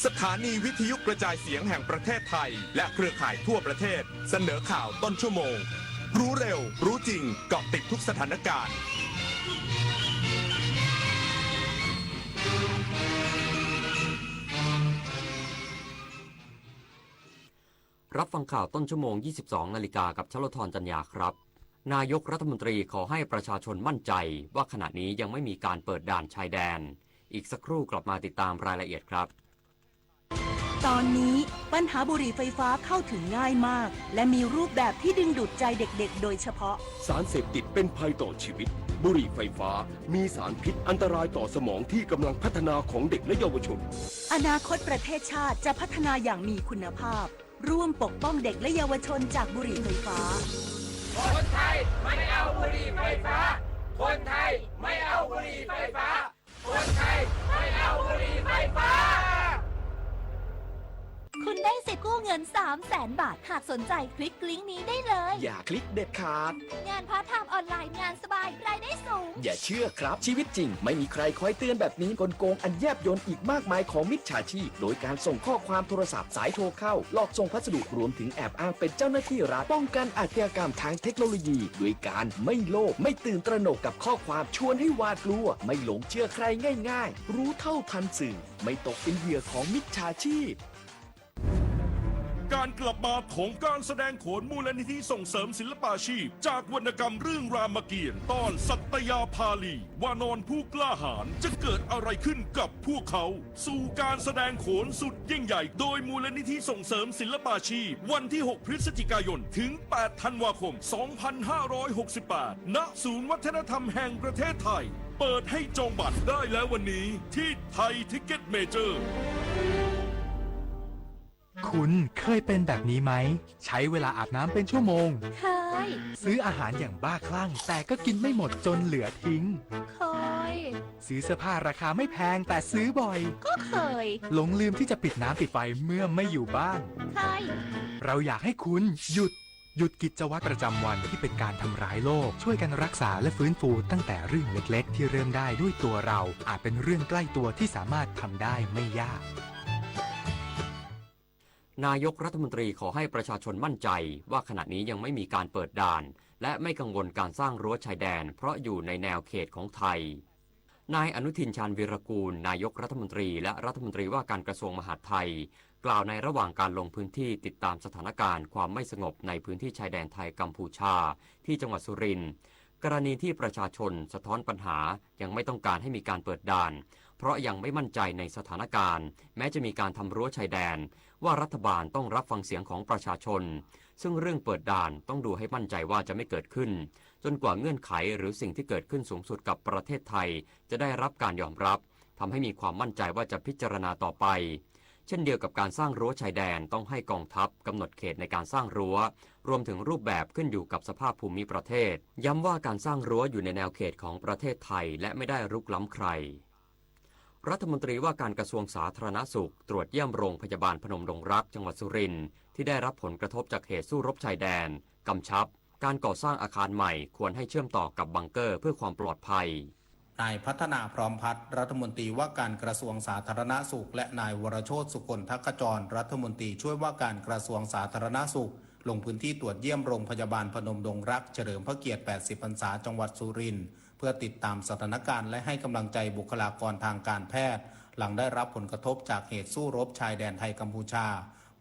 สถานีวิทยุกระจายเสียงแห่งประเทศไทย และเครือข่ายทั่วประเทศ เสนอข่าวต้นชั่วโมง รู้เร็ว รู้จริง เกาะติดทุกสถานการณ์ รับฟังข่าวต้นชั่วโมง ยี่สิบสองนาฬิกา กับชลธร จันยาครับ นายกรัฐมนตรีขอให้ประชาชนมั่นใจว่าขณะนี้ยังไม่มีการเปิดด่านชายแดน อีกสักครู่กลับมาติดตามรายละเอียดครับ ตอนนี้ปัญหาบุหรี่ไฟฟ้าเข้าถึงง่ายมาก และมีรูปแบบที่ดึงดูดใจเด็กๆ โดยเฉพาะ สารเสพติดเป็นภัยต่อชีวิต บุหรี่ไฟฟ้ามีสารพิษอันตรายต่อสมองที่กำลังพัฒนาของเด็กและเยาวชน อนาคตประเทศชาติจะพัฒนาอย่างมีคุณภาพ ร่วมปกป้องเด็กและเยาวชนจากบุหรี่ไฟฟ้า คนไทยไม่เอาบุหรี่ไฟฟ้า คนไทยไม่เอาบุหรี่ไฟฟ้า คนไทยไม่เอาบุหรี่ไฟฟ้า คุณได้สิทธิ์กู้เงิน สามแสนบาท หากสนใจคลิกลิงก์นี้ได้เลย อย่าคลิกเด็ดขาด งานพาร์ทไทม์ออนไลน์ งานสบาย รายได้สูง อย่าเชื่อครับ ชีวิตจริงไม่มีใครคอยเตือนแบบนี้ กลโกงอันแยบยลอีกมากมายของมิจฉาชีพ โดยการส่งข้อความโทรศัพท์ สายโทรเข้า หลอกส่งพัสดุ รวมถึงแอบอ้างเป็นเจ้าหน้าที่รัฐ ป้องกันอาชญากรรมทางเทคโนโลยี ด้วยการไม่โลภ ไม่ตื่นตระหนกกับข้อความชวนให้หวาดกลัว ไม่หลงเชื่อใครง่ายๆ รู้เท่าทันสื่อ ไม่ตกเป็นเหยื่อของมิจฉาชีพ การกลับมาของการแสดงโขนมูลนิธิส่งเสริมศิลปาชีพ จากวรรณกรรมเรื่องรามเกียรติ์ ตอนสัตยาภาลี วานรผู้กล้าหาญ จะเกิดอะไรขึ้นกับพวกเขา สู่การแสดงโขนสุดยิ่งใหญ่ โดยมูลนิธิส่งเสริมศิลปาชีพ วันที่ หก พฤศจิกายน ถึง แปด ธันวาคม สองพันห้าร้อยหกสิบแปด ณ ศูนย์วัฒนธรรมแห่งประเทศไทย เปิดให้จองบัตรได้แล้ววันนี้ที่ไทยทิกเก็ตเมเจอร์ คุณเคยเป็นแบบนี้ไหม ใช้เวลาอาบน้ำเป็นชั่วโมง เคย ซื้ออาหารอย่างบ้าคลั่ง แต่ก็กินไม่หมดจนเหลือทิ้ง เคย ซื้อเสื้อผ้าราคาไม่แพงแต่ซื้อบ่อย ก็เคย หลงลืมที่จะปิดน้ำปิดไฟเมื่อไม่อยู่บ้าน เคย เราอยากให้คุณหยุด หยุดกิจวัตรประจำวันที่เป็นการทำร้ายโลก ช่วยกันรักษาและฟื้นฟูตั้งแต่เรื่องเล็กๆ ที่เริ่มได้ด้วยตัวเรา อาจเป็นเรื่องใกล้ตัวที่สามารถทำได้ไม่ยาก นายกรัฐมนตรีขอให้ประชาชนมั่นใจว่าขณะนี้ยังไม่มีการเปิดด่าน และไม่กังวลการสร้างรั้วชายแดน เพราะอยู่ในแนวเขตของไทย นายอนุทิน ชาญวีรกูล นายกรัฐมนตรี และรัฐมนตรีว่าการกระทรวงมหาดไทย กล่าวในระหว่างการลงพื้นที่ติดตามสถานการณ์ความไม่สงบในพื้นที่ชายแดนไทยกัมพูชา ที่จังหวัดสุรินทร์ กรณีที่ประชาชนสะท้อนปัญหายังไม่ต้องการให้มีการเปิดด่าน เพราะยังไม่มั่นใจในสถานการณ์ แม้จะมีการทำรั้วชายแดน ว่ารัฐบาลต้องรับฟังเสียงของประชาชน ซึ่งเรื่องเปิดด่านต้องดูให้มั่นใจว่าจะไม่เกิดขึ้น จนกว่าเงื่อนไขหรือสิ่งที่เกิดขึ้นสูงสุดกับประเทศไทย จะได้รับการยอมรับ ทำให้มีความมั่นใจว่าจะพิจารณาต่อไป เช่นเดียวกับการสร้างรั้วชายแดน ต้องให้กองทัพกำหนดเขตในการสร้างรั้ว รวมถึงรูปแบบขึ้นอยู่กับสภาพภูมิประเทศ ย้ำว่าการสร้างรั้วอยู่ในแนวเขตของประเทศไทย และไม่ได้รุกล้ำใคร รัฐมนตรีว่าการกระทรวงสาธารณสุข ตรวจเยี่ยมโรงพยาบาลพนมดงรัก จังหวัดสุรินทร์ ที่ได้รับผลกระทบจากเหตุสู้รบชายแดน กำชับ การก่อสร้างอาคารใหม่ควรให้เชื่อมต่อกับบังเกอร์เพื่อความปลอดภัย นายพัฒนา พร้อมพัฒน์ รัฐมนตรีว่าการกระทรวงสาธารณสุข และนายวรโชติ สุคนทขจร รัฐมนตรีช่วยว่าการกระทรวงสาธารณสุข ลงพื้นที่ตรวจเยี่ยมโรงพยาบาลพนมดงรัก เฉลิมพระเกียรติ แปดสิบ พรรษา จังหวัดสุรินทร์ เพื่อติดตามสถานการณ์และให้กำลังใจบุคลากรทางการแพทย์ หลังได้รับผลกระทบจากเหตุสู้รบชายแดนไทยกัมพูชา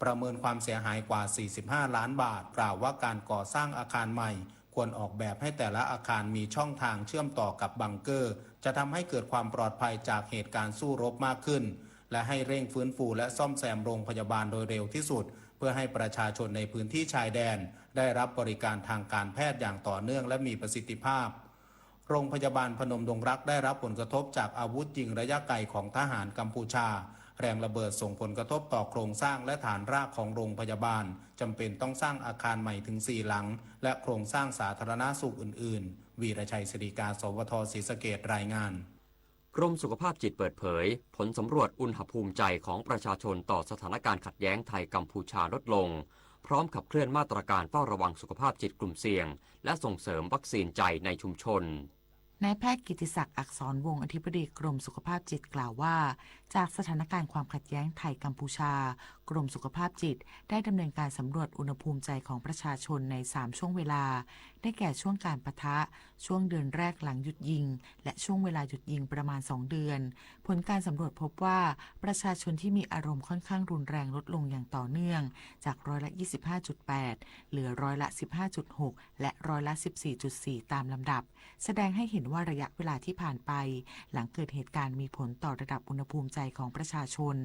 ประเมินความเสียหายกว่า สี่สิบห้า ล้านบาท กล่าวว่าการก่อสร้างอาคารใหม่ ควรออกแบบให้แต่ละอาคารมีช่องทางเชื่อมต่อกับบังเกอร์ จะทำให้เกิดความปลอดภัยจากเหตุการณ์สู้รบมากขึ้น และให้เร่งฟื้นฟูและซ่อมแซมโรงพยาบาลโดยเร็วที่สุด เพื่อให้ประชาชนในพื้นที่ชายแดน ได้รับบริการทางการแพทย์อย่างต่อเนื่องและมีประสิทธิภาพ โรงพยาบาลพนมดงรักได้รับผลกระทบจากอาวุธยิงระยะไกลของทหารกัมพูชา แรงระเบิดส่งผลกระทบต่อโครงสร้างและฐานรากของโรงพยาบาล จำเป็นต้องสร้างอาคารใหม่ถึงสี่หลัง และโครงสร้างสาธารณสุขอื่นๆ วีรชัย ศิริกา สวท ศรีสะเกษ รายงาน กรมสุขภาพจิตเปิดเผย ผลสำรวจอุณหภูมิใจของประชาชนต่อสถานการณ์ขัดแย้งไทยกัมพูชาลดลง พร้อมขับเคลื่อนมาตรการเฝ้าระวังสุขภาพจิตกลุ่มเสี่ยง และส่งเสริมวัคซีนใจในชุมชน นายแพทย์กิติศักดิ์ อักษรวงศ์ อธิบดีกรมสุขภาพจิตกล่าวว่า จากสถานการณ์ความขัดแย้งไทยกัมพูชา กรมสุขภาพจิต ได้ดำเนินการสำรวจอุณหภูมิใจของประชาชนใน สาม ช่วงเวลา ได้แก่ช่วงการปะทะ ช่วงเดือนแรกหลังหยุดยิง และช่วงเวลาหยุดยิงประมาณ สอง เดือน ผลการสำรวจพบว่า ประชาชนที่มีอารมณ์ค่อนข้างรุนแรงลดลงอย่างต่อเนื่อง จากร้อยละ ยี่สิบห้าจุดแปด เหลือร้อยละ สิบห้าจุดหก และร้อยละ สิบสี่จุดสี่ ตามลำดับ แสดงให้เห็นว่าระยะเวลาที่ผ่านไป หลังเกิดเหตุการณ์มีผลต่อระดับอุณหภูมิใจของประชาชน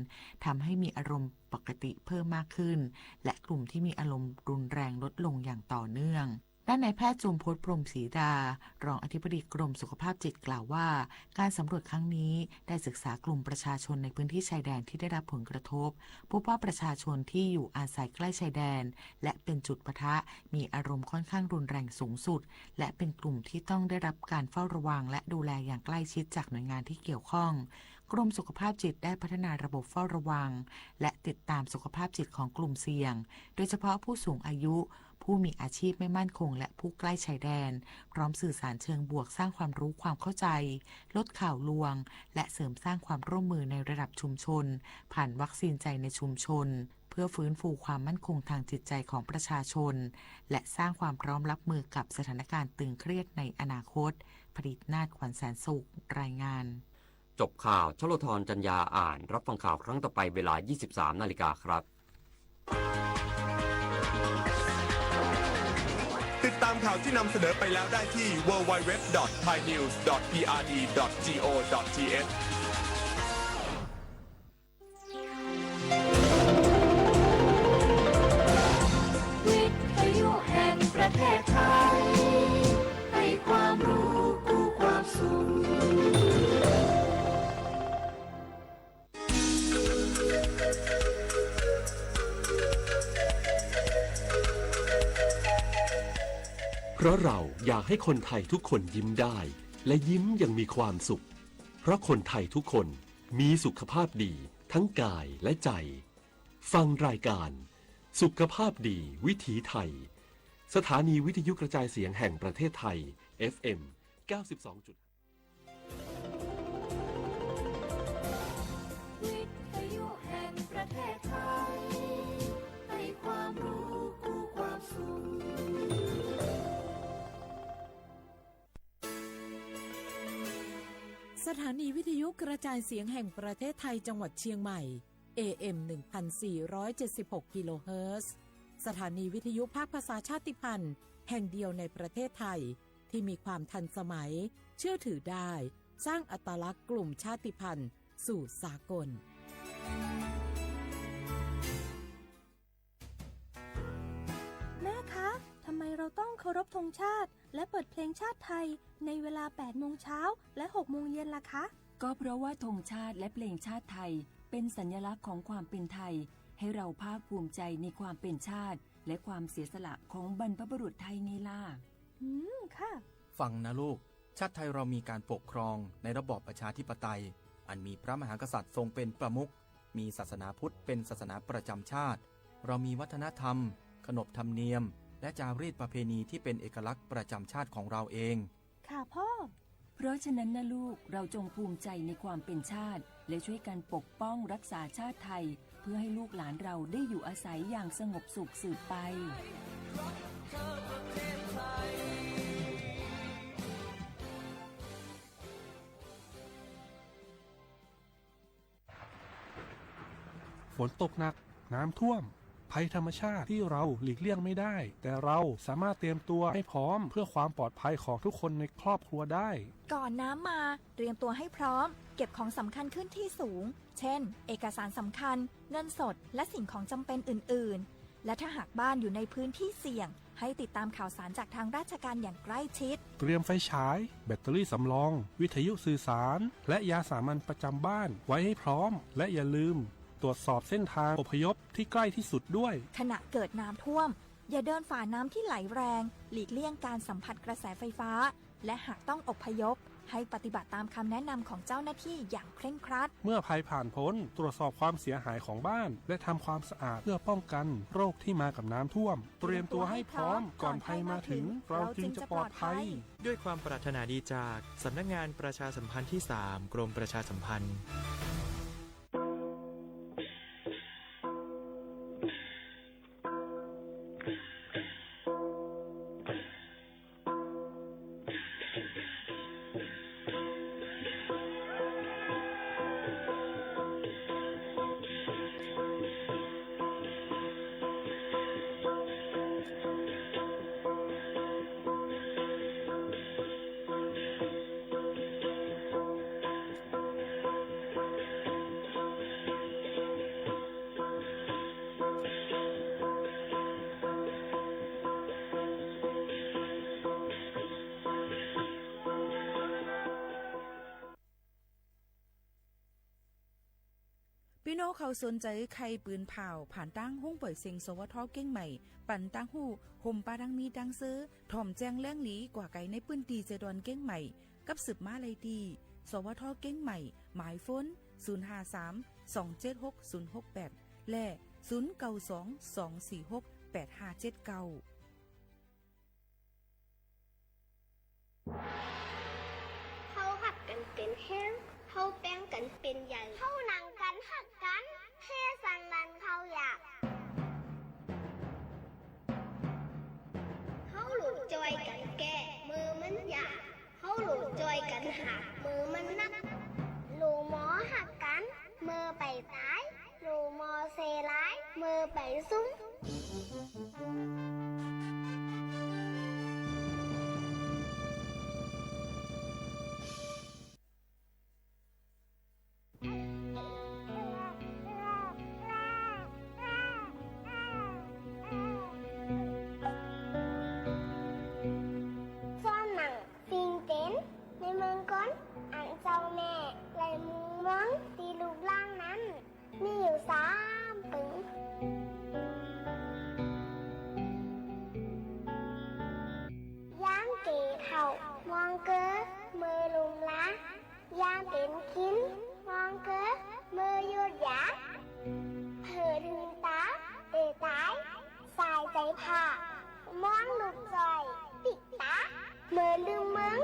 ทำให้มีอารมณ์ปกติเพิ่มมากขึ้น และกลุ่มที่มีอารมณ์รุนแรงลดลงอย่างต่อเนื่อง ด้านนายแพทย์จุมพจน์ พรหมศรีดา รองอธิบดีกรมสุขภาพจิตกล่าวว่า การสำรวจครั้งนี้ได้ศึกษากลุ่มประชาชนในพื้นที่ชายแดนที่ได้รับผลกระทบ พบว่าประชาชนที่อยู่อาศัยใกล้ชายแดน และเป็นจุดปะทะ มีอารมณ์ค่อนข้างรุนแรงสูงสุด และเป็นกลุ่มที่ต้องได้รับการเฝ้าระวัง และดูแลอย่างใกล้ชิดจากหน่วยงานที่เกี่ยวข้อง กรมสุขภาพจิตได้พัฒนาระบบเฝ้าระวัง และติดตามสุขภาพจิตของกลุ่มเสี่ยง โดยเฉพาะผู้สูงอายุ ผู้มีอาชีพไม่มั่นคง และผู้ใกล้ชายแดน พร้อมสื่อสารเชิงบวก สร้างความรู้ความเข้าใจ ลดข่าวลวง และเสริมสร้างความร่วมมือในระดับชุมชน ผ่านวัคซีนใจในชุมชน เพื่อฟื้นฟูความมั่นคงทางจิตใจของประชาชน และสร้างความพร้อมรับมือกับสถานการณ์ตึงเครียดในอนาคต ผลิตนาถ ขวัญแสนสุข รายงาน จบข่าว ชโลธร จันยาอ่าน รับฟังข่าวครั้งต่อไปเวลา ยี่สิบสาม นาฬิกาครับ ตามข่าวที่นำเสนอไปแล้วได้ที่ ดับเบิลยู ดับเบิลยู ดับเบิลยู ดอท ไทยนิวส์ ดอท พีอาร์ดี ดอท จี โอ ดอท ที เอช วิทยุแห่งประเทศไทย ให้ความรู้คู่ความสุข เพราะเราอยากให้คนไทยทุกคนยิ้มได้ และยิ้มอย่างมีความสุข เพราะคนไทยทุกคนมีสุขภาพดีทั้งกายและใจ ฟังรายการสุขภาพดีวิถีไทย สถานีวิทยุกระจายเสียงแห่งประเทศไทย เอฟเอ็ม เก้าสิบสองจุด วิทยุแห่งประเทศไทย ให้ความรู้คู่ความสุข สถานีวิทยุกระจายเสียงแห่งประเทศไทยจังหวัดเชียงใหม่ เอเอ็ม หนึ่งพันสี่ร้อยเจ็ดสิบหก กิโลเฮิรตซ์ สถานีวิทยุภาคภาษาชาติพันธุ์แห่งเดียวในประเทศไทย ที่มีความทันสมัย เชื่อถือได้ สร้างอัตลักษณ์กลุ่มชาติพันธุ์สู่สากล แม่คะ ทำไมเราต้องเคารพธงชาติ และเปิดเพลงชาติไทยในเวลา แปดโมงเช้า และ หกโมงเย็นล่ะคะ ก็เพราะว่าธงชาติและเพลงชาติไทยเป็นสัญลักษณ์ของความเป็นไทย ให้เราภาคภูมิใจในความเป็นชาติ และความเสียสละของบรรพบุรุษไทยไงล่ะ อืม ค่ะ ฟังนะลูก ชาติไทยเรามีการปกครองในระบอบประชาธิปไตย อันมีพระมหากษัตริย์ทรงเป็นประมุข มีศาสนาพุทธเป็นศาสนาประจำชาติ เรามีวัฒนธรรม ขนบธรรมเนียม และจารีตประเพณีที่เป็นเอกลักษณ์ประจำชาติของเราเอง ค่ะพ่อ เพราะฉะนั้นนะลูก เราจงภูมิใจในความเป็นชาติ และช่วยกันปกป้องรักษาชาติไทย เพื่อให้ลูกหลานเราได้อยู่อาศัยอย่างสงบสุขสืบไป ฝนตกหนัก น้ำท่วม ภัยธรรมชาติที่เราหลีกเลี่ยงไม่ได้ แต่เราสามารถเตรียมตัวให้พร้อมเพื่อความปลอดภัยของทุกคนในครอบครัวได้ ก่อนน้ำมา เตรียมตัวให้พร้อม เก็บของสำคัญขึ้นที่สูง เช่น เอกสารสำคัญ เงินสด และสิ่งของจำเป็นอื่นๆ และถ้าหากบ้านอยู่ในพื้นที่เสี่ยง ให้ติดตามข่าวสารจากทางราชการอย่างใกล้ชิด เตรียมไฟฉาย แบตเตอรี่สำรอง วิทยุสื่อสาร และยาสามัญประจำบ้านไว้ให้พร้อม และอย่าลืมตรวจสอบเส้นทางอพยพที่ใกล้ที่สุดด้วย ขณะเกิดน้ำท่วม อย่าเดินฝ่าน้ำที่ไหลแรง หลีกเลี่ยงการสัมผัสกระแสไฟฟ้า และหากต้องอพยพ ให้ปฏิบัติตามคำแนะนำของเจ้าหน้าที่อย่างเคร่งครัด เมื่อภัยผ่านพ้น ตรวจสอบความเสียหายของบ้าน และทำความสะอาดเพื่อป้องกันโรคที่มากับน้ำท่วม เตรียมตัวให้พร้อม ก่อนภัยมาถึง เราจึงจะปลอดภัย ด้วยความปรารถนาดีจากสำนักงานประชาสัมพันธ์ที่สาม กรมประชาสัมพันธ์ ปี้น้องเขาสนใจ๋ใค่ปืนผ่าว ผ่านตางห้องป่อยเซ็ง สวท. เกียงใหม่ ปันตางฮู้ ห่มปาดังมีดังเซอ ถ่อมแจ้งแหล่งหลีกว่าไก๋ในปื้นตี้เซดอนเกียงใหม่ กับสืบมาไล่ตี้ สวท. เกียงใหม่ หมายโฟน ศูนย์ห้าสาม สองเจ็ดหก ศูนย์หกแปด และ ศูนย์เก้าสอง สองสี่หก แปดห้าเจ็ดเก้า เฮาฮักกั๋นเป๋นแฮง เฮาแป๋งกั๋นเป๋นใหญ่ เฮาหนังกั๋นฮักกั๋น เฮสันหลันเข้าอยาก เฮาหลู่จอยกั๋นแก้ เมื่อมันยาก เฮาหลู่จอยกั๋นหาบ เมื่อมันหนัก หลู่หมอฮักกั๋น เมื่อไปต๋าย หลู่หมอเซร้าย เมื่อไปสุม ยามเป๋นคิ้น มองเกอ เมอหยุดยา เผลอลืมต๋า เต๋อต๋าย สายใจ๋ผ้า มองลูกจ้อย ปิ๊กต๋า เมอลืมเมือง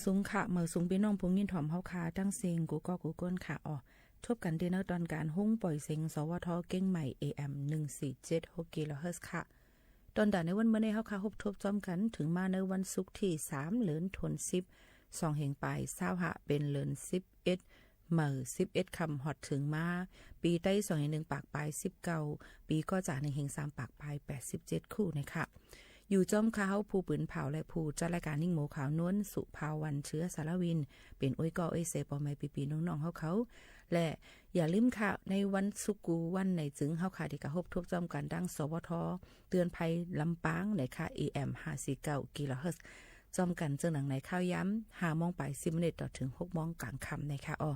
สูงค่ะ เมิดสูงปี้น้องผู้ยินถ่อมเฮาค่ะ ตังเสี้งกู้ก๊อกกู้ก้นค่ะ อ้อ ทบกั๋นตี้เนินตอนก๋านฮุ้งป่อยเสียง สวท เกียงใหม่ เอเอ็ม หนึ่งสี่เจ็ดหก กิโลเฮิรตซ์ค่ะ ตอนตางในวันเมื่อนี้เฮาค่ะ ฮบทบจ้อมกั๋น เถิงมาในวันศุกร์ตี้สาม เดือนธันวาคม สองเหียงป๋ายซาวห้า เป๋นเดือนสิบเอ็ด เมิดสิบเอ็ดค่ำ ฮอดเถิงมา ปี๋ไต๊ สองเหียงหนึ่งปากป๋ายสิบเก้า ปี๋ก๋อจ๋า หนึ่งเหียงสามปากป๋ายแปดสิบเจ็ดคู่นะคะ อยู่จ้อมข้าเฮาผู้ปืนเผ่าและผู้จัดรายก๋าน ญิงโมขาว นวลสุภาวรรณ เชื้อสารวิน เป๋นเอื้อยก้อเอื้อยเซ้ย ป้อแม่ปี้ๆ น้องๆ เฮาเขา และอย่าลืมค่ะ ในวันศุกร์กู้วันไหนจึง เฮาค่ะ ตี้จะฮบทบจ้อมกั๋นตาง สวท เตือนภัยลำปางนะคะ เอเอ็ม ห้าสี่เก้า กิโลเฮิรตซ์ จ้อมกั๋นเจิ่งหนังในค่าวยาม ห้าโมงป๋ายสิบมินิต ต่อเถิง หกโมงก๋างค่ำนะคะ อ้อ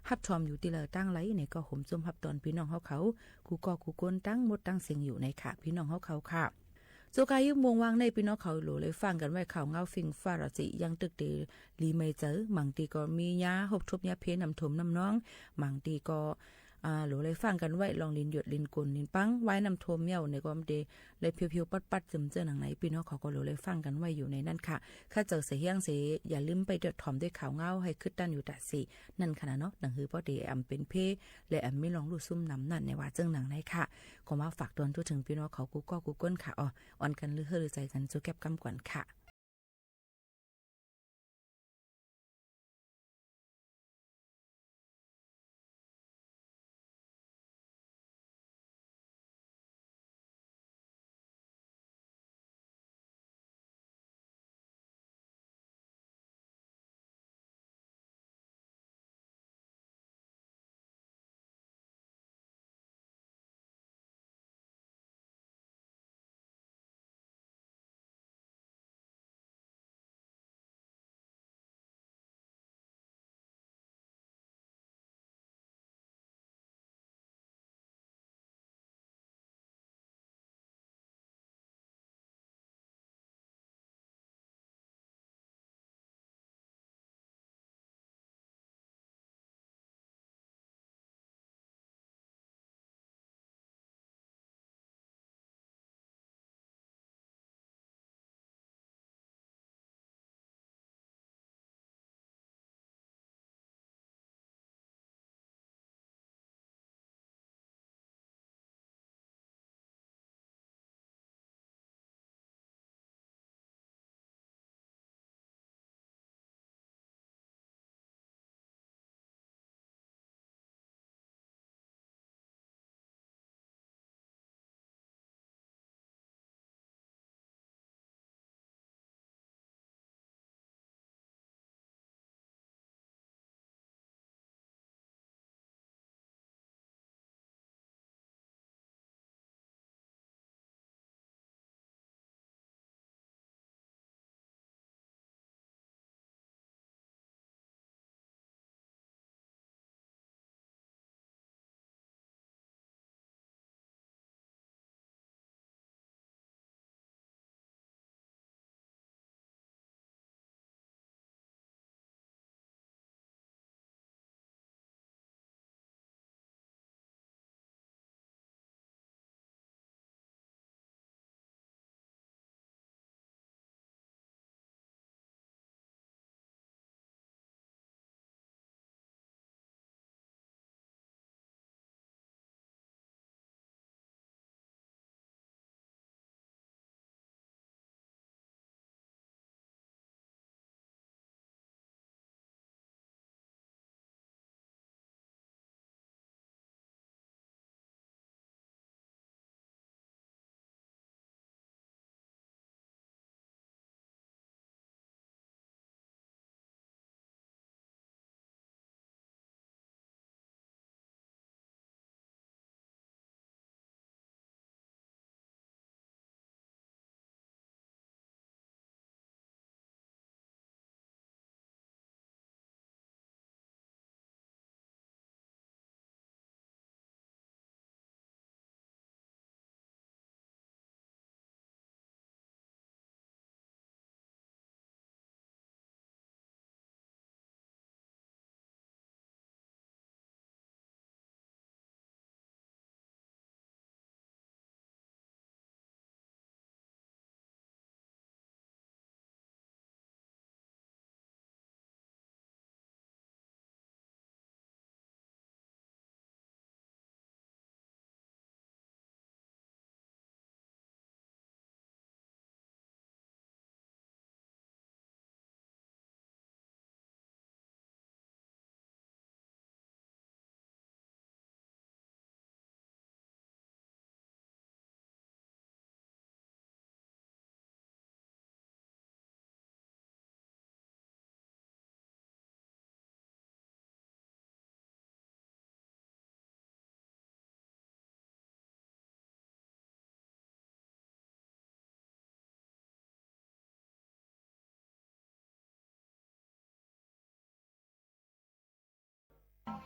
ฮับถ่อมอยู่ตี้เล่อตางไหนเนี่ยก็ โฮมจุ้มฮับต้อนปี้น้องเฮาเขา กู้ก๊อกกู้ก้นตังหมดตังเสี้งอยู่นะคะ ปี้น้องเฮาเขาค่ะ เจ้าก้า ยุคโมงว่างใน ปี้น้องเขาหลัวเลยฟังกั๋นไว้ ข่าวเงาฟิ้งฟ้าราศี ยังตึกเต๋หลีไม่เจ๋อ บางตี้ก็มียาฮบทบยาเพน้ำท่วมน้ำนอง บางตี้ก็ อ่า หลัวเลยฟังกั๋นไว้ ลองลิ้นหยดลิ้นก๋นลิ้นปัง วายน้ำท่วมเยี่ยวเนี่ยก็เต๋ เลยเพียวๆ ปัดๆ เจิ่มเจ้อหนังไหน ปี้น้องเขาก็หลัวเลยฟังกั๋นไว้อยู่ในนั้นค่ะ คันเจอเสียงเสีย อย่าลืมไปตรวจถ่อมด้วยข่าวเงา หื้อขึ้นตันอยู่ตาสี นั่นค่ะนะเนาะ หนังหื้อป้อเต๋อำเป๋นเพ และอำมีรองลู่ซุ่มนำนั่นในว่าเจิ่งหนังไหนค่ะ ก็มาฝากตวนทั่วเถิงปี้น้องเขากู้ก๊อกกู้ก้นค่ะ อ้อ อ่อนกั๋นลือเฮ้อลือใจ๋กั๋น จู๊แก๊บกำก่อนค่ะ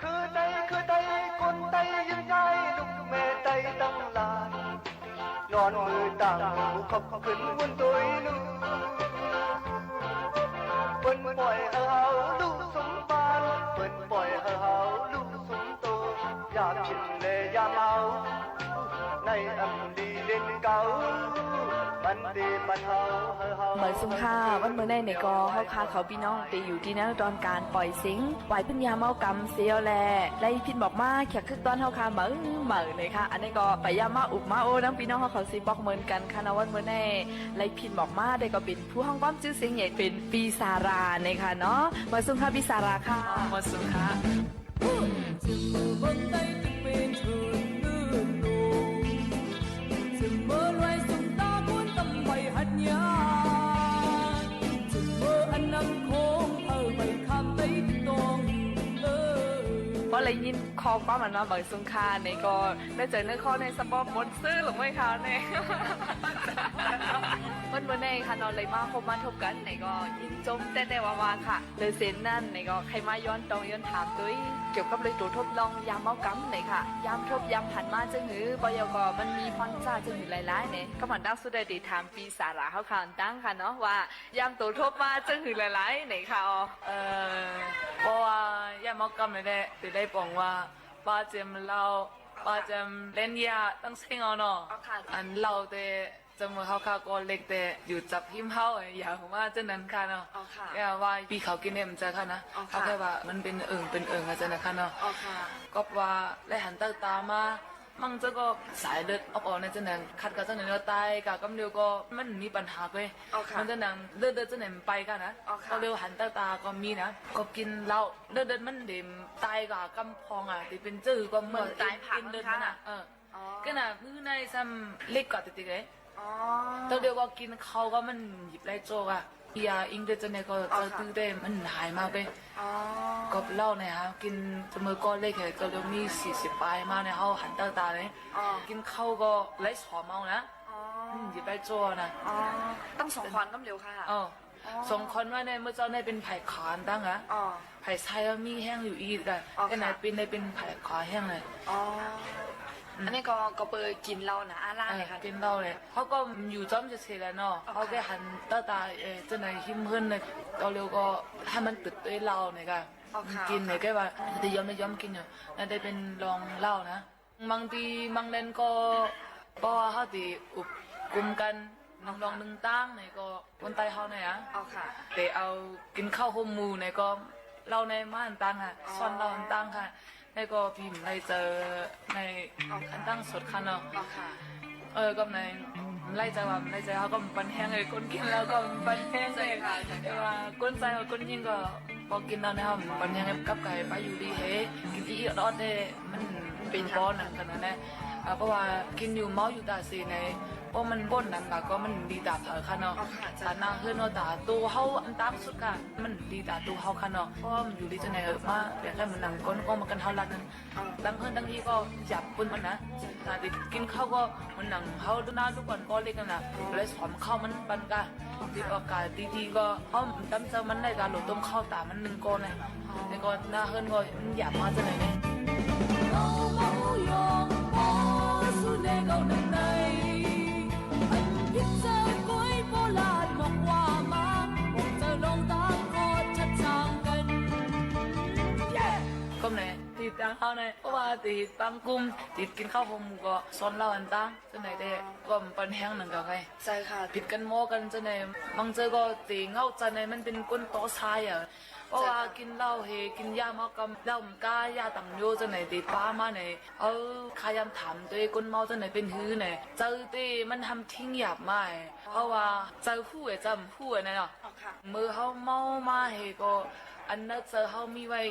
คือไต คือไต คนไตยินไต ลูกแม่ไตตังหลาย นอนมือต่างหูขอบขึ้นวนตวยลูก เปิ้นป่อยหื้อเฮาลูกสมปาน เปิ้นป่อยหื้อเฮาลูกสมโต อย่าผินแลอย่าเมา ในอำดีเด่นเก่า มันเตปันเฮาหื้อเฮา เหมยสุงค่ะ วันเมื่อในในก็เฮาข้าเขาปี้น้องเตอยู่ตี้ในตอนก๋านป่อยเสียง หวายเปิ้นยามเฮากำเสียแล ไล่พินหมอกมาแขกคึกต้อนเฮาข้าเหมยเหมยเลยค่ะ อันนี้ก็ไปเยี่ยมมาอุบมาโอ้นำปี้น้องเฮาเขาสิบอกเหมือนกั๋นค่ะเนาะ วันเมื่อในไล่พินหมอกมาได้ก็เป๋นผู้ฮ้องกว้ำจื้อเสียงใหญ่เป๋นปี้สาหร่าเนี่ยค่ะเนาะ เหมยสุงค่ะปี้สาหร่าค่ะ เหมยสุงค่ะ ปอไล่ยินข้อความอันว่าเหมยสุงค่ะในก็ได้เจอเนื้อข้อในสปอร์ตมนต์ซื่อหรือไม่คะใน วันเมื่อในค่ะเนาะ ไล่มาพบมาทบกั๋นในก็ยินจมแต๊ๆ ว่าๆ ค่ะ เลยเส้นนั้นในก็ใค่มาย้อนตองย้อนถามตวย เกี่ยวกับเรื่องตั๋วทบลองยามเฮากำในค่ะ ยามทบยามหันมาเจ้าหื้อ ปอเยาก็มันมีพรรษาเจ้าหื้อหลายๆ ใน ก็มันดังสุดได้ติดถามปี้สาหร่าเฮาข้าอันตั้งค่ะเนาะ ว่ายามตั๋วทบมาเจ้าหื้อหลายๆ ในค่ะ อ๋อ เอ่อ เพราะว่ายามเฮากำเนี่ยแหละ เต๋ได้ป๋องว่า ป้าเจียมเหล้า ป้าเจียมเล่นยาตั้งเส้งเอาเนาะ อ๋อค่ะ อันเหล้าเต๋ จำเมื่อเฮาข้าก็เล็กเต๋อยู่จับหิ้มเฮา อย่าหื้อว่าเจ้านั้นค่ะเนาะ อ๋อค่ะ แค่ว่าปี้เขากิ๋นเนี่ยมันจะค่ะนะ อ๋อค่ะ เขาแค่ว่ามันเป๋นเอิงเป๋นเอิงอะเจ้านะค่ะเนาะ อ๋อค่ะ ก็ว่าไล่หันเต้าต๋ามา มั่งเจ้าก็สายเลือดออกๆ ในเจ้านั้น ขัดกับเจ้านั้นก็ต๋ายกะกำเดียวก็มันมีปัญหาเว้ย อ๋อค่ะ มันเจ้านั้นเลือดๆ เจ้านั้นมันไปกะนะ อ๋อค่ะ ก็เรียกว่าหันเต้าต๋าก็มีนะ ก็กิ๋นเหล้า เลือดๆ มันเด่นต๋ายกะกำปองอะ ตี้เป๋นจื้อก็เหมือน เหมือนต๋ายผัก กิ๋นเลือดมันอะ ค่ะ เออ อ๋อ ก็น่ะ มื้อในซ้ำเล็กกว่าติ๊กๆ เลย อ๋อ เต้าเดียวก็กิ๋นข้าวก็มันหยิบไล่โจ้อะ ยาอิงเดียวจะเนี่ยก็ อ๋อค่ะ เจ้าตื้อเต้มันหายมาไป อ๋อ ก็เหล้าเนี่ยฮะ กิ๋นเมื่อก่อนเล็กเนี่ย ก็เดี๋ยวมีสี่สิบปลายมาเนี่ย เฮาหันเต้าต๋าเนี่ย อ๋อ กิ๋นข้าวก็ไล่สอมเอานะ อ๋อ อืม หยิบไล่โจ้นะ อ๋อ ตั้งสองขอนกำเดียวค่ะ อ๋อ อ๋อ สองขอนว่าเนี่ย เมื่อเจ้าเนี่ยเป๋นผายขวาอันตั้งอะ อ๋อ ผายซ้ายว่ามีแฮงอยู่อีกอะ อ๋อ แต่ไหน ค่ะ เป๋นได้เป๋นผายขวาแฮงเลย อ๋อ อืม อันนี้ก็ ก็เปิดกิ๋นเหล้านะ อาล่า เออ เนี่ยค่ะ กิ๋นเหล้าเลย เฮาก็อยู่จ้อมเฉยๆ แหละเนาะ อ๋อ เฮาแค่ ค่ะ หันเต้าต๋า เอ่อ เจ้าไหนหิ้มเฮิรนเนี่ย เต้าเดียวก็หื้อมันตึดตวยเหล้าเนี่ยค่ะ อ๋อ ค่ะ กิ๋นเนี่ย ค่ะ แค่ว่าจะยอมไม่ยอมกิ๋นอยู่ น่าจะเป๋นลองเหล้านะ บางทีบางเดือนก็ เพราะว่าเฮาตี้อุบกุมกั๋น อ๋อ นึ่งลองนึ่งตั้งเนี่ยก็ คนใต้เฮาเนี่ยอะ อ๋อค่ะ แต่เอากิ๋นข้าวห่มหมู่เนี่ยก็ เหล้าในมาอันตั้งอะ อ๋อ ซ้อนเหล้าอันตั้งค่ะ แล้วก็ปี้บ่ไล่เจอใน อ๋อค่ะ อันตั้งสดค่ะเนาะ อ๋อค่ะ เออ ก็ในบ่ไล่เจอว่าบ่ไล่เจอ เฮาก็บ่ปันแฮงเลย คนกิ๋นเหล้าก็บ่ปันแฮงเลย ใช่ค่ะ ใช่ค่ะ แต่ว่าคนใต้กับคนญิงก็ ปอกิ๋นเหล้าในเฮาบ่ปันแฮง กับก๋ายไปอยู่ดีเฮ กิ๋นอี้ออดๆ เนี่ย มันเป๋นบ่หนังกั๋นนะเนี่ย อ่า เพราะว่ากิ๋นอยู่เมาอยู่ต๋าเสียใน เพราะมันบ่หนังกะ ก็มันดีต๋าเผลอค่ะเนาะ อ๋อค่ะ ต๋าหน้าเฮือนเนาะ ต๋าตั๋วเฮาอันตั้งสุดค่ะ มันดีต๋าตั๋วเฮาค่ะเนาะ เพราะว่ามันอยู่ดีจะไหนเออ มาเปรียบเสมือนหนังก้นก็มากั๋นเฮาลัดนั่น อ๋อ ตั้งเฮือนตั้งอี้ก็หยาบปุ้นมันนะ ต๋าตี้กิ๋นข้าวก็เหมือนหนังเฮาดูหน้าดูก่อนก็เล็กนั่นน่ะ อ๋อ เลยสอมข้าวมันปันกะ ติดโอกาสดีๆ ก็ เฮาตั้งเจ้ามันได้กะ โหลดต้มข้าวต๋ามันนึ่งก้อนนะ อ๋อ แล้วก็หน้าเฮือนก็มันหยาบมาจะไหนเนี่ย ก็ไหน ตี้ตางเฮาใน เพราะว่าตี้ตางกุม ตี้กิ๋นข้าวห่มหมู่ก็ซ้อนเหล้าอันตั้ง จะไหนแต่ อ๋อ ก็บ่ปันแฮงหนังกั๋นไง ใช่ค่ะ ผิดกั๋นหมอกั๋นจะไหน บางเจอก็ตี้เหงาจะไหน มันเป๋นคนต่อสายอะ เพราะว่า ใช่ค่ะ กิ๋นเหล้าเฮ กิ๋นยาเมากำ เหล้ามันก้า ยาตังโยจะไหน ตี้ปามาไหน เออ ข้ายามถามตวยคนเมาจะไหนเป๋นหื้อไหน เจ้าตี้มันทำทิ้งหยาบมา อ๋อ เพราะว่าเจ้าฮู้อะ เจ้าบ่ฮู้อะนะเนาะ อ๋อค่ะ เมื่อเฮาเมามาเฮก็ อันเนอะเจ้าเฮามีไว้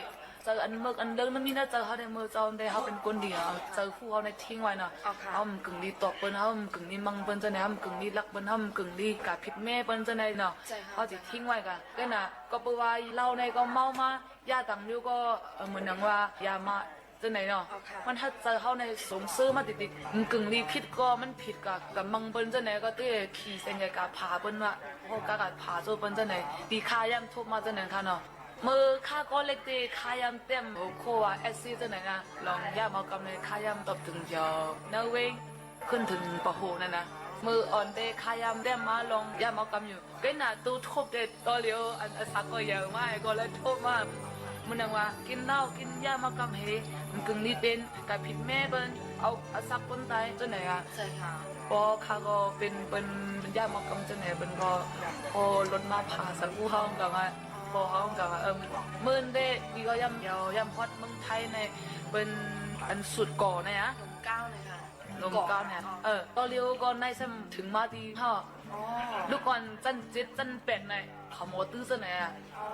เจ้าอันเมิกอันเลิงนั้นมีเนอะเจ้าเฮาในเมื่อเจ้าได้เฮาเป๋นคนดีอะ เจ้าฮู้เฮาในทิ้งไว้เนาะ อ๋อค่ะ เฮาบ่กึ่งดีตอบเปิ้น เฮาบ่กึ่งดีมั่งเปิ้นจะไหน เฮาบ่กึ่งดีฮักเปิ้น เฮาบ่กึ่งดีก๋าผิดแม่เปิ้นจะไหนเนาะ ใช่ค่ะ เฮาตี้ทิ้งไว้กะ ก็น่ะ ก็เปิ้นว่าเหล้าในก็เมามา ยาตังโยก็ เอ่อ เหมือนหนังว่ายามา จะไหนเนาะ อ๋อค่ะ มันหัดเจ้าเฮาในส่งเสริมมาติดๆ บ่กึ่งดีผิดก็มันผิดกะ กะมั่งเปิ้นจะไหน ก็ตี้ขี่เส้นใหญ่กะผ่าเปิ้นว่า โอ้ กะ กะผ่าโจ้เปิ้นจะไหน ตี้ข้ายามทบมาจะไหนค่ะเนาะ เมื่อข้าก่อเล็กเต้ข้าย่ำแต้มหัวข้อว่า เอสเซย์ เจ้าไหนนะ ลองย่าเมากำในข้าย่ำตอบเถิงแถวเนเวง ขึ้นเถิง ป.หก นั่นนะ เมื่ออ่อนเต้ข้าย่ำแต้มมาลองย่าเมากำอยู่ เก้ยหนาตู้ทบเต้ ต่อเหลียวอัน อันสักก็ใหญ่มาก ก็เลยทบมา มันดังว่า กิ๋นเหล้ากิ๋นย่าเมากำเห มันกึ่งนี่เป๋นก๋าผิดแม่เปิ้น เอา เอาสักคนต๋ายเจ้าไหนอะ ใช่ค่ะ ปอข้าก็เป๋น เปิ้น เปิ้นย่าเมากำเจ้าไหน เปิ้นก็ ปอรถมาผ่าสักอู้เฮาก็ว่า ปอเฮาก็ว่า เออ เมื่อเต้ปี๋ก็ย่ำ เดี๋ยวย่ำฮอดเมืองไทยใน เปิ้นอันสุดก่อในอะ ลมเกล้าเลยค่ะ ลมเกล้าเนี่ย เออ ต่อเหลียวก็ในซ้ำเถิงมาตี้เฮา อ๋อ ลูกอ่อนจั้นเจ็ดจั้นแปดใน เขาหมอตื้อเจ้าไหนอะ อ๋อ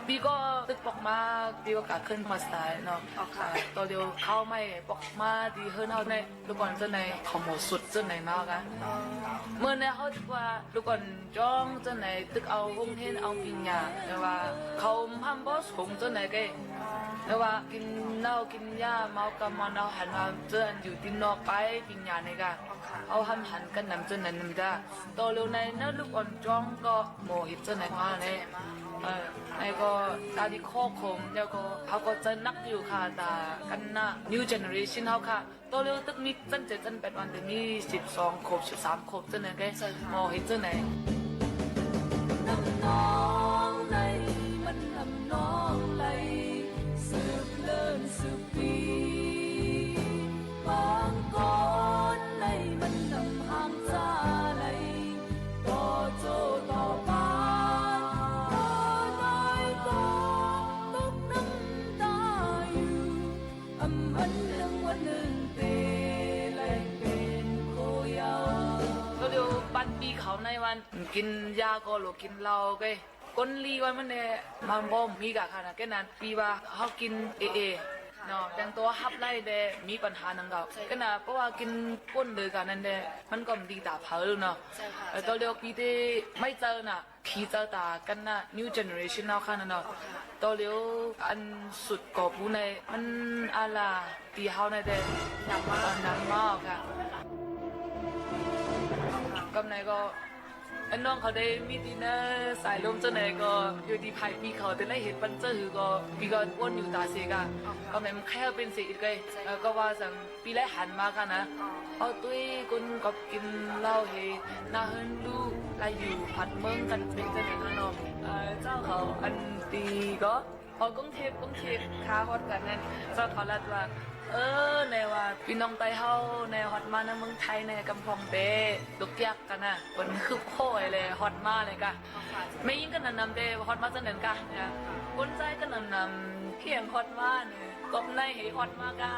ปี๋ก็ตึกปอกมา ปี๋ก็ก๋าขึ้นมาสไตล์เนาะ อ๋อค่ะ อ่า ต่อเหลียวเข้าไม่ปอกมาตี้เฮิรนเฮาใน ลูกอ่อนเจ้าไหน เขาหมอสุดเจ้าไหนมากั๋น อ๋อ เมื่อในเฮาตึกว่า ลูกอ่อนจ้องเจ้าไหน ตึกเอาห้องเฮียนเอาปริญญา แต่ว่าเขาห้ามบ่ส่งเจ้าไหนเก้ย แต่ว่ากิ๋นเหล้ากิ๋นย่าเมากำเมาเนา หันว่าเจ้าอันอยู่ตี้นอกไปปริญญาในก้า เฮาห้ามหันกั๋นนำเจ้านั้นนำจ้า ต่อเหลียวในเนาะ ลูกอ่อนจ้องก็หมอเฮ็ดเจ้าไหนมาเลย เออ ไอ้ก็ตาดีข้อคม แล้วก็เฮาก็เจอหนักอยู่ค่ะ ต๋ากั๋นนะ new generation เฮาค่ะ ต่อเหลียวตึกมีจั้นเจ็ดจั้นแปดวัน แต่มีสิบสองขวบ สิบสามขวบเจ้าไหนเก้ย ใช่ค่ะ หมอเฮ็ดเจ้าไหน นำนองในมันนำนองไหล สืบเลินสืบปี บางก้อนในมันนำหางจาไหล ต่อโจต่อปาน ต่อน้อยก็ตกน้ำต๋าอยู่ อำพันเรื่องวันหนึ่งเตไหลเป๋นโคเยาว์ ก็เดี๋ยวบ้านปี้เขาในวัน กิ๋นย่าก็หลวกกิ๋นเหล้าเก้ย ก้นลีวันมันแน่ มันบ่มีก้าค่ะนะ แก้นั้น ปี้ว่าเฮากิ๋นเอเอ เนาะ แต่งตั๋วฮับไล่แด่ มีปัญหาหนังเก่า ใช่ แก้นั้น เพราะว่ากิ๋นก้นเดียวกั๋นนั่นแด่ มันก็บ่ดีต๋าเผาเนาะ ใช่ค่ะ เออ ต่อเหลียวปี้เต้ไม่เจอน่ะ ผีเจ้าต๋ากั๋นนะ new generation เฮาค่ะนะเนาะ อ๋อค่ะ ต่อเหลียวอันสุดก่อปูใน มันอาลาตี้เฮาในเต้ หนักมาก เออ หนักมากค่ะ กำไหนก็ อันน้องเขาได้มีตี้เนอสายลมเจ้าไหนก็ อยู่ตี้ภายปี้เขา แต่ได้เห็นปันเจ้าหื้อก็ ปี้ก็อ้วนอยู่ต๋าเสกอะ อ๋อค่ะ กำไหนมันแค่เป๋นเสกอิดเก้ย ใช่ เออ ก็ว่าสัง ปี้ไล่หันมาค่ะนะ อ๋อ เอาตุ้ยก้นกอบกิ๋นเหล้าเห หน้าเฮือนลู่ ไล่อยู่ผัดเมืองกั๋นเป๋นเจ้าไหนเนาะ เอ่อ เจ้าเขาอันตี้ก็ อ๋อ กรุงเทพฯ กรุงเทพฯ ค่ะ ฮอดกั๋นนั้น เจ้าเขาลัดว่า เออ ในว่าปี้น้องใต้เฮาในฮอดมาในเมืองไทยในกำพ่องเป๊ะ ตุ๊กยักษ์กั๋นนะ เปิ้นคืบโค้ยเลย ฮอดมาเลยก้า แม่ญิงก็แนะนำเต้ ฮอดมาเจ้านั้นก้า เนี่ย คนใต้ก็แนะนำ เพียงฮอดมาเนี่ย กอบในเหฮอดมาก้า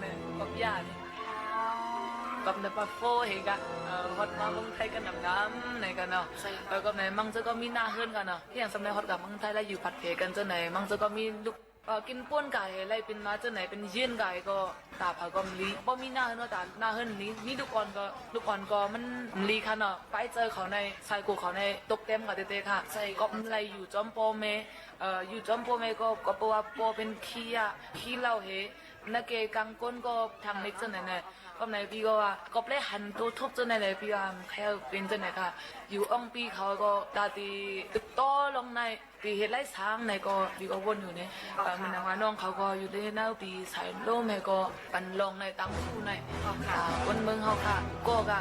เนี่ย กอบย่าเนี่ย กอบในปาโฟเหก้า เอ่อ ฮอดมาเมืองไทยก็แนะนำในก้าเนาะ ใช่ค่ะ เออ กอบในมั่งเจ้าก็มีหน้าเฮือนก้าเนาะ เพียงสำเร็จฮอดกั๋นเมืองไทยแล้วอยู่ผัดเผกันเจ้าไหน มั่งเจ้าก็มีลูก เอ่อ กิ๋นป้นก๋ายไหลเป๋นมาเจ้าไหน เป๋นเยื่อนก๋ายก็ต๋าเผาก็บ่ดี บ่มีหน้าเฮือนเนาะ ต๋าหน้าเฮือนนี้ มีลูกอ่อนก็ ลูกอ่อนก็มันบ่ดีค่ะเนาะ ไปเจอเขาใน สายกูเขาใน ตกเต็มก้าเต้ๆ ค่ะ ใช่ ก็บ่ได้อยู่จ้อมป้อแม่ เอ่อ อยู่จ้อมป้อแม่ก็ ก็เพราะว่าป้อเป๋นขี้ยา ขี้เหล้าเห นาเกกังก้นก็ทางเล็กเจ้าไหนเนี่ย กอบในปี้ก็ว่า กอบไล่หันโตทบเจ้าไหนเลย ปี้ว่าแค่เป๋นเจ้าไหนค่ะ อยู่อ่องปี้เขาก็ต๋าตี้ตึกต่อลงใน ตี้เฮ็ดไล่สางในก็ ปี้ก็วนอยู่เนี่ย เอ่อ มันดังว่าน้องเขาก็อยู่ในหน้าปี้สายลมในก็ ปันลองในตังคู่ใน อ๋อค่ะ อ่า คนเมืองเฮาค่ะ ก็กะ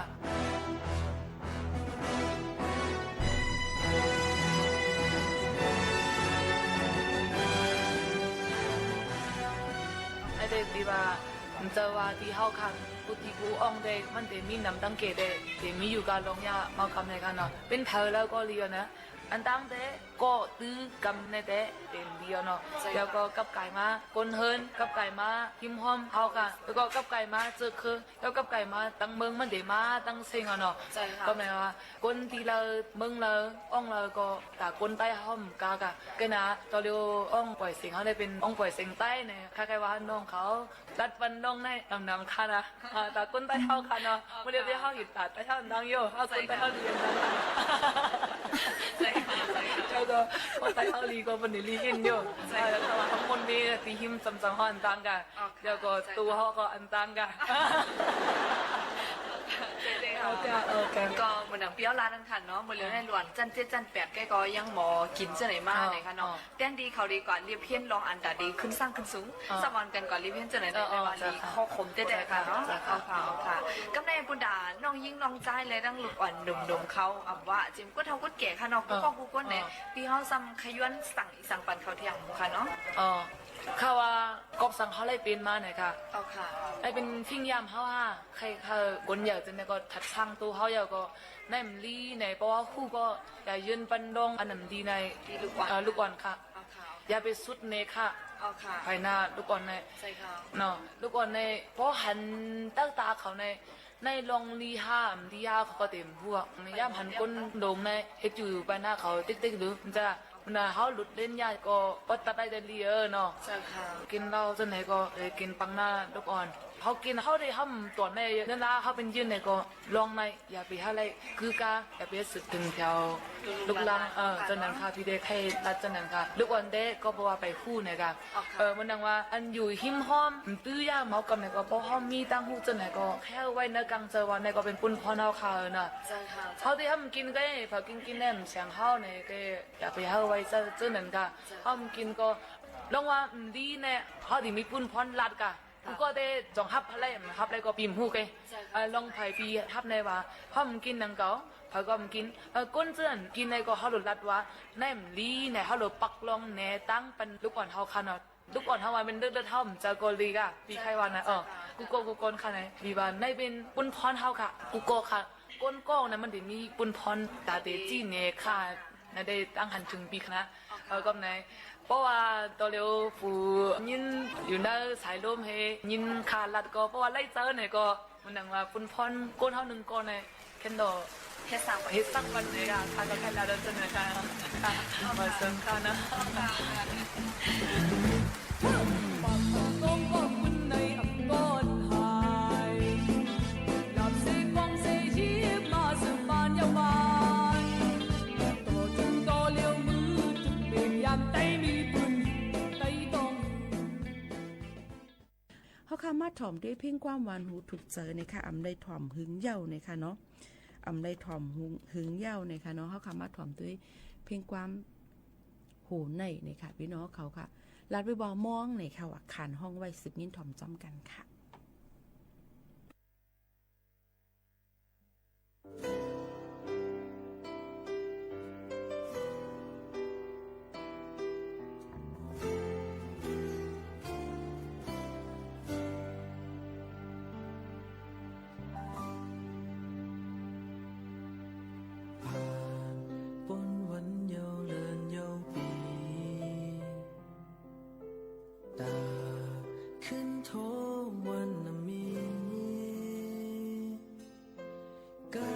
ไอ้เด็กตี้ว่า เจ้าว่าตี้เฮาค่ะ กู้ตี้กู้อ่องเต้ มันเต้มีนำตังเก๋เต้ เต้มีอยู่ก้าลองย่าเมากำในค่ะเนาะ เป๋นเผาแล้วก็เลียวนะ อันตังเต้ ก็ตื้อกำในเต้ เป๋นเดียวเนาะ ใช่ค่ะ แล้วก็กลับก๋ายมา คนเฮือน กลับก๋ายมา หิมห้อมเฮาค่ะ แล้วก็กลับก๋ายมาเจิกคือ แล้วกลับก๋ายมาตังเมืองมันเต้มาตังเซ็งอะเนาะ ใช่ค่ะ ก็หมายว่า คนตี้เฮา เมืองเฮา อ่องเฮาก็ ต๋าคนใต้เฮาบ่กล้าก้า ก็นะ ต่อเดียวอ่องป่อยเสียงเฮาได้เป๋นอ่องป่อยเสียงใต้เนี่ย ใครๆ ว่าน้องเขา ลัดปันลองในนำๆ ค่ะนะ อ่า ต๋าคนใต้เฮาค่ะเนาะ อ๋อ เมื่อเดียวตี้เฮาเห็นต๋าใต้เฮาดังอยู่ เฮาคนใต้เฮาดีดัง ใช่ค่ะ ใช่ค่ะ แล้วก็คนใต้เฮาดีก็เปิ้นดีกิ๋นอยู่ ใช่ค่ะ อ่า แล้วก็ว่าตังหมดนี้ตี้หิมจำๆ เฮาอันตังก้า อ๋อค่ะ แล้วก็ ใช่ค่ะ ตั๋วเฮาก็อันตังก้า ใช่ๆ ค่ะ เออ เออ ก็เหมือนดังปี้เฮาลาดนั่นค่ะเนาะ เมื่อเร็วในหลวนจั้นเจ็ดจั้นแปดแกก็ยังบ่กิ๋นเจ้าไหนมา อ๋อ ไหนค่ะเนาะ อ๋อ แทนตี้เขาดีกว่าเรียบเพี้ยนลองอันต๋าดีขึ้นสร้างขึ้นสูง อ๋อ สักวันกั๋นก่อนเรียบเพี้ยนเจ้าไหน เออ เออ ได้ว่าดี เจ้าค่ะ ข้อคมแต๊ๆ ค่ะเนาะ เจ้าค่ะ เอาค่ะ เอาค่ะ กำในบรรดาน้องญิงน้องจายและตังลูกอ่อนหนุ่มๆ เขา อำว่าเจียมกู้เฒ่ากู้แก่ค่ะเนาะ เออ กู้ก้องกู้ก๊นเนี่ย เออ ตี้เฮาซ้ำขย้อนสั่ง สังปันเขาเที่ยงค่ะเนาะ อ๋อ ข้าว่าก๊อบสังเขาไล่เป๋นมาไหนค่ะ เอาค่ะ ไล่เป๋นฟิ้งย่ำเฮาค่ะ ใค่ๆ คนใหญ่จั้นเนี่ยก็ถัดสั่งตั๋วเฮาใหญ่ก็ ในมันดีไหน เพราะว่าฮู้ก็อย่ายื่นปันดองอันนั้นดีใน ตี้ลูกอ่อน เอ่อ ลูกอ่อนค่ะ เอาค่ะ เอาค่ะ อย่าไปสุดเนค่ะ เอาค่ะ ภายหน้าลูกอ่อนใน ใจ้ค่ะ เนาะ ลูกอ่อนใน พอหันตั้งต๋าเขาใน ในลองดีห้ามดีห้าเขาก็เต๋มพวก ในย่ามหันคนโด่งใน เฮ็ดอยู่ไปหน้าเขาติ๊กๆ ดู มันจะ มันน่ะ เฮาหลุดเล่นยากก็บ่ตัดได้แต่ลีเออเนาะ เจ้าค่ะ กิ๋นเหล้าจั้นไหนก็ เออ กิ๋นปังหน้าลูกอ่อน เฮากิ๋นเฮาได้ห้ามต๋อนใน เวลาเฮาเป๋นยื่นไหนก็ ลองใน อย่าไปหาไล่ คือก้า อย่าไปเฮ็ดเถิงแถวลูกหลาน เออ เจ้านั้นค่ะ ตี้ได้ใค่ลาดเจ้านั้นค่ะ ลูกอ่อนเต๊ก็บ่ว่าไปฮู้ไหนค่ะ อ๋อค่ะ เออ มันดังว่า อันอยู่ฮิมห้อม ตื้อย่ามเฮากำไหนก็ เพราะเฮามีตังฮู้เจ้าไหนก็ แค่ไว้ในกลางใจ๋ว่า ไหนก็เป๋นปุ้นพรเฮาค่ะ เออ เนาะ เจ้าค่ะ เฮาตี้ห้ามกิ๋นก็ เผากิ๋นกิ๋นแหนมเสียงเฮาไหนก็ อย่าไปหาไว้เจ้า เจ้านั้นค่ะ เจ้า ห้ามกิ๋นก็ ลองว่า อืม ดีแน่ เฮาตี้มีปุ้นพรลาดค่ะ ค่ะ กูก็ได้จองฮับไล่ ฮับไล่ก็ปิมฮู้ไง เจ้าค่ะ เอ่อ ลองไผปี้ฮับในว่า ห้ามกิ๋นหนังเก่า ไผก็ห้ามกิ๋น เอ่อ คนเจื้อนกิ๋นในก็เฮาหลุดลัดว่า ในมันดีใน เฮาหลุดปักลองแหนตั้งปันลูกอ่อนเฮาค่ะเนาะ ลูกอ่อนเฮาว่าเป๋นเลือดๆ เฮามันจะก็ลีค่ะ ปี้ใค่ว่านะ เออ เจ้าค่ะ กู้ก้องกู้ก๊นค่ะใน ปี้ว่าในเป๋นปุ้นพรเฮาค่ะ กู้ก้องค่ะ ก้นก้องนะมันได้มีปุ้นพรต๋าเต๋จี้แหนค่ะ นะได้ตังหันเถิงปี้ค่ะนะ เออ ก็ไหน เพราะว่าต๋อนเร็วฝูยินอยู่ในสายลมเฮ ยินข่าวลัดก็ เพราะว่าไล่เจ้าไหนก็ มันดังว่าปุ้นพรก้นเฮาหนึ่งก้อนใน แค่นดอก เฮ็ดสัง เฮ็ดสังวันไหนค่ะ ค่ะ ก็แค่ลาดเจ้าไหนค่ะ ค่ะ มาเชิญค่ะนะ ค่ะ เฮาค่ะ มาถ่อมด้วยเพลงความหวานหูถูกใจ๋นะคะ อำไลถ่อมหึงเย้านะคะเนาะ อำไลถ่อมหึง หึงเย้านะคะเนาะ เฮาค่ะ มาถ่อมด้วยเพลงความโหนในนะคะ ปี้น้องเขาค่ะ ลาดไว้บ่ามองนะคะ ว่าขานฮ้องไว้ สืบยินถ่อมจ้อมกั๋นค่ะ ผ่านป๊นวันเย้าเลินเย้าปี๋ ต๋าขึ้นโทวันนามี ไก๋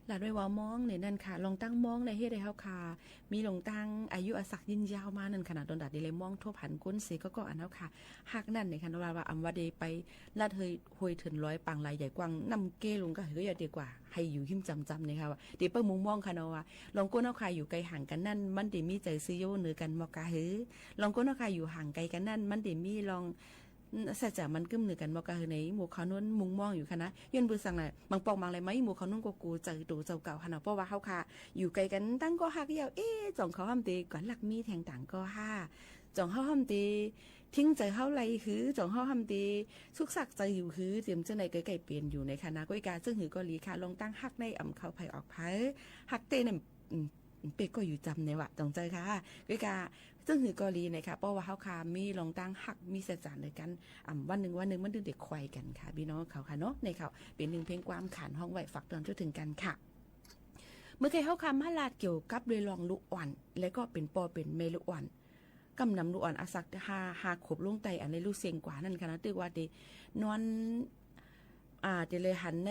ลาดไว้ว่ามองเนี่ยนั่นค่ะ ลองตั้งมองในเฮ็ดให้เฮาค่ะ มีลองตั้งอายุอาศักดิ์ยืนยาวมานั่นค่ะนะ ตอนตัดนี้เลยมองทบหันคนเสกก็ ก็อันเฮาค่ะ ฮักนั่นเนี่ยค่ะนะ ว่า ว่าอำว่าได้ไปลัดเฮย ห้วยเถินลอยปางลายใหญ่กว้าง น้ำเก้ลงก็เฮยอย่าดีกว่า ให้อยู่หิมจำจำเนี่ยค่ะ ว่าเดี๋ยวเปิ้งมุงมองค่ะเนาะ ว่าลองคนเฮาค่ะ อยู่ไกลห่างกั๋นนั่น มันได้มีใจ๋ซื่อเย้าเหนือกั๋นบ่กาหือ ลองคนเฮาค่ะ อยู่ห่างไกลกั๋นนั่น มันได้มีลอง อืม สัจจะมันกึ๊มเหนือกั๋นบ่กาหือ ในหมู่เขานั้นมุงมองอยู่ค่ะนะ ย้อนเปื้อสังหลาย บางปอกบางแลมา หมู่เขานั้นก็กูใจ๋ตั๋วเจ้าเก่าค่ะนะ เพราะว่าเฮาค่ะ อยู่ไกลกั๋นตั้งก็ฮักเย้า เอ๊ะ จ่องเขาห้ามเต๋กว่าลักมีแทงต่างก็ห้า จ่องเฮาห้ามเต๋ทิ้งใจ๋เฮาไหลหือ จ่องเฮาห้ามเต๋สุกสักใจ๋อยู่หือ เจียมเจ้าในใกล้ๆ เป๋นอยู่ในค่ะนะ ก้อยกา เซิ่งหือก็หลีค่ะ ลองตั้งฮักในอำเข้าใผออกใผ ฮักเต้ใน อืม เป๊กก็อยู่จำในวะ จ่องเจ้าค่ะ ก้อยกา เซิ่งหือก็หลีนะคะ เพราะว่าเฮาค่ะ มีลองตั้งฮัก มีสัจจะเหนือกั๋น อำ วันนึ่งวันนึ่งมันตึงได้คอยกั๋นค่ะ ปี้น้องเขาค่ะเนาะ ในเขา เป๋นนึ่งเพลงความขานฮ้องไว้ ฝากตอนทั่วถึงกั๋นค่ะ เมื่อกี้เฮาค่ะ มาลาดเกี่ยวกับเรื่องลูกอ่อน และก็เป๋นป้อเป๋นแม่ลูกอ่อน กำนำลูกอ่อนอาศักห้า ห้าขวบลงไต่ อันในลูกเซ็งกว่านั่นค่ะนะ ตึกว่าเต๋นอน อ่า เต๋เลยหันใน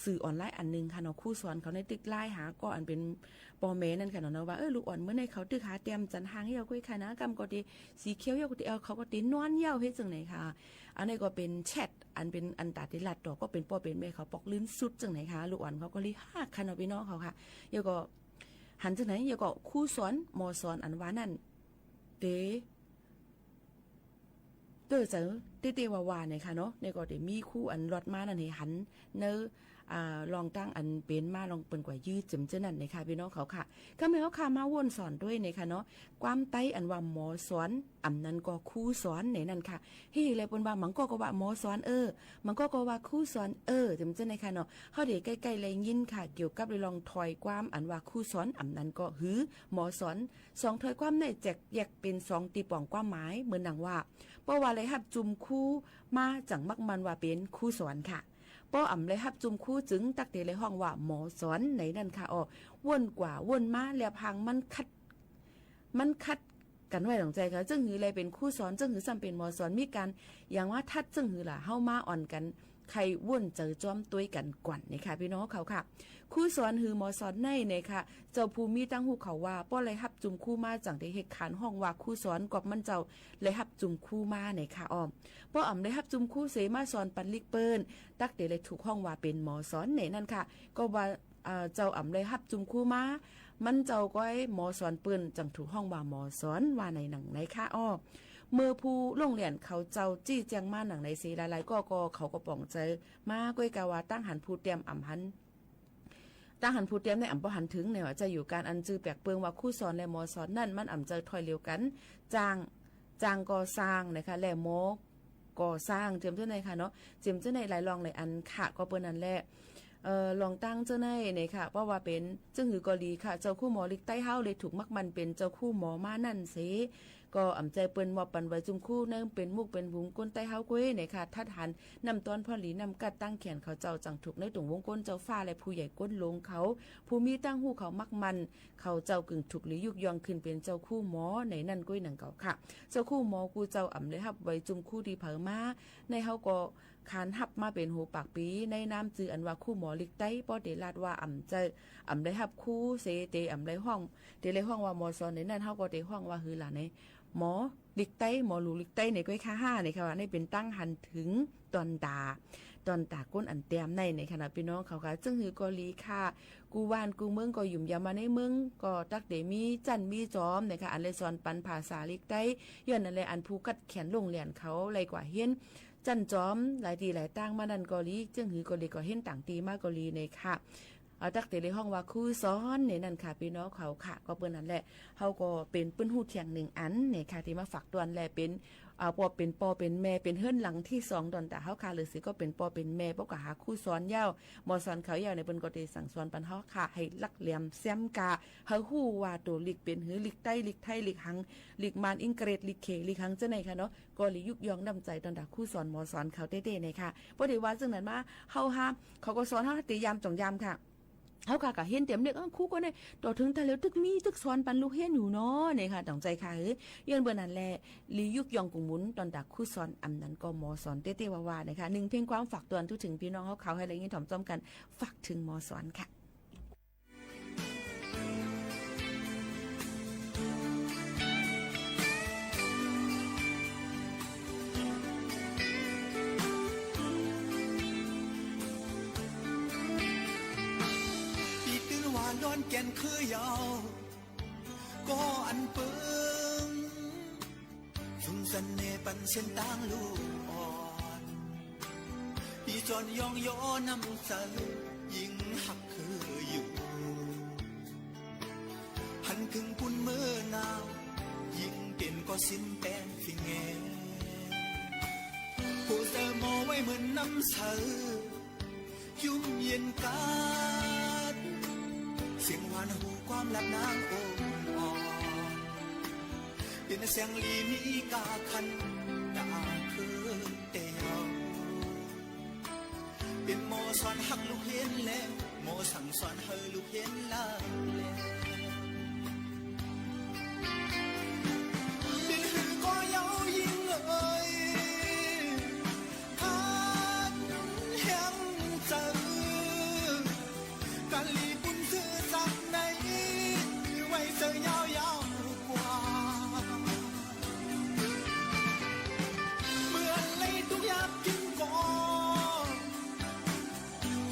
สื่อออนไลน์อันนึ่งค่ะเนาะ ครูสอนเขาในตึกไลน์หาก็อันเป๋นป้อแม่นั่นค่ะเนาะ ว่า เออ ลูกอ่อนเมื่อในเขาตึกหาแต้มจั๋นหางเย้าก้อยค่ะนะ กำก็เต๋สีเขียวเย้าก็เต๋ เออ เขาก็เต๋นอนเย้าเฮ็ดจั่งไหนค่ะ อันนี้ก็เป๋นแชท อันเป๋นอันต๋าเต๋ลัดต่อ ก็เป๋นป้อเป๋นแม่เขาปอกลื่นสุดจั่งไหนค่ะ ลูกอ่อนเขาก็เลยฮักค่ะเนาะ ปี้น้องเขาค่ะ เย้าก็หันจั่งไหน เย้าก็ครูสอน หมอสอนอันว่านั่น เต๋ เต๋อเจ๋อเต้ๆ ว่าๆ เนี่ยค่ะเนาะ เนี่ยก็เต๋มีครูอันลอดมานั่นหื้อหันเนอะ อ่า ลองตั้งอันเป๋นมาลองเปิ้นกว่ายื้อเจิมเจ้านั่นเนี่ยค่ะ ปี้น้องเขาค่ะ ก็แม่นเฮาค่ะ มาว่นสอนตวยเนี่ยค่ะเนาะ ความไต้อันว่าหมอสอน อำนั้นก็ครูสอนเนี่ยนั่นค่ะ เฮ้ย แล้วเปิ้นว่า บางก็ก็ว่าหมอสอนเออ บางก็ก็ว่าครูสอนเออ เจิมเจ้าเนี่ยค่ะเนาะ เฮาเดี๋ยวใก้ๆ แลยินค่ะ เกี่ยวกับเรื่องถ้อยความอันว่าครูสอน อำนั้นก็หื้อหมอสอน สองถ้อยความในแจกแยกเป๋นสองตี้ป่องความหมาย เหมือนดังว่า เพราะว่าได้ฮับจุมครูมา จั่งมักมันว่าเป๋นครูสอนค่ะ เพราะอำได้ฮับจุมครูจึงตักเต๋ได้ฮ้องว่าหมอสอนในนั่นค่ะ อ้อ ว่นกว่าว่นมา แล้วพางมันขัด มันขัดกั๋นไว้หลังใจ๋ค่ะ เจิ่งหื้อแลเป๋นครูสอน เจิ่งหื้อซ้ำเป๋นหมอสอน มีก๋านอย่างว่าทัดเจิ่งหื้อล่ะ เฮามาอ่อนกั๋น ใค่ว่นเจ๋อจ้อมตวยกั๋นก่อนเนี่ยค่ะ ปี้น้องเขาค่ะ ครูสอนหื้อหมอสอนในเนี่ยค่ะ เจ้าผู้มีตังฮู้เขาว่า ป้อได้ฮับจุมครูมา จั่งได้เฮ็ดขานฮ้องว่าครูสอน ก็มันเจ้าได้ฮับจุมครูมาเนี่ยค่ะ อ้อ ป้ออำได้ฮับจุมครูเสมาสอนปันลิกเปิ้น ตักเต๋ได้ถูกฮ้องว่าเป๋นหมอสอนในนั่นค่ะ ก็ว่า อ่า เจ้าอำได้ฮับจุมครูมา มันเจ้าก้อยหมอสอนเปิ้น จั่งถูกฮ้องว่าหมอสอน ว่าในหนังในค่ะ อ้อ เมื่อผู้ลงเรียนเขาเจ้าจี้แจ้งมาหนังในเส หลายๆ ก็ ก็เขาก็ป่องเจ๋อมา ก้อยกาว่าตั้งหันผู้เตรียมอำหัน ตั้งหันผู้เตรียมในอำป้อหันเถิงเนี่ยว่าจะอยู่ก๋านอันจื้อแปลกเปิงว่าครูสอนและหมอสอนนั่น มันอำเจ๋อถ้อยเดียวกั๋น จ้าง จ้างก่อสร้างนะคะ และหมอก่อสร้าง เจิมเจ้าในค่ะเนาะ เจิมเจ้าในหลายลองหลายอันค่ะ ก็เปิ้นนั่นแหละ เอ่อ ลองตั้งเจ้าในเนี่ยค่ะ เพราะว่าเป๋นเจิ่งหื้อก็หลีค่ะ เจ้าครูหมอลิกใต้เฮาเลยถูกมักมันเป๋นเจ้าครูหมอมานั่นเส ก็อำเจ๋อเปิ้นมอบปันไว้จุมครูในเป๋นหมู่เป๋นฝูงคนใต้เฮาก้วยเนี่ยค่ะ ทัดหันน้ำต้อนพ่อหลีน้ำกัดตั้งแขนเขาเจ้า จั่งถูกในตรงวงคนเจ้าฟ้าและผู้ใหญ่คนหลวงเขา ผู้มีตังฮู้เขามักมัน เขาเจ้ากึ่งถูกหลียุกยองขึ้นเป๋นเจ้าครูหมอในนั่นก้วยหนังเก่าค่ะ เจ้าครูหมอกู้เจ้าอำได้ฮับไว้จุมครูตี้เผามา ในเฮาก็ขานฮับมาเป๋นโหปากปี๋ ในนามจื้ออันว่าครูหมอลิกใต้ ป้อเต๋ลาดว่าอำเจ๋อ อำได้ฮับครูเส เต๋อำได้ฮ้อง เต๋ได้ฮ้องว่าหมอสอนในนั่น เฮาก็เต๋ฮ้องว่าหื้อล่ะใน หมอลิกใต้ หมอหลูลิกใต้ในก้วยค่ะห้าในค่ะ ว่าในเป๋นตั้งหันเถิง ตอนต๋า ตอนต๋าคนอันเตรียมใน ในค่ะนะ ปี้น้องเขาค่ะ เจิ่งหื้อก็หลีค่ะ กู้บ้านกู้เมืองก็หยุมยามมาในเมือง ก็ตักเต๋มีจั้นมีจอมนะคะ อันได้สอนปันภาษาลิกใต้ ย้อนนั่นแหละอันผู้ขัดแขนลงเรียนเขาไล่กว่าเฮียน จั้นจอมหลายตี้หลายตางมานั่นก็หลี เจิ่งหื้อก็หลีก็เฮียนต่างตี้มาก็หลีในค่ะ เอ่อ ตักเต๋ได้ฮ้องว่าครูสอนในนั่นค่ะ ปี้น้องเขาค่ะ ก็เปิ้นนั่นแหละ เฮาก็เป๋นปื้นฮู้เถียงนึ่งอันเนี่ยค่ะ ตี้มาฝากตวนแลเป๋น อ่า ป้อเป๋นป้อเป๋นแม่ เป๋นเฮือนหลังตี้สองตอนต๋าเฮาค่ะ หรือสิก็เป๋นป้อเป๋นแม่ ป้อก็หาครูสอนเย้า หมอสอนเขาเย้าในเปิ้นก็ได้สั่งสอนปันเฮาค่ะ หื้อหลักแหลมแซมกา หื้อฮู้ว่าตั๋วลิกเป๋นหื้อ ลิกใต้ ลิกไทย ลิกหัง ลิกมาน อังกฤษ ลิกเข ลิกหังเจ้าในค่ะเนาะ ก็หลียุกยองน้ำใจ๋ตอนต๋าครูสอนหมอสอนเขาเต้ๆ ในค่ะ ป้อได้ว่าเจิ่งนั้นมา เฮาห้าม เขาก็สอนเฮาเต๋ยามจ่องยามค่ะ เฮาค่ะก็เฮียนเต๋มเล็ก เอ้อ ครูก็ใน ต่อเถิงต๋าเหลียวตึกมีตึกสอนปันลูกเฮียนอยู่เนาะ เนี่ยค่ะ ต่องใจ๋ค่ะ เฮ้ย ย้อนเปิ้นนั่นแหละ หลียุกยองกุ่งหมุน ตอนต๋าครูสอน อำนั้นก็หมอสอนเต้ๆ ว่าๆ เนี่ยค่ะ นึ่งเพลงความฝากตวนทั่วเถิงปี้น้องเฮาเขา หื้อได้ยินถ่อมจ้อมกั๋น ฝากเถิงหมอสอนค่ะ แก่นคือเยาว์ ก่ออันเปิง สุนเสน่ห์ปันเส้นตางลูกอ่อน ปี้จอนยองยอน้ำใจ๋ ยิ่งฮักคืออยู่ หันเถิงปุ้นเมื่อหนาว ยิ่งเป๋นก่อสิ้นแป้งฟิงแง หัวใจ๋หมอไว้เหมือนน้ำใส ยุ่มเย็นกัด เสียงหวานหูความลับนางองค์อ่อน เป๋นเสียงลีมีกาคัน ตาคือแต่เยาว์ เป๋นหมอสอนฮักลูกเฮนแล หมอสั่งสอนหื้อลูกเฮนลาแล เป๋นหื้อก่อเยาว์ยิ่งเอ่ย คันแฮงใจ๋ กาลีบุญซื่อสัตย์ใน ไว้เสยยาวๆ กว่า เมื่อไหร่ตุ๊กอยากกิ๋นก่อ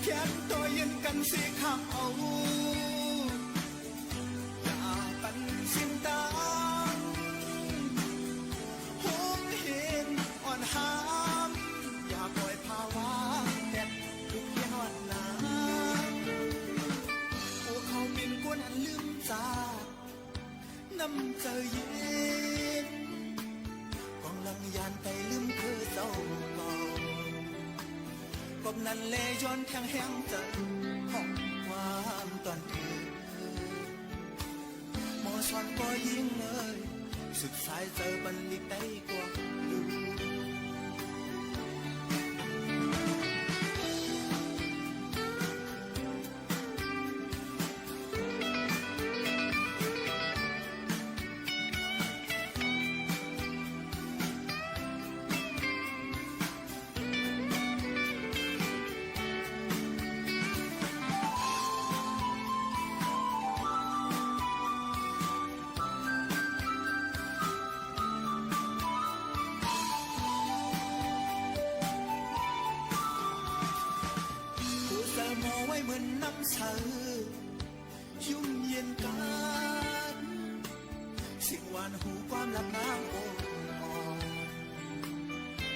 เขียนตั๋วเย็นกั๋นเสียข้ามเอา อย่าปันสิ้นตาง หงเฮนอ่อนหาม อย่าปล่อยภาวะแตด ลูกเฮนอ่อนหนา ผู้เขาเป๋นคนอันลืมจาก น้ำใจ๋เย็น ก่องหลังยานไปลืมคือเจ้าเก่า กอบนั้นแลย้อนแทงแฮงใจ๋ ห้องความตอนเถิง หมอสอนก่อยิ่งเอ่ย สุดสายใจ๋บันลิกได้กว่าลูก ผู้ใจ๋หมอไว้เหมือนน้ำใส ยุ่มเย็นกัด เสียงหวานหูความลับนางองค์อ่อน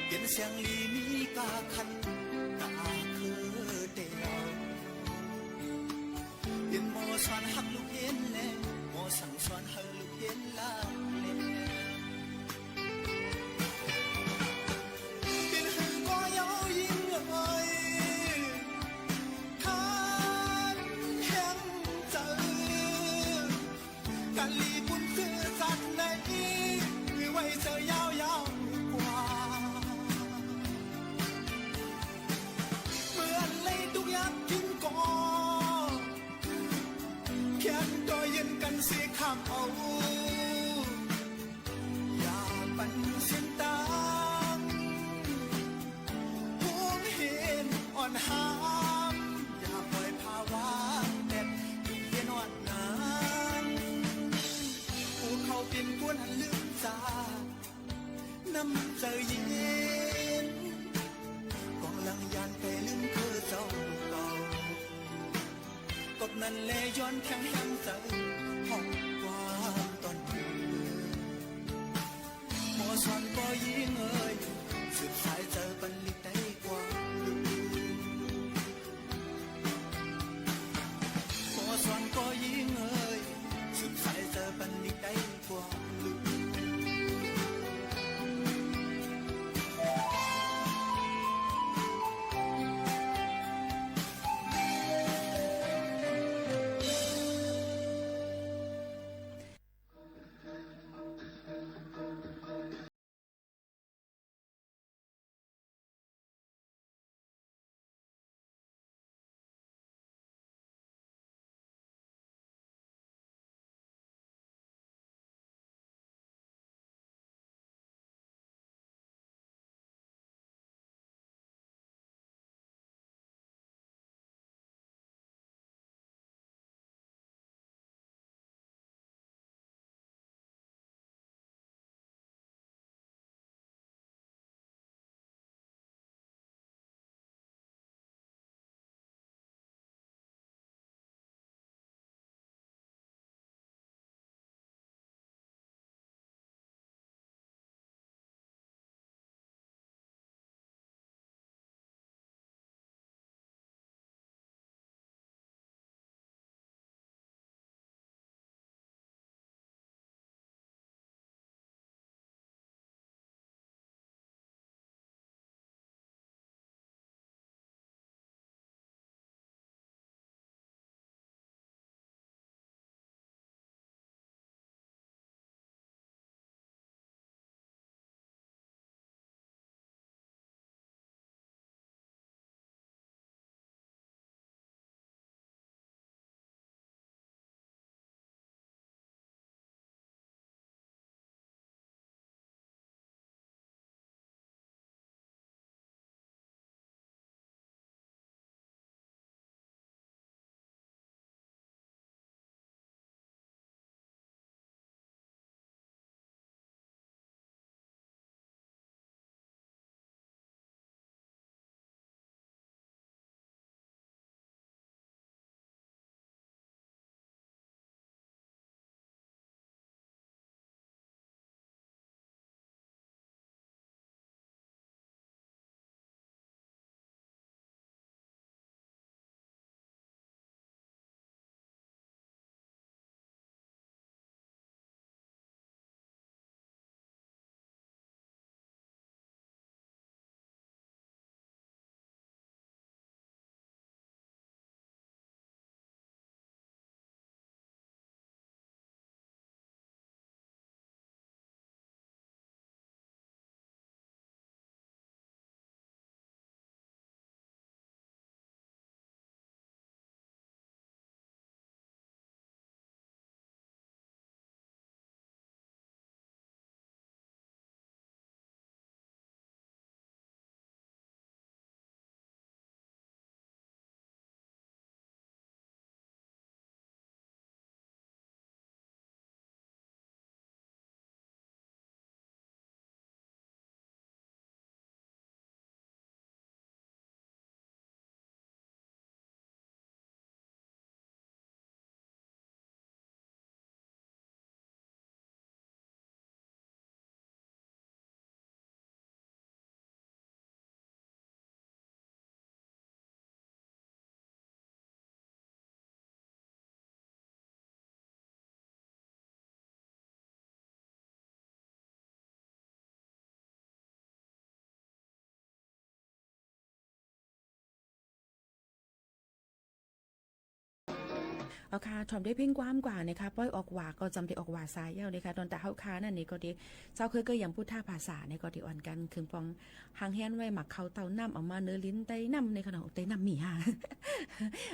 เป๋นเสียงลีมีกาคัน ตาคือแต่เยาว์ เป๋นหมอสอนฮักลูกเฮนแล หมอสั่งสอนหื้อลูกเฮนลาแล เป๋นหื้อก่อเยาว์ยิ่งเอ่ย คันแฮงใจ๋ กาลีบุญซื่อสัตย์ใน ไว้เสยยาวๆ กว่า เมื่อไหร่ตุ๊กอยากกิ๋นก่อ เขียนตั๋วเย็นกั๋นเสียข้ามเอา อย่าปันสิ้นตาง หงเฮนอ่อนหาม อย่าปล่อยภาวะแตด ลูกเฮนอ่อนหนา ผู้เขาเป๋นคนอันลืมจาก น้ำใจ๋เย็น ก่องหลังยานไปลืมคือเจ้าเก่า กอบนั้นแลย้อนแทงแฮงใจ๋ ห้องความตอนเถิง หมอสอนก่อยิ่งเอ่ย สืบสายใจ๋บันลิกได้กว่าลูก หมอสอนก่อยิ่งเอ่ย สืบสายใจ๋บันลิกได้กว่าลูก เอาค่ะ ถ่อมได้เพ่งความกว่านะคะ ป้อยออกหว่าก็จำได้ออกหว่าสายเย้านะคะ ตอนตะเฮาคานั่นนี่ก็ดี เจ้าเคยก็ยังพุทธภาษาเนี่ยก็ดีอ่อนกั๋น เคิงปอง หางเฮียนไว้หมากเข้าเต้าน้ำ เอามาเนือลิ้นไต้น้ำเนี่ยค่ะเนาะ ไต้น้ำมีฮะ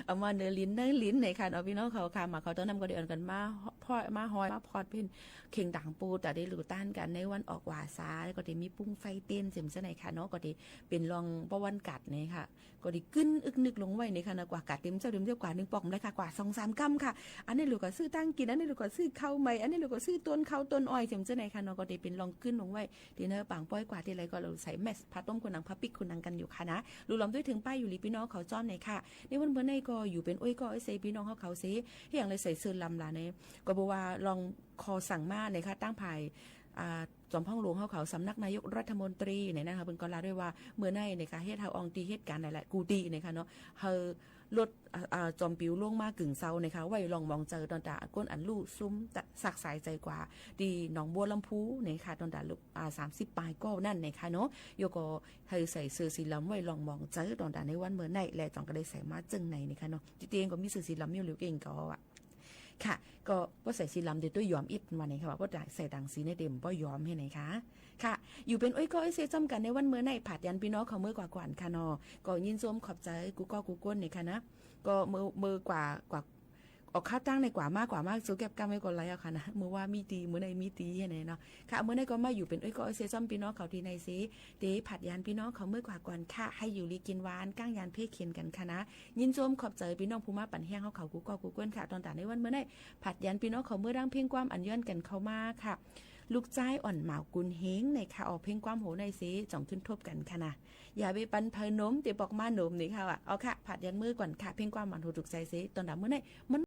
เอามาเนือลิ้นเนือลิ้นเนี่ยค่ะเนาะ ปี้น้องเขาค่ะ หมากเข้าเต้าน้ำก็ดีอ่อนกั๋นมา พอด มาฮอย มาพอดเพ่น เข่งต๋างปู ตะได้หลู่ต้านกั๋นในวันออกหว่าสา ก็ดีมีปุ้งไฟเต้นเสียมเจ้าไหนค่ะเนาะ ก็ดีเป๋นรองป้อวันกัดเนี่ยค่ะ ก็ดีกึ๊นอึกนึกลงไว้เนี่ยค่ะนะ กว่ากัดเตียมเจ้าเตียมเจ้ากว่านึ่งปอกได้ค่ะ กว่าสองสามกำค่ะ อันนี้หลู่ก็ซื้อตังกิ๋น อันนี้หลู่ก็ซื้อข้าวใหม่ อันนี้หลู่ก็ซื้อต้นข้าวต้นอ้อยเสียมเจ้าไหนค่ะเนาะ ก็ดีเป๋นรองกึ๊นลงไว้ ตี้เนอะ ปางป้อยกว่าตี้ไรก็หลู่ใส่แมส ผ้าต้มคุณหนัง ผ้าปิ๊กคุณหนังกั๋นอยู่ค่ะนะ หลู่หลอมตวยเถิงป้ายอยู่หลีปี้น้องเขาจ้อมเนี่ยค่ะ ในวันเมื่อไหนก็อยู่เป๋นอ้อยก้ออ้อยเซปี้น้องเขาเขาเซ เฮาอย่างไรใส่เสื้อลำล่ะเนี่ย ก็บอกว่าลองคอสั่งมาเนี่ยค่ะ ตั้งฝ่าย อ่า จอมพ่องหลวงเขาเขา สำนักนายกรัฐมนตรีเนี่ยนะคะ เปิ้นก็ลาด้วยว่าเมื่อไหนเนี่ยค่ะ เฮ็ดเฮาอองตี้เฮ็ดก๋านหลายๆ กู้ตี้เนี่ยค่ะเนาะ เฮาลด อ่า อ่า จอมปิ๋วลงมากึ่งเซาเนี่ยค่ะ ไว้ลองมองเจอตอนตะก้นอันลู่ซุมตะสักสายใจกว่า ตี้หนองบัวลำภูเนี่ยค่ะ ตอนตะลู่ อ่า สามสิบปลายก้อนั่นเนี่ยค่ะเนาะ โยก็เฮาใส่เสื้อสีลำไว้ลองมองเจอตอนตะในวันเมื่อไหน และจ่องก็ได้ใส่มาเจิ่งไหนเนี่ยค่ะเนาะ ตี้เตียงก็มีเสื้อสีลำอยู่หลิวเก่งก็อะ ค่ะ ก็ป้อใส่สีลำเดี๋ยวตัวยอมอิดมาเนี่ยค่ะ ว่าป้อใส่ต่างสีเนี่ยเดี๋ยวป้อยอมเหียไหนคะ ค่ะ อยู่เป๋นอ้อยก้ออ้อยเซจ้อมกั๋นในวันเมื่อไหน ผาดยันปี้น้องเขาเมื่อกว่าก่อนค่ะเนาะ ก็ยินชมขอบใจ๋กู้ก้อกู้ก้นเนี่ยค่ะนะ ก็เมื่อ เมื่อกว่า กว่า ออกข้าวตั้งในกว่ามา กว่ามา สู้แก็บกำไว้ก่อนไรอะค่ะนะ เมื่อว่ามีตี้ เมื่อไหนมีตี้เหียไหนเนาะ ค่ะ เมื่อไหนก็มาอยู่เป๋นอ้อยก้ออ้อยเซจ้อมปี้น้องเขาตี้ไหนเซ เต๋ผาดยันปี้น้องเขาเมื่อกว่าก่อนค่ะ ให้อยู่ลีกิ๋นหวาน ก้างยานเพ่เข็ญกั๋นค่ะนะ ยินชมขอบใจ๋ปี้น้องผู้มาปั่นแฮงเฮาเขากู้ก้อกู้ก้นค่ะ ตอนตะในวันเมื่อไหน ผาดยันปี้น้องเขาเมื่อดังเพ่งความอันย้อนกั๋นเข้ามาค่ะ ลูกจ้ายอ่อนหมาวกุนเฮงเนี่ยค่ะ ออกเพ่งความโหไหนเซ จ่องขึ้นทบกั๋นค่ะนะ อย่าไปปันเผยหนม เต๋ปอกมาหนมเนี่ยค่ะว่ะ เอาค่ะ ผาดยันเมื่อก่อนค่ะ เพ่งความหวานโหถูกใจ๋เซ ตอนตะเมื่อไหน มัน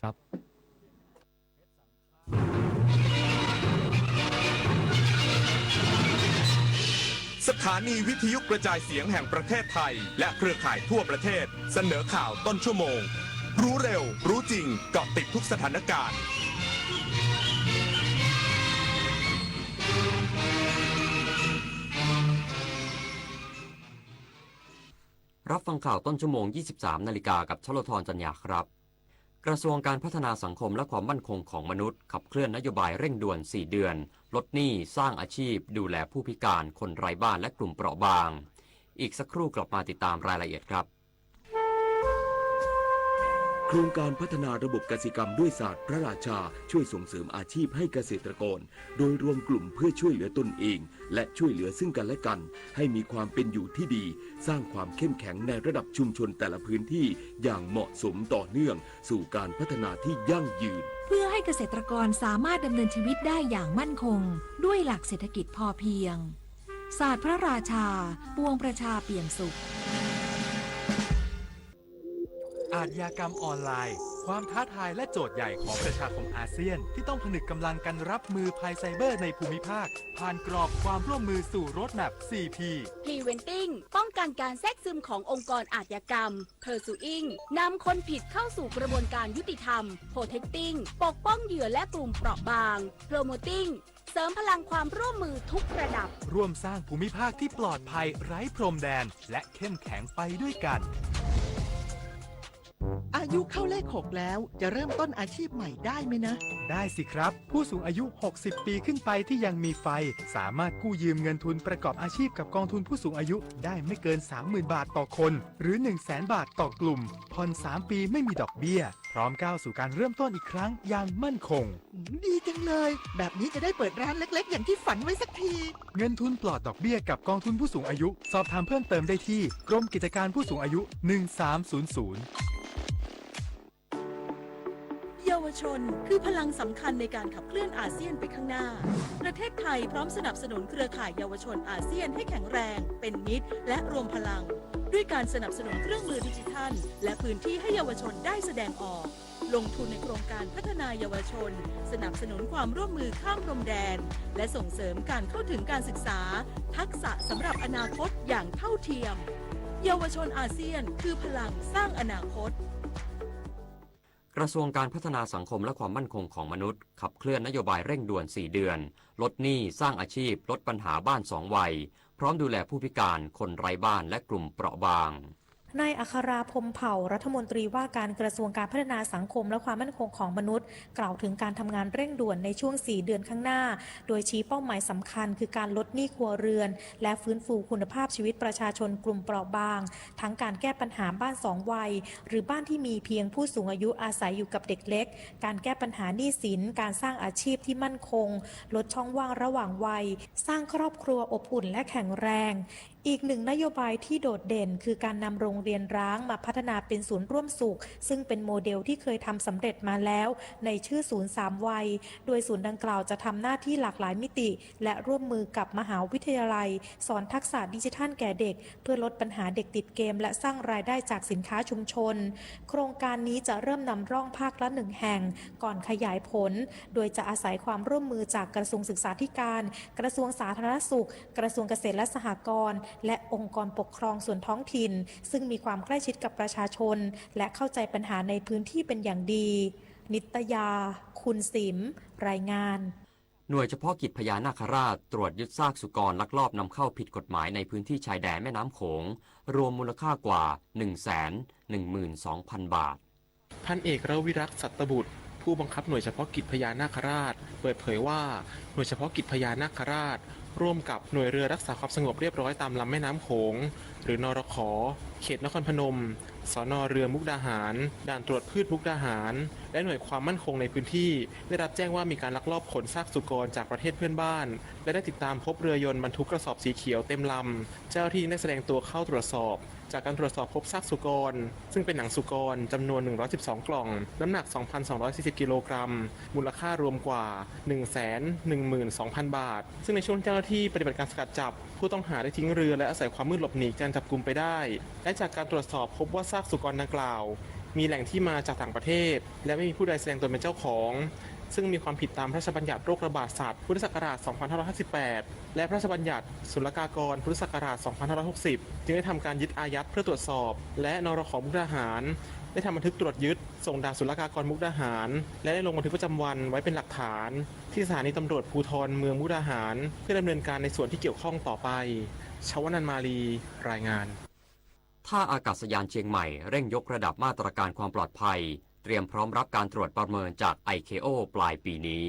ครับ สถานีวิทยุกระจายเสียงแห่งประเทศไทย และเครือข่ายทั่วประเทศ เสนอข่าวต้นชั่วโมง รู้เร็ว รู้จริง เกาะติดทุกสถานการณ์ รับฟังข่าวต้นชั่วโมง ยี่สิบสามนาฬิกา กับชลธร จันยาครับ กระทรวงการพัฒนาสังคมและความมั่นคงของมนุษย์ ขับเคลื่อนนโยบายเร่งด่วน สี่เดือน ลดหนี้ สร้างอาชีพ ดูแลผู้พิการ คนไร้บ้าน และกลุ่มเปราะบาง อีกสักครู่กลับมาติดตามรายละเอียดครับ โครงการพัฒนาระบบกสิกรรมด้วยศาสตร์พระราชา ช่วยส่งเสริมอาชีพให้เกษตรกร โดยรวมกลุ่มเพื่อช่วยเหลือตนเอง และช่วยเหลือซึ่งกันและกัน ให้มีความเป็นอยู่ที่ดี สร้างความเข้มแข็งในระดับชุมชนแต่ละพื้นที่อย่างเหมาะสมต่อเนื่อง สู่การพัฒนาที่ยั่งยืน เพื่อให้เกษตรกรสามารถดำเนินชีวิตได้อย่างมั่นคง ด้วยหลักเศรษฐกิจพอเพียง ศาสตร์พระราชา ปวงประชาเปี่ยมสุข อาชญากรรมออนไลน์ ความท้าทายและโจทย์ใหญ่ของประชาคมอาเซียน ที่ต้องผนึกกำลังกันรับมือภัยไซเบอร์ในภูมิภาค ผ่านกรอบความร่วมมือสู่ Roadmap สี่พี Preventing ป้องกันการแทรกซึมขององค์กรอาชญากรรม Pursuing นำคนผิดเข้าสู่กระบวนการยุติธรรม Protecting ปกป้องเหยื่อและกลุ่มเปราะบาง Promoting เสริมพลังความร่วมมือทุกระดับ ร่วมสร้างภูมิภาคที่ปลอดภัยไร้พรมแดน และเข้มแข็งไปด้วยกัน อายุเข้าเลขหกแล้ว จะเริ่มต้นอาชีพใหม่ได้ไหมนะ ได้สิครับ ผู้สูงอายุ หกสิบปีขึ้นไปที่ยังมีไฟ สามารถกู้ยืมเงินทุนประกอบอาชีพกับกองทุนผู้สูงอายุได้ไม่เกิน สามหมื่นบาทต่อคน หรือ หนึ่งแสนบาทต่อกลุ่ม ผ่อนสามปีไม่มีดอกเบี้ย พร้อมก้าวสู่การเริ่มต้นอีกครั้งอย่างมั่นคง อืม ดีจังเลย แบบนี้จะได้เปิดร้านเล็กๆ อย่างที่ฝันไว้สักที เงินทุนปลอดดอกเบี้ยกับกองทุนผู้สูงอายุ สอบถามเพิ่มเติมได้ที่กรมกิจการผู้สูงอายุ หนึ่งสามศูนย์ศูนย์ เยาวชนคือพลังสำคัญในการขับเคลื่อนอาเซียนไปข้างหน้า ประเทศไทยพร้อมสนับสนุนเครือข่ายเยาวชนอาเซียนให้แข็งแรง เป็นมิตร และรวมพลัง ด้วยการสนับสนุนเครื่องมือดิจิทัล และพื้นที่ให้เยาวชนได้แสดงออก ลงทุนในโครงการพัฒนาเยาวชน สนับสนุนความร่วมมือข้ามพรมแดน และส่งเสริมการเข้าถึงการศึกษา ทักษะสำหรับอนาคตอย่างเท่าเทียม เยาวชนอาเซียนคือพลังสร้างอนาคต กระทรวงการพัฒนาสังคมและความมั่นคงของมนุษย์ ขับเคลื่อนนโยบายเร่งด่วน สี่เดือน ลดหนี้ สร้างอาชีพ ลดปัญหาบ้านสองวัย พร้อมดูแลผู้พิการ คนไร้บ้าน และกลุ่มเปราะบาง นายอัครา พรหมเผ่า รัฐมนตรีว่าการกระทรวงการพัฒนาสังคมและความมั่นคงของมนุษย์ กล่าวถึงการทำงานเร่งด่วนในช่วงสี่เดือนข้างหน้า โดยชี้เป้าหมายสำคัญคือการลดหนี้ครัวเรือน และฟื้นฟูคุณภาพชีวิตประชาชนกลุ่มเปราะบาง ทั้งการแก้ปัญหาบ้านสองวัย หรือบ้านที่มีเพียงผู้สูงอายุอาศัยอยู่กับเด็กเล็ก การแก้ปัญหาหนี้สิน การสร้างอาชีพที่มั่นคง ลดช่องว่างระหว่างวัย สร้างครอบครัวอบอุ่นและแข็งแรง อีกหนึ่งนโยบายที่โดดเด่นคือการนำโรงเรียนร้างมาพัฒนาเป็นศูนย์ร่วมสุข ซึ่งเป็นโมเดลที่เคยทำสำเร็จมาแล้วในชื่อศูนย์สามวัย โดยศูนย์ดังกล่าวจะทำหน้าที่หลากหลายมิติ และร่วมมือกับมหาวิทยาลัย สอนทักษะดิจิทัลแก่เด็ก เพื่อลดปัญหาเด็กติดเกม และสร้างรายได้จากสินค้าชุมชน โครงการนี้จะเริ่มนำร่องภาคละหนึ่งแห่ง ก่อนขยายผล โดยจะอาศัยความร่วมมือจากกระทรวงศึกษาธิการ กระทรวงสาธารณสุข กระทรวงเกษตรและสหกรณ์ และองค์กรปกครองส่วนท้องถิ่น ซึ่งมีความใกล้ชิดกับประชาชน และเข้าใจปัญหาในพื้นที่เป็นอย่างดี นิตยา คุณสิมห์ รายงาน หน่วยเฉพาะกิจพญานาคราช ตรวจยึดซากสุกรลักลอบนำเข้าผิดกฎหมายในพื้นที่ชายแดนแม่น้ำโขง รวมมูลค่ากว่า หนึ่งแสนหนึ่งหมื่นสองพันบาท พันเอกรวิรักษ์ สัตบุตร ผู้บังคับหน่วยเฉพาะกิจพญานาคราช เปิดเผยว่า หน่วยเฉพาะกิจพญานาคราช ร่วมกับหน่วยเรือรักษาความสงบเรียบร้อยตามลำแม่น้ำโขง หรือนรข เขตนครพนม สน เรือมุกดาหาร ด่านตรวจพืชมุกดาหาร และหน่วยความมั่นคงในพื้นที่ ได้รับแจ้งว่ามีการลักลอบขนซากสุกรจากประเทศเพื่อนบ้าน และได้ติดตามพบเรือยนต์บรรทุกกระสอบสีเขียวเต็มลำ เจ้าหน้าที่ได้แสดงตัวเข้าตรวจสอบ จากการตรวจสอบพบซากสุกร ซึ่งเป็นหนังสุกรจำนวน หนึ่งร้อยสิบสองกล่อง น้ำหนัก สองพันสองร้อยสี่สิบกิโลกรัม มูลค่ารวมกว่า หนึ่งแสนหนึ่งหมื่นสองพันบาท ซึ่งในช่วงเจ้าหน้าที่ปฏิบัติการสกัดจับ ผู้ต้องหาได้ทิ้งเรือและอาศัยความมืดหลบหนีการจับกุมไปได้ และจากการตรวจสอบพบว่าซากสุกรดังกล่าว มีแหล่งที่มาจากต่างประเทศ และไม่มีผู้ใดแสดงตนเป็นเจ้าของ ซึ่งมีความผิดตามพระราชบัญญัติโรคระบาดสัตว์ พุทธศักราช สองพันห้าร้อยห้าสิบแปด และพระราชบัญญัติศุลกากร พุทธศักราช สองพันห้าร้อยหกสิบ จึงได้ทำการยึดอายัดเพื่อตรวจสอบ และ นรข มุกดาหาร ได้ทำบันทึกตรวจยึด ส่งด่านศุลกากรมุกดาหาร และได้ลงบันทึกประจำวันไว้เป็นหลักฐาน ที่สถานีตำรวจภูธรเมืองมุกดาหาร เพื่อดำเนินการในส่วนที่เกี่ยวข้องต่อไป ชวนันท์ มาลี รายงาน ท่าอากาศยานเชียงใหม่เร่งยกระดับมาตรการความปลอดภัย เตรียมพร้อมรับการตรวจประเมินจาก ไอเคโอ ปลายปีนี้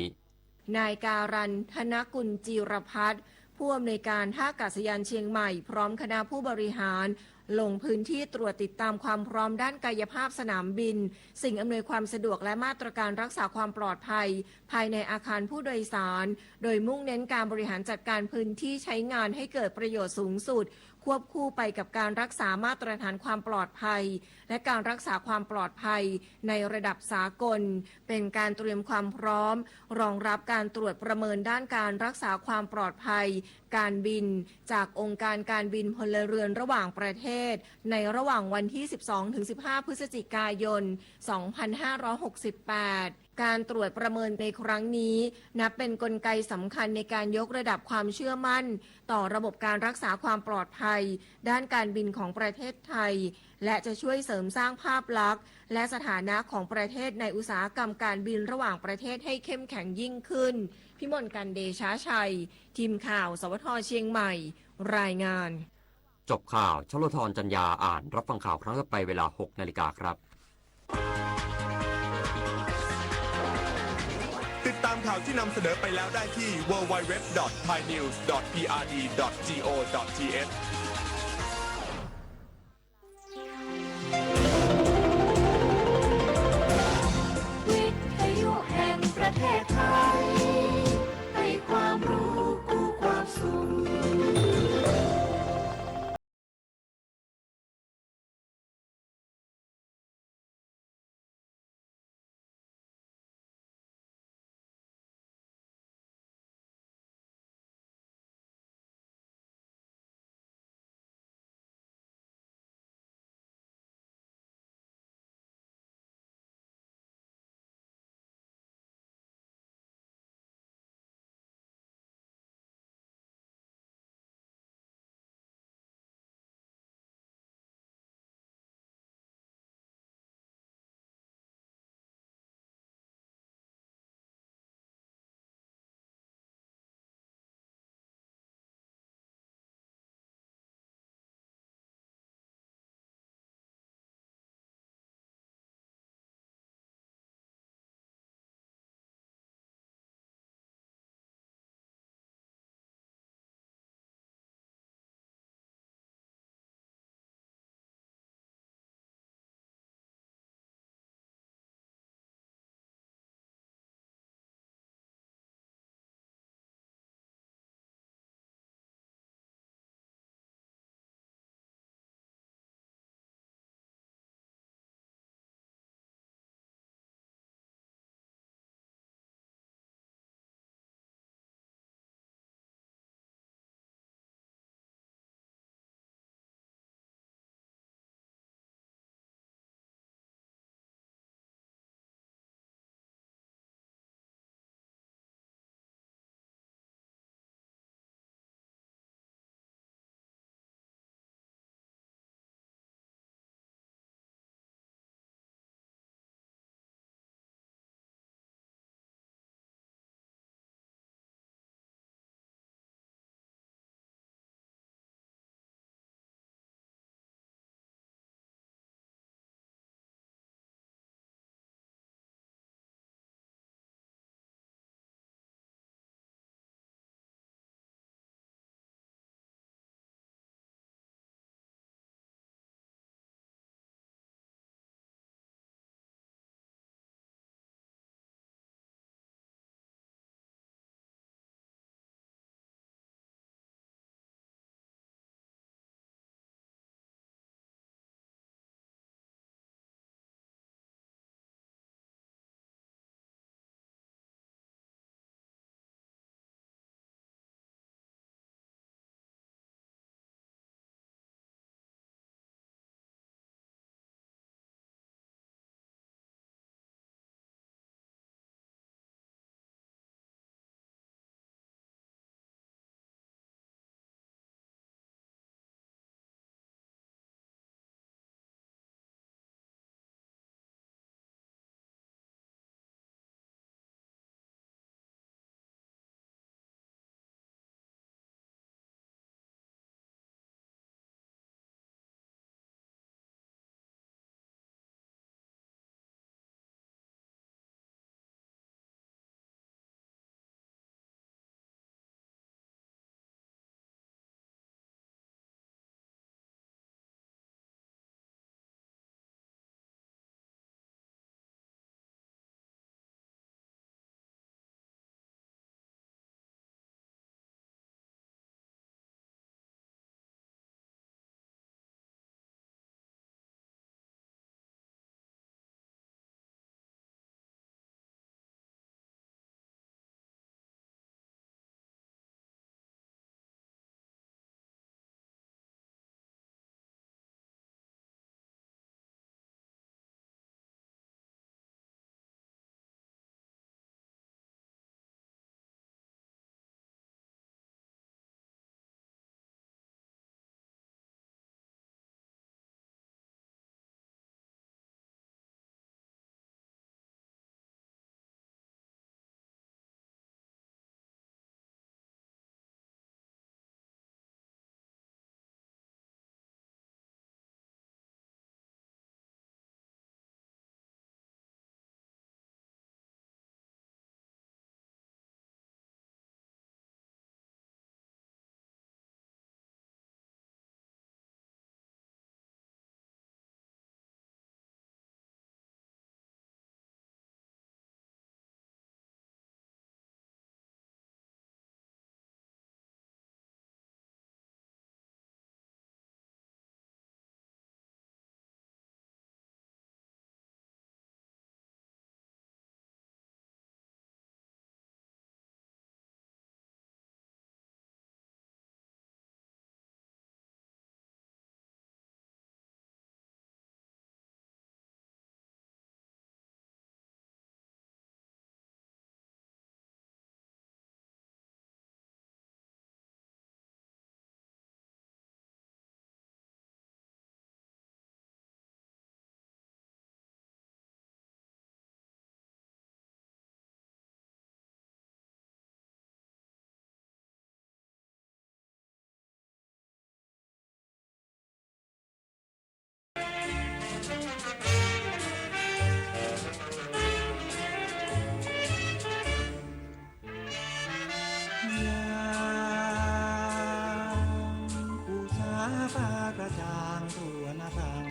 นายการัน ธนกุลจีรพัฒน์ ผู้อำนวยการท่าอากาศยานเชียงใหม่ พร้อมคณะผู้บริหาร ลงพื้นที่ตรวจติดตามความพร้อมด้านกายภาพสนามบิน สิ่งอำนวยความสะดวกและมาตรการรักษาความปลอดภัย ภายในอาคารผู้โดยสาร โดยมุ่งเน้นการบริหารจัดการพื้นที่ใช้งานให้เกิดประโยชน์สูงสุด ควบคู่ไปกับการรักษามาตรฐานความปลอดภัย และการรักษาความปลอดภัยในระดับสากล เป็นการเตรียมความพร้อมรองรับการตรวจประเมินด้านการรักษาความปลอดภัยการบิน จากองค์การการบินพลเรือนระหว่างประเทศ ในระหว่างวันที่ สิบสองถึงสิบห้า พฤศจิกายน สองพันห้าร้อยหกสิบแปด การตรวจประเมินในครั้งนี้ นับเป็นกลไกสำคัญในการยกระดับความเชื่อมั่น ต่อระบบการรักษาความปลอดภัย ด้านการบินของประเทศไทย และจะช่วยเสริมสร้างภาพลักษณ์ และสถานะของประเทศในอุตสาหกรรมการบินระหว่างประเทศให้เข้มแข็งยิ่งขึ้น พิมลกรรย์ เดชาชัย ทีมข่าว สวท เชียงใหม่ รายงาน จบข่าว ชลธร จันยา อ่าน รับฟังข่าวครั้งต่อไปเวลา หกนาฬิกาครับ ติดตามข่าวที่นำเสนอไปแล้วได้ที่ ดับเบิลยู ดับเบิลยู ดับเบิลยู ดอท ไทยนิวส์ ดอท พีอาร์ดี ดอท จี โอ ดอท ที เอช วิทยุแห่งประเทศไทย ให้ความรู้กู้ความสุข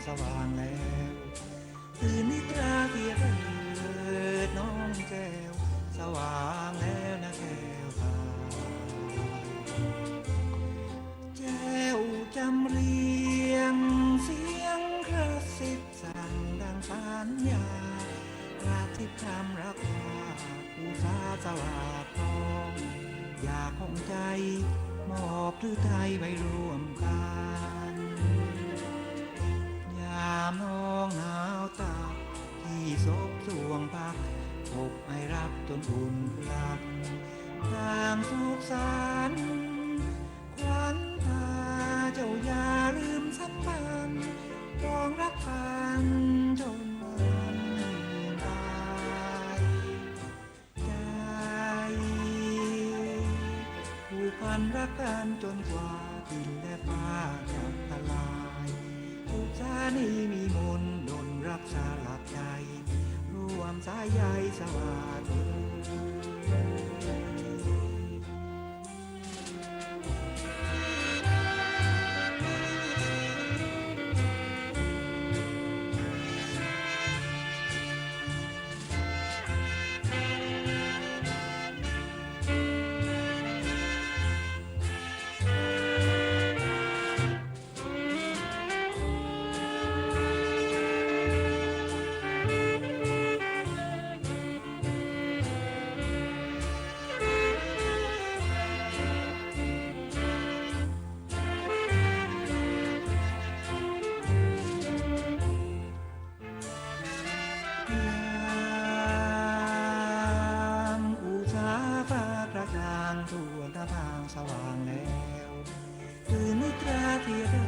สว่างแล้ว ตื่นนิทราเสียเถิดน้องแก้ว สว่างแล้วนะแก้วตา แจ้วจำเรียงเสียงกระซิบสั่งดังสัญญา กระซิบคำรักว่า อุตสาสวัสดิ์ทอง อยากของใจ มอบฤทัยไว้ร่วมกัน ยามน้องหนาวตาก ที่ซบส่วงพัก อบไอรักจนอุ่นพลัน ต่างสุขสันต์ ขวัญตาเจ้าอย่าลืมสัมพันธ์ ครองรักกันจนวันตาย ใจ ผูกพันรักกันจนกว่าดินและฟ้าจะทลาย อุสานี้มีมนต์ดลรักสลักใจ ร่วมสายใยสวัสดิ์เอ่ย ยามอุตสาฟ้ากระจ่างทั่วหน้าทางสว่างแล้ว ตื่นนิทราเสียเถิ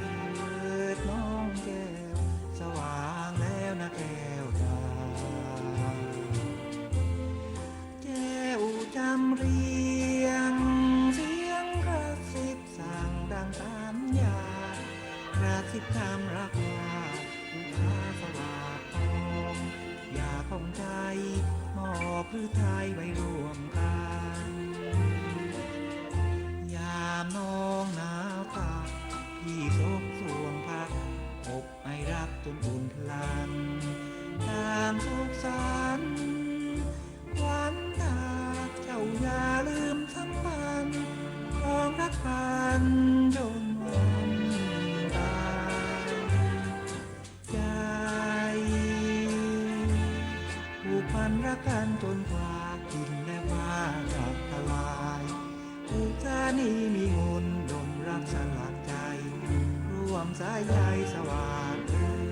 ดน้องแก้ว สว่างแล้วนะแก้วตา แจ้วจำเรียงเสียงกระซิบสั่งดังสัญญา กระซิบคำรักว่า อุตสาสวัสดิ์ทอง อยากของใจ มอบฤทัยไว้ร่วมกัน ยามน้องหนาวตาก ที่ซบส่วงพัก อบไอรักจนอุ่นพลัน ต่างสุขสันต์ ขวัญตาเจ้าอย่าลืมสัมพันธ์ ครองรักกันจนวันตาย ใจ ผูกพันรักกันจนกว่าดินและฟ้าจะทลาย อุตสานี้มีมนต์ดลรักสลักใจ ร่วมสายใยสวัสดิ์เอ่ย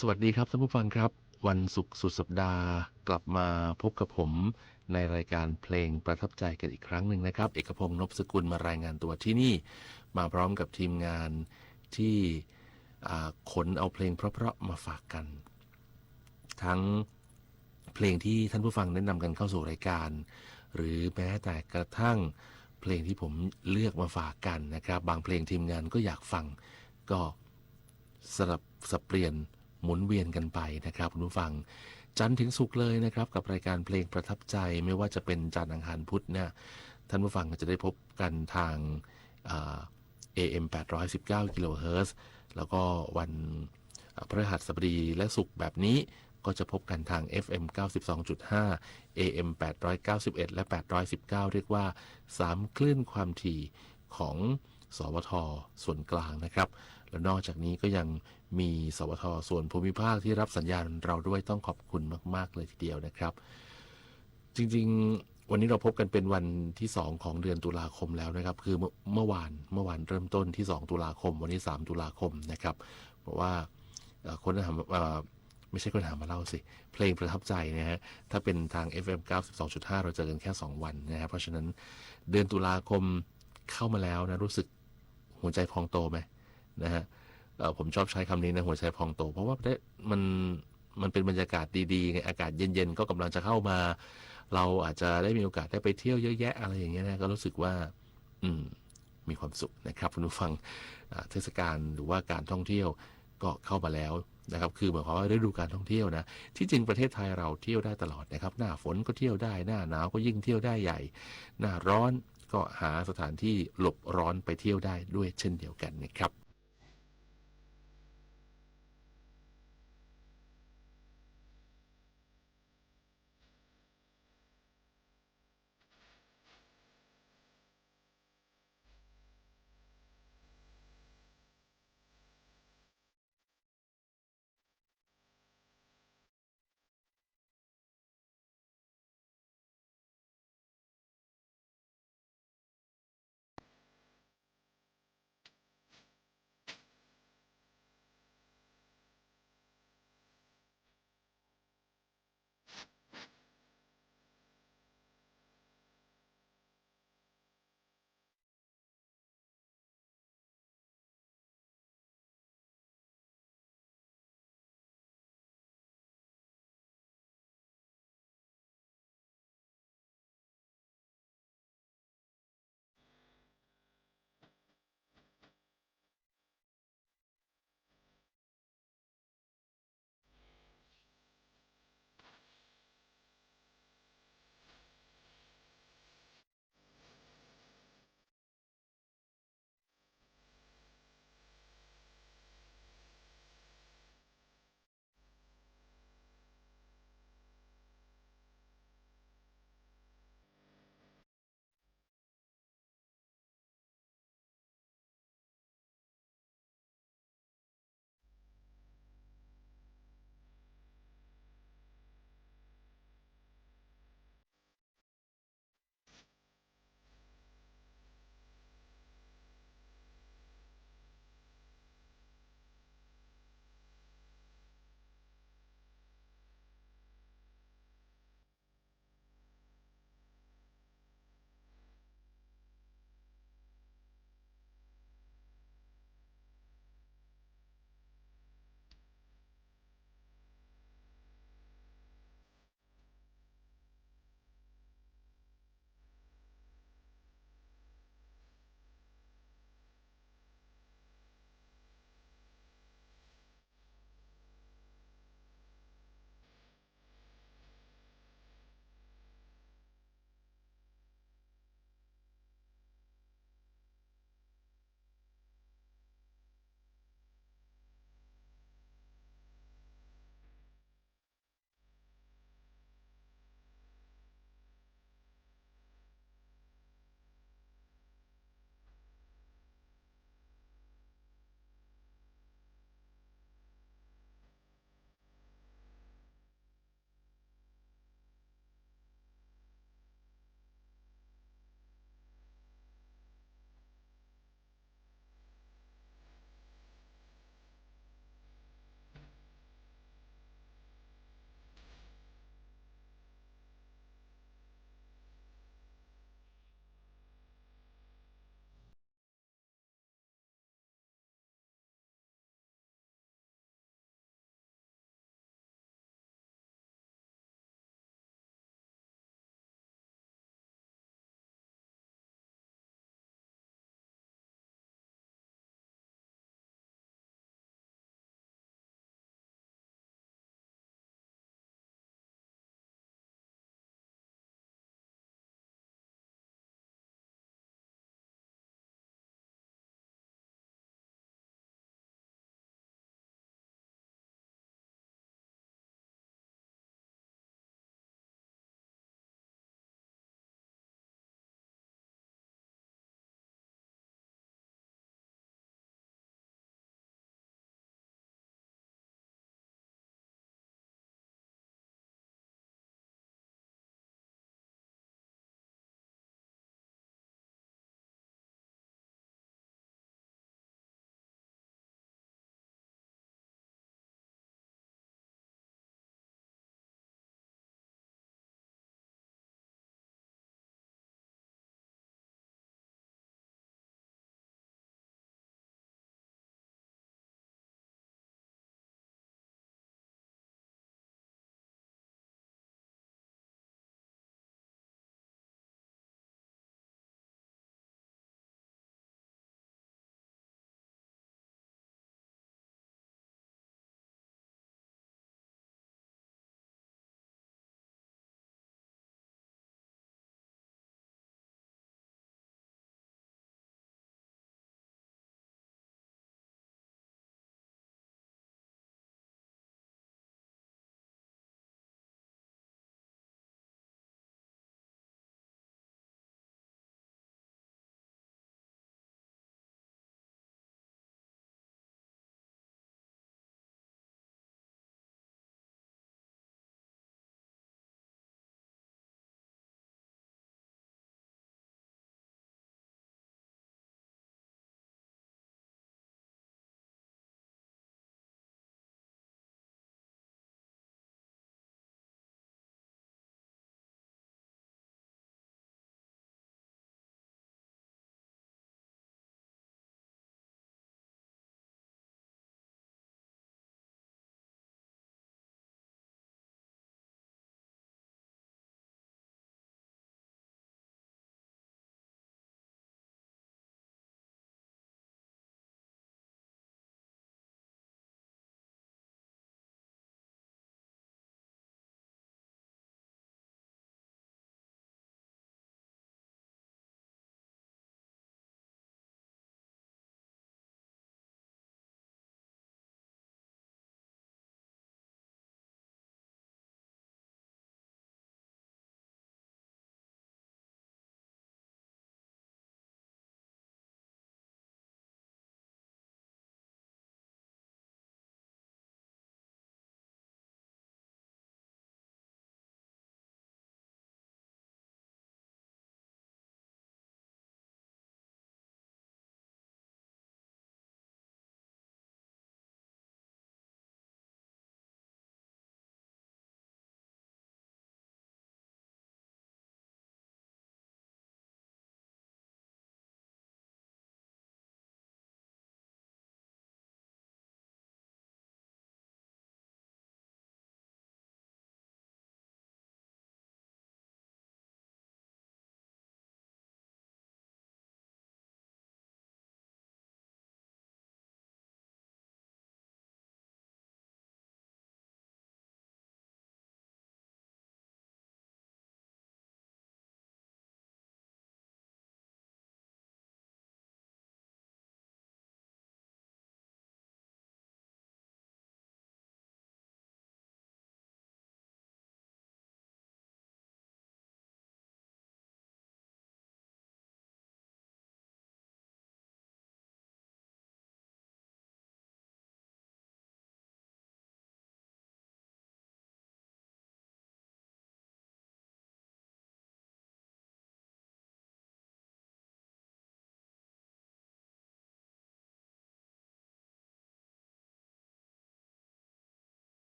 สวัสดีครับท่านผู้ฟังครับ วันศุกร์สุดสัปดาห์กลับมาพบกับผมในรายการเพลงประทับใจกันอีกครั้งหนึ่งนะครับ เอกพงษ์ นพสกุล มารายงานตัวที่นี่ มาพร้อมกับทีมงานที่ อ่า ขนเอาเพลงเพราะๆมาฝากกัน ทั้งเพลงที่ท่านผู้ฟังแนะนำกันเข้าสู่รายการ หรือแม้แต่กระทั่งเพลงที่ผมเลือกมาฝากกันนะครับ บางเพลงทีมงานก็อยากฟัง ก็สลับสับเปลี่ยนหมุนเวียนกันไปนะครับคุณผู้ฟัง จันทร์ถึงศุกร์เลยนะครับ กับรายการเพลงประทับใจ ไม่ว่าจะเป็นจันทร์ อังคาร พุธเนี่ย ท่านผู้ฟังก็จะได้พบกันทาง อ่า เอเอ็ม แปดร้อยสิบเก้า กิโลเฮิรตซ์ แล้วก็วัน อ่า พฤหัสบดีและศุกร์แบบนี้ ก็จะพบกันทาง เอฟเอ็ม เก้าสิบสองจุดห้า เอเอ็ม แปดร้อยเก้าสิบเอ็ด และ แปดร้อยสิบเก้า เรียกว่า สาม คลื่นความถี่ของ สวท ส่วนกลางนะครับ และนอกจากนี้ก็ยังมี สวท ส่วนภูมิภาคที่รับสัญญาณเราด้วย ต้องขอบคุณมากๆเลยทีเดียวนะครับ จริงๆ วันนี้เราพบกันเป็นวันที่สองของเดือนตุลาคมแล้วนะครับ คือเมื่อ เมื่อวาน เมื่อวานเริ่มต้นที่สองตุลาคม วันนี้สามตุลาคมนะครับ เพราะว่า เอ่อ ค้นหา เอ่อ ไม่ใช่ค้นหามาเล่าสิ เพลงประทับใจนะฮะ ถ้าเป็นทาง เอฟเอ็ม เก้าสิบสองจุดห้า เราเจอกันแค่สองวันนะฮะ เพราะฉะนั้นเดือนตุลาคมเข้ามาแล้วนะ รู้สึกหัวใจพองโตไหมนะฮะ เอ่อ ผมชอบใช้คำนี้นะ หัวใจพองโต เพราะว่าได้ มัน มันเป็นบรรยากาศดีๆไง อากาศเย็นๆก็กำลังจะเข้ามา เราอาจจะได้มีโอกาสได้ไปเที่ยวเยอะแยะอะไรอย่างเงี้ยนะ ก็รู้สึกว่า อืม มีความสุขนะครับคุณผู้ฟัง อ่า เทศกาลหรือว่าการท่องเที่ยวก็เข้ามาแล้วนะครับ คือหมายความว่าฤดูการท่องเที่ยวนะ ที่จริงประเทศไทยเราเที่ยวได้ตลอดนะครับ หน้าฝนก็เที่ยวได้ หน้าหนาวก็ยิ่งเที่ยวได้ใหญ่ หน้าร้อนก็หาสถานที่หลบร้อนไปเที่ยวได้ด้วยเช่นเดียวกันนะครับ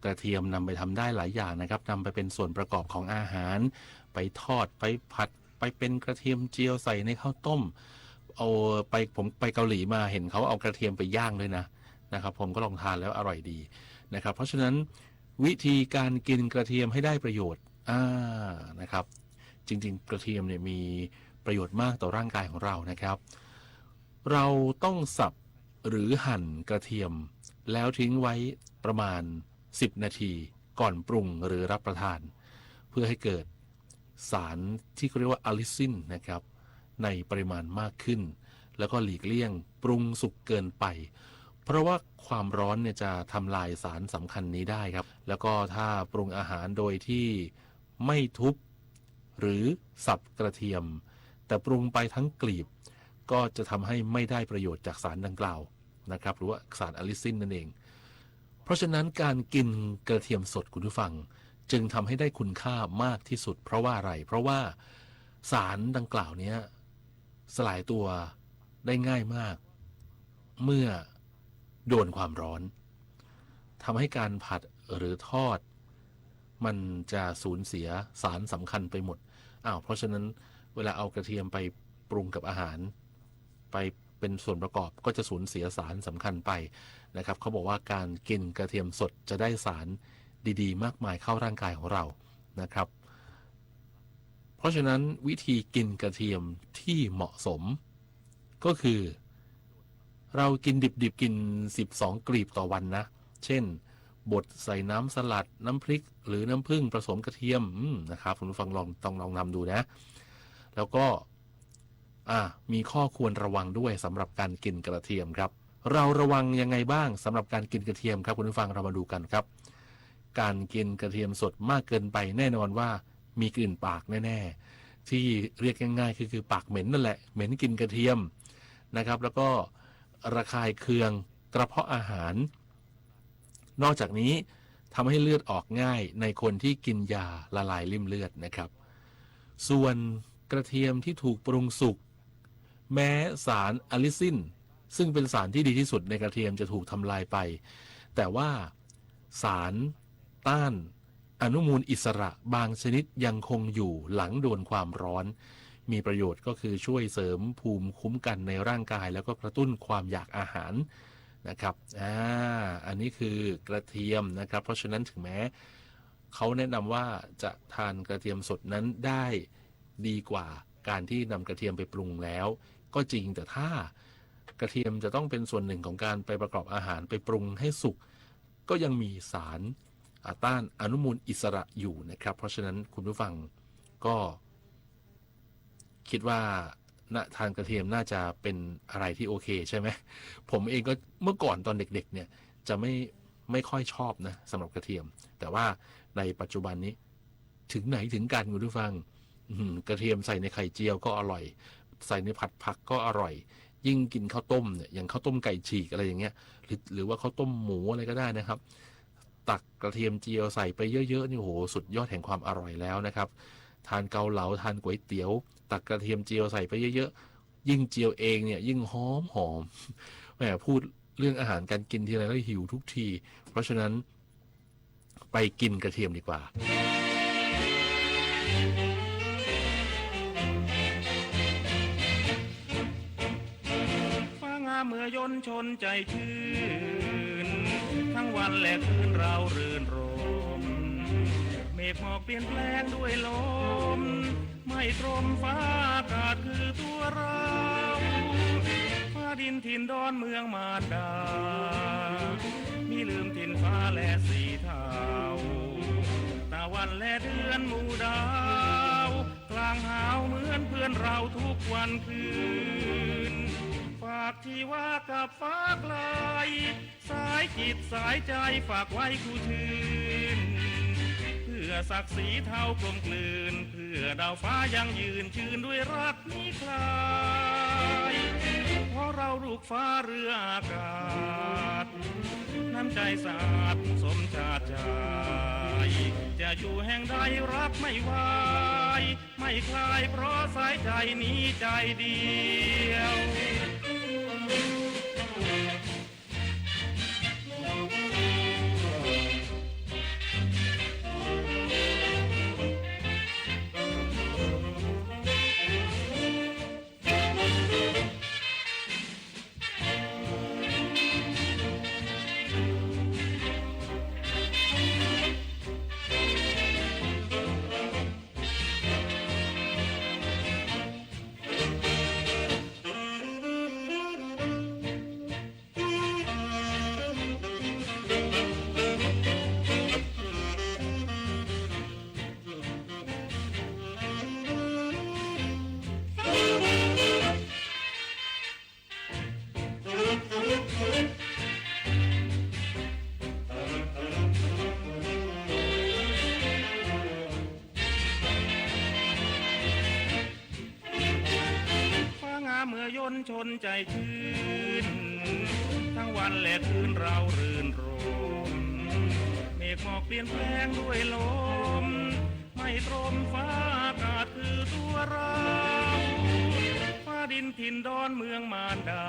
กระเทียมนำไปทำได้หลายอย่างนะครับ นำไปเป็นส่วนประกอบของอาหาร ไปทอด ไปผัด ไปเป็นกระเทียมเจียวใส่ในข้าวต้ม เอาไป ผมไปเกาหลีมา เห็นเขาเอากระเทียมไปย่างด้วยนะ นะครับ ผมก็ลองทานแล้วอร่อยดีนะครับ เพราะฉะนั้นวิธีการกินกระเทียมให้ได้ประโยชน์ อ่า นะครับ จริงๆ กระเทียมเนี่ยมีประโยชน์มากต่อร่างกายของเรานะครับ เราต้องสับหรือหั่นกระเทียม แล้วทิ้งไว้ประมาณสิบนาทีก่อนปรุงหรือรับประทาน เพื่อให้เกิดสารที่เขาเรียกว่าอะลิซินนะครับ ในปริมาณมากขึ้น แล้วก็หลีกเลี่ยงปรุงสุกเกินไป เพราะว่าความร้อนเนี่ยจะทำลายสารสำคัญนี้ได้ครับ แล้วก็ถ้าปรุงอาหารโดยที่ไม่ทุบ หรือสับกระเทียม แต่ปรุงไปทั้งกลีบ ก็จะทำให้ไม่ได้ประโยชน์จากสารดังกล่าวนะครับ หรือว่าสารอะลิซินนั่นเอง เพราะฉะนั้นการกินกระเทียมสดคุณผู้ฟัง จึงทำให้ได้คุณค่ามากที่สุด เพราะว่าอะไร เพราะว่าสารดังกล่าวเนี้ยสลายตัวได้ง่ายมาก เมื่อโดนความร้อน ทำให้การผัดหรือทอด มันจะสูญเสียสารสำคัญไปหมด อ้าว เพราะฉะนั้นเวลาเอากระเทียมไปปรุงกับอาหาร ไปเป็นส่วนประกอบ ก็จะสูญเสียสารสำคัญไปนะครับ เขาบอกว่าการกินกระเทียมสดจะได้สารดีๆ มากมายเข้าร่างกายของเรานะครับ เพราะฉะนั้นวิธีกินกระเทียมที่เหมาะสม ก็คือ เรากินดิบๆ กินสิบสองกลีบต่อวันนะ เช่น บดใส่น้ำสลัด น้ำพริก หรือน้ำผึ้งผสมกระเทียม อืม นะครับ คุณผู้ฟังลอง ต้องลองทำดูนะ แล้วก็ อ่า มีข้อควรระวังด้วยสำหรับการกินกระเทียมครับ เราระวังยังไงบ้างสำหรับการกินกระเทียมครับ คุณผู้ฟัง เรามาดูกันครับ การกินกระเทียมสดมากเกินไปแน่นอนว่ามีกลิ่นปากแน่ๆ ที่เรียกง่ายๆ คือ คือปากเหม็นนั่นแหละ เหม็นกลิ่นกระเทียมนะครับ แล้วก็ระคายเคืองกระเพาะอาหาร นอกจากนี้ทำให้เลือดออกง่ายในคนที่กินยาละลายริ่มเลือดนะครับ ส่วนกระเทียมที่ถูกปรุงสุก แม้สารอะลิซิน ซึ่งเป็นสารที่ดีที่สุดในกระเทียมจะถูกทำลายไป แต่ว่าสารต้านอนุมูลอิสระบางชนิดยังคงอยู่หลังโดนความร้อน มีประโยชน์ก็คือช่วยเสริมภูมิคุ้มกันในร่างกาย แล้วก็กระตุ้นความอยากอาหารนะครับ อ่า อันนี้คือกระเทียมนะครับ เพราะฉะนั้นถึงแม้เขาแนะนำว่าจะทานกระเทียมสดนั้นได้ดีกว่าการที่นำกระเทียมไปปรุงแล้ว ก็จริง แต่ถ้ากระเทียมจะต้องเป็นส่วนหนึ่งของการไปประกอบอาหาร ไปปรุงให้สุก ก็ยังมีสารอ่าต้านอนุมูลอิสระอยู่นะครับ เพราะฉะนั้นคุณผู้ฟังก็คิดว่านะ ทานกระเทียมน่าจะเป็นอะไรที่โอเคใช่ไหม ผมเองก็เมื่อก่อนตอนเด็กๆ เนี่ยจะไม่ ไม่ค่อยชอบนะสำหรับกระเทียม แต่ว่าในปัจจุบันนี้ ถึงไหนถึงกันคุณผู้ฟัง อื้อหือกระเทียมใส่ในไข่เจียวก็อร่อย ใส่ในผัดผักก็อร่อย ยิ่งกินข้าวต้มเนี่ย อย่างข้าวต้มไก่ฉีกอะไรอย่างเงี้ย หรือ หรือว่าข้าวต้มหมูอะไรก็ได้นะครับ ตักกระเทียมเจียวใส่ไปเยอะๆ นี่ โอ้โห สุดยอดแห่งความอร่อยแล้วนะครับ ทานเกาเหลา ทานก๋วยเตี๋ยว ตักกระเทียมเจียวใส่ไปเยอะๆ ยิ่งเจียวเองเนี่ย ยิ่งหอมหอม แหม พูดเรื่องอาหารการกินทีไรแล้วหิวทุกที เพราะฉะนั้น ไปกินกระเทียมดีกว่า ฟ้างามเมื่อยนต์ชนใจชื่น ทั้งวันและคืนเรารื่นรม เมฆหมอกเปลี่ยนแปลงด้วยลม ไม่ตรมฟ้าอากาศคือตัวเรา ฟ้าดินถิ่นดอนเมืองมารดา มิลืมถิ่นฟ้าและสีเทา ตะวันและเดือนหมู่ดาว กลางหาวเหมือนเพื่อนเราทุกวันคืน ฝากชีวากับฟ้าไกล สายจิตสายใจฝากไว้คู่ชื่น เพื่อศักดิ์ศรีเท่ากลมกลืน เพื่อดาวฟ้ายั่งยืนชื่นด้วยรักมิคลาย เพราะเราลูกฟ้าเรืออากาศ น้ำใจสะอาดสมชาติชาย จะอยู่แห่งใดรับไม่ไหว ไม่คลายเพราะสายใจนี้ใจเดียว ใจชื่น ทั้งวันและคืนเรารื่นรม เมฆหมอกเปลี่ยนแปลงด้วยลม ไม่ตรมฟ้าอากาศคือตัวเรา ฟ้าดินถิ่นดอนเมืองมารดา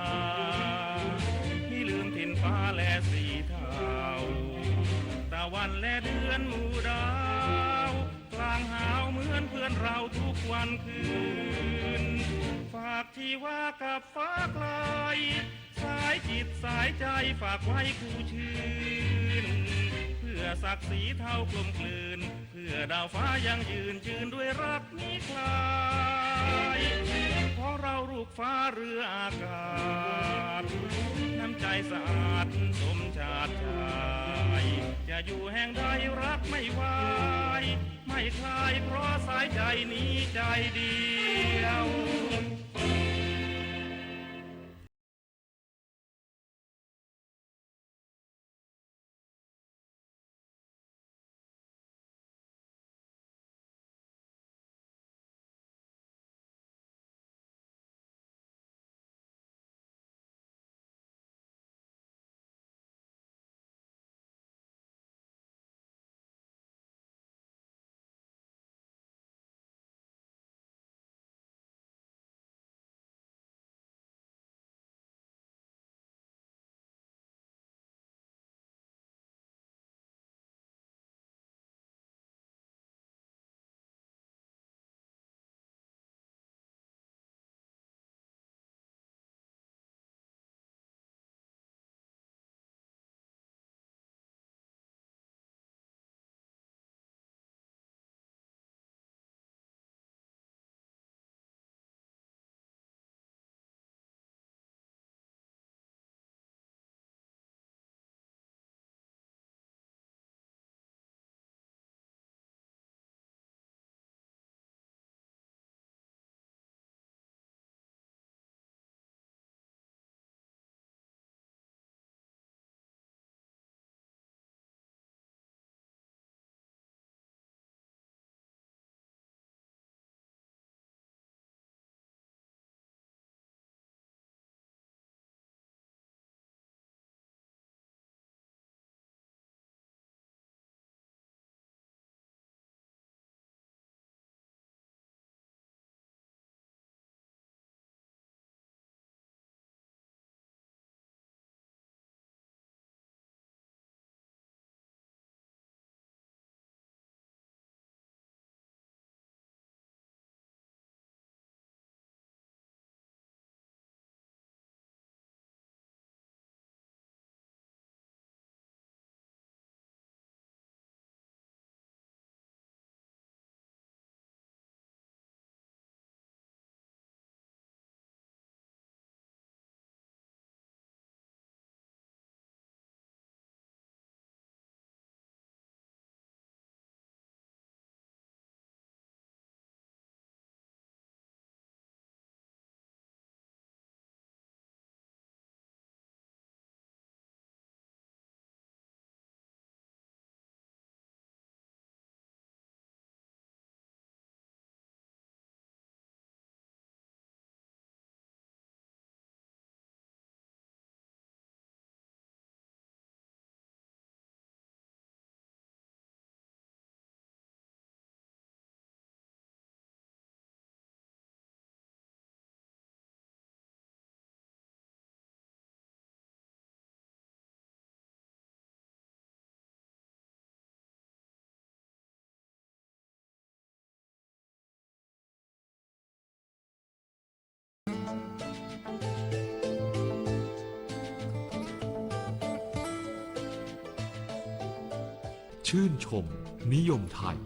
มิลืมถิ่นฟ้าแลสีเทา ตะวันและเดือนหมู่ดาว กลางหาวเหมือนเพื่อนเราทุกวันคืน ฝากชีวากับฟ้าไกล สายจิตสายใจฝากไว้คู่ชื่น เพื่อศักดิ์ศรีเท่ากลมกลืน เพื่อดาวฟ้ายั่งยืนจืนด้วยรักมิคลาย ของเราลูกฟ้าเรืออากาศ น้ำใจสะอาดสมชาติชาย จะอยู่แห่งใดรักไม่ไหว ไม่คลายเพราะสายใจนี้ใจเดียว ชื่นชมนิยมไทย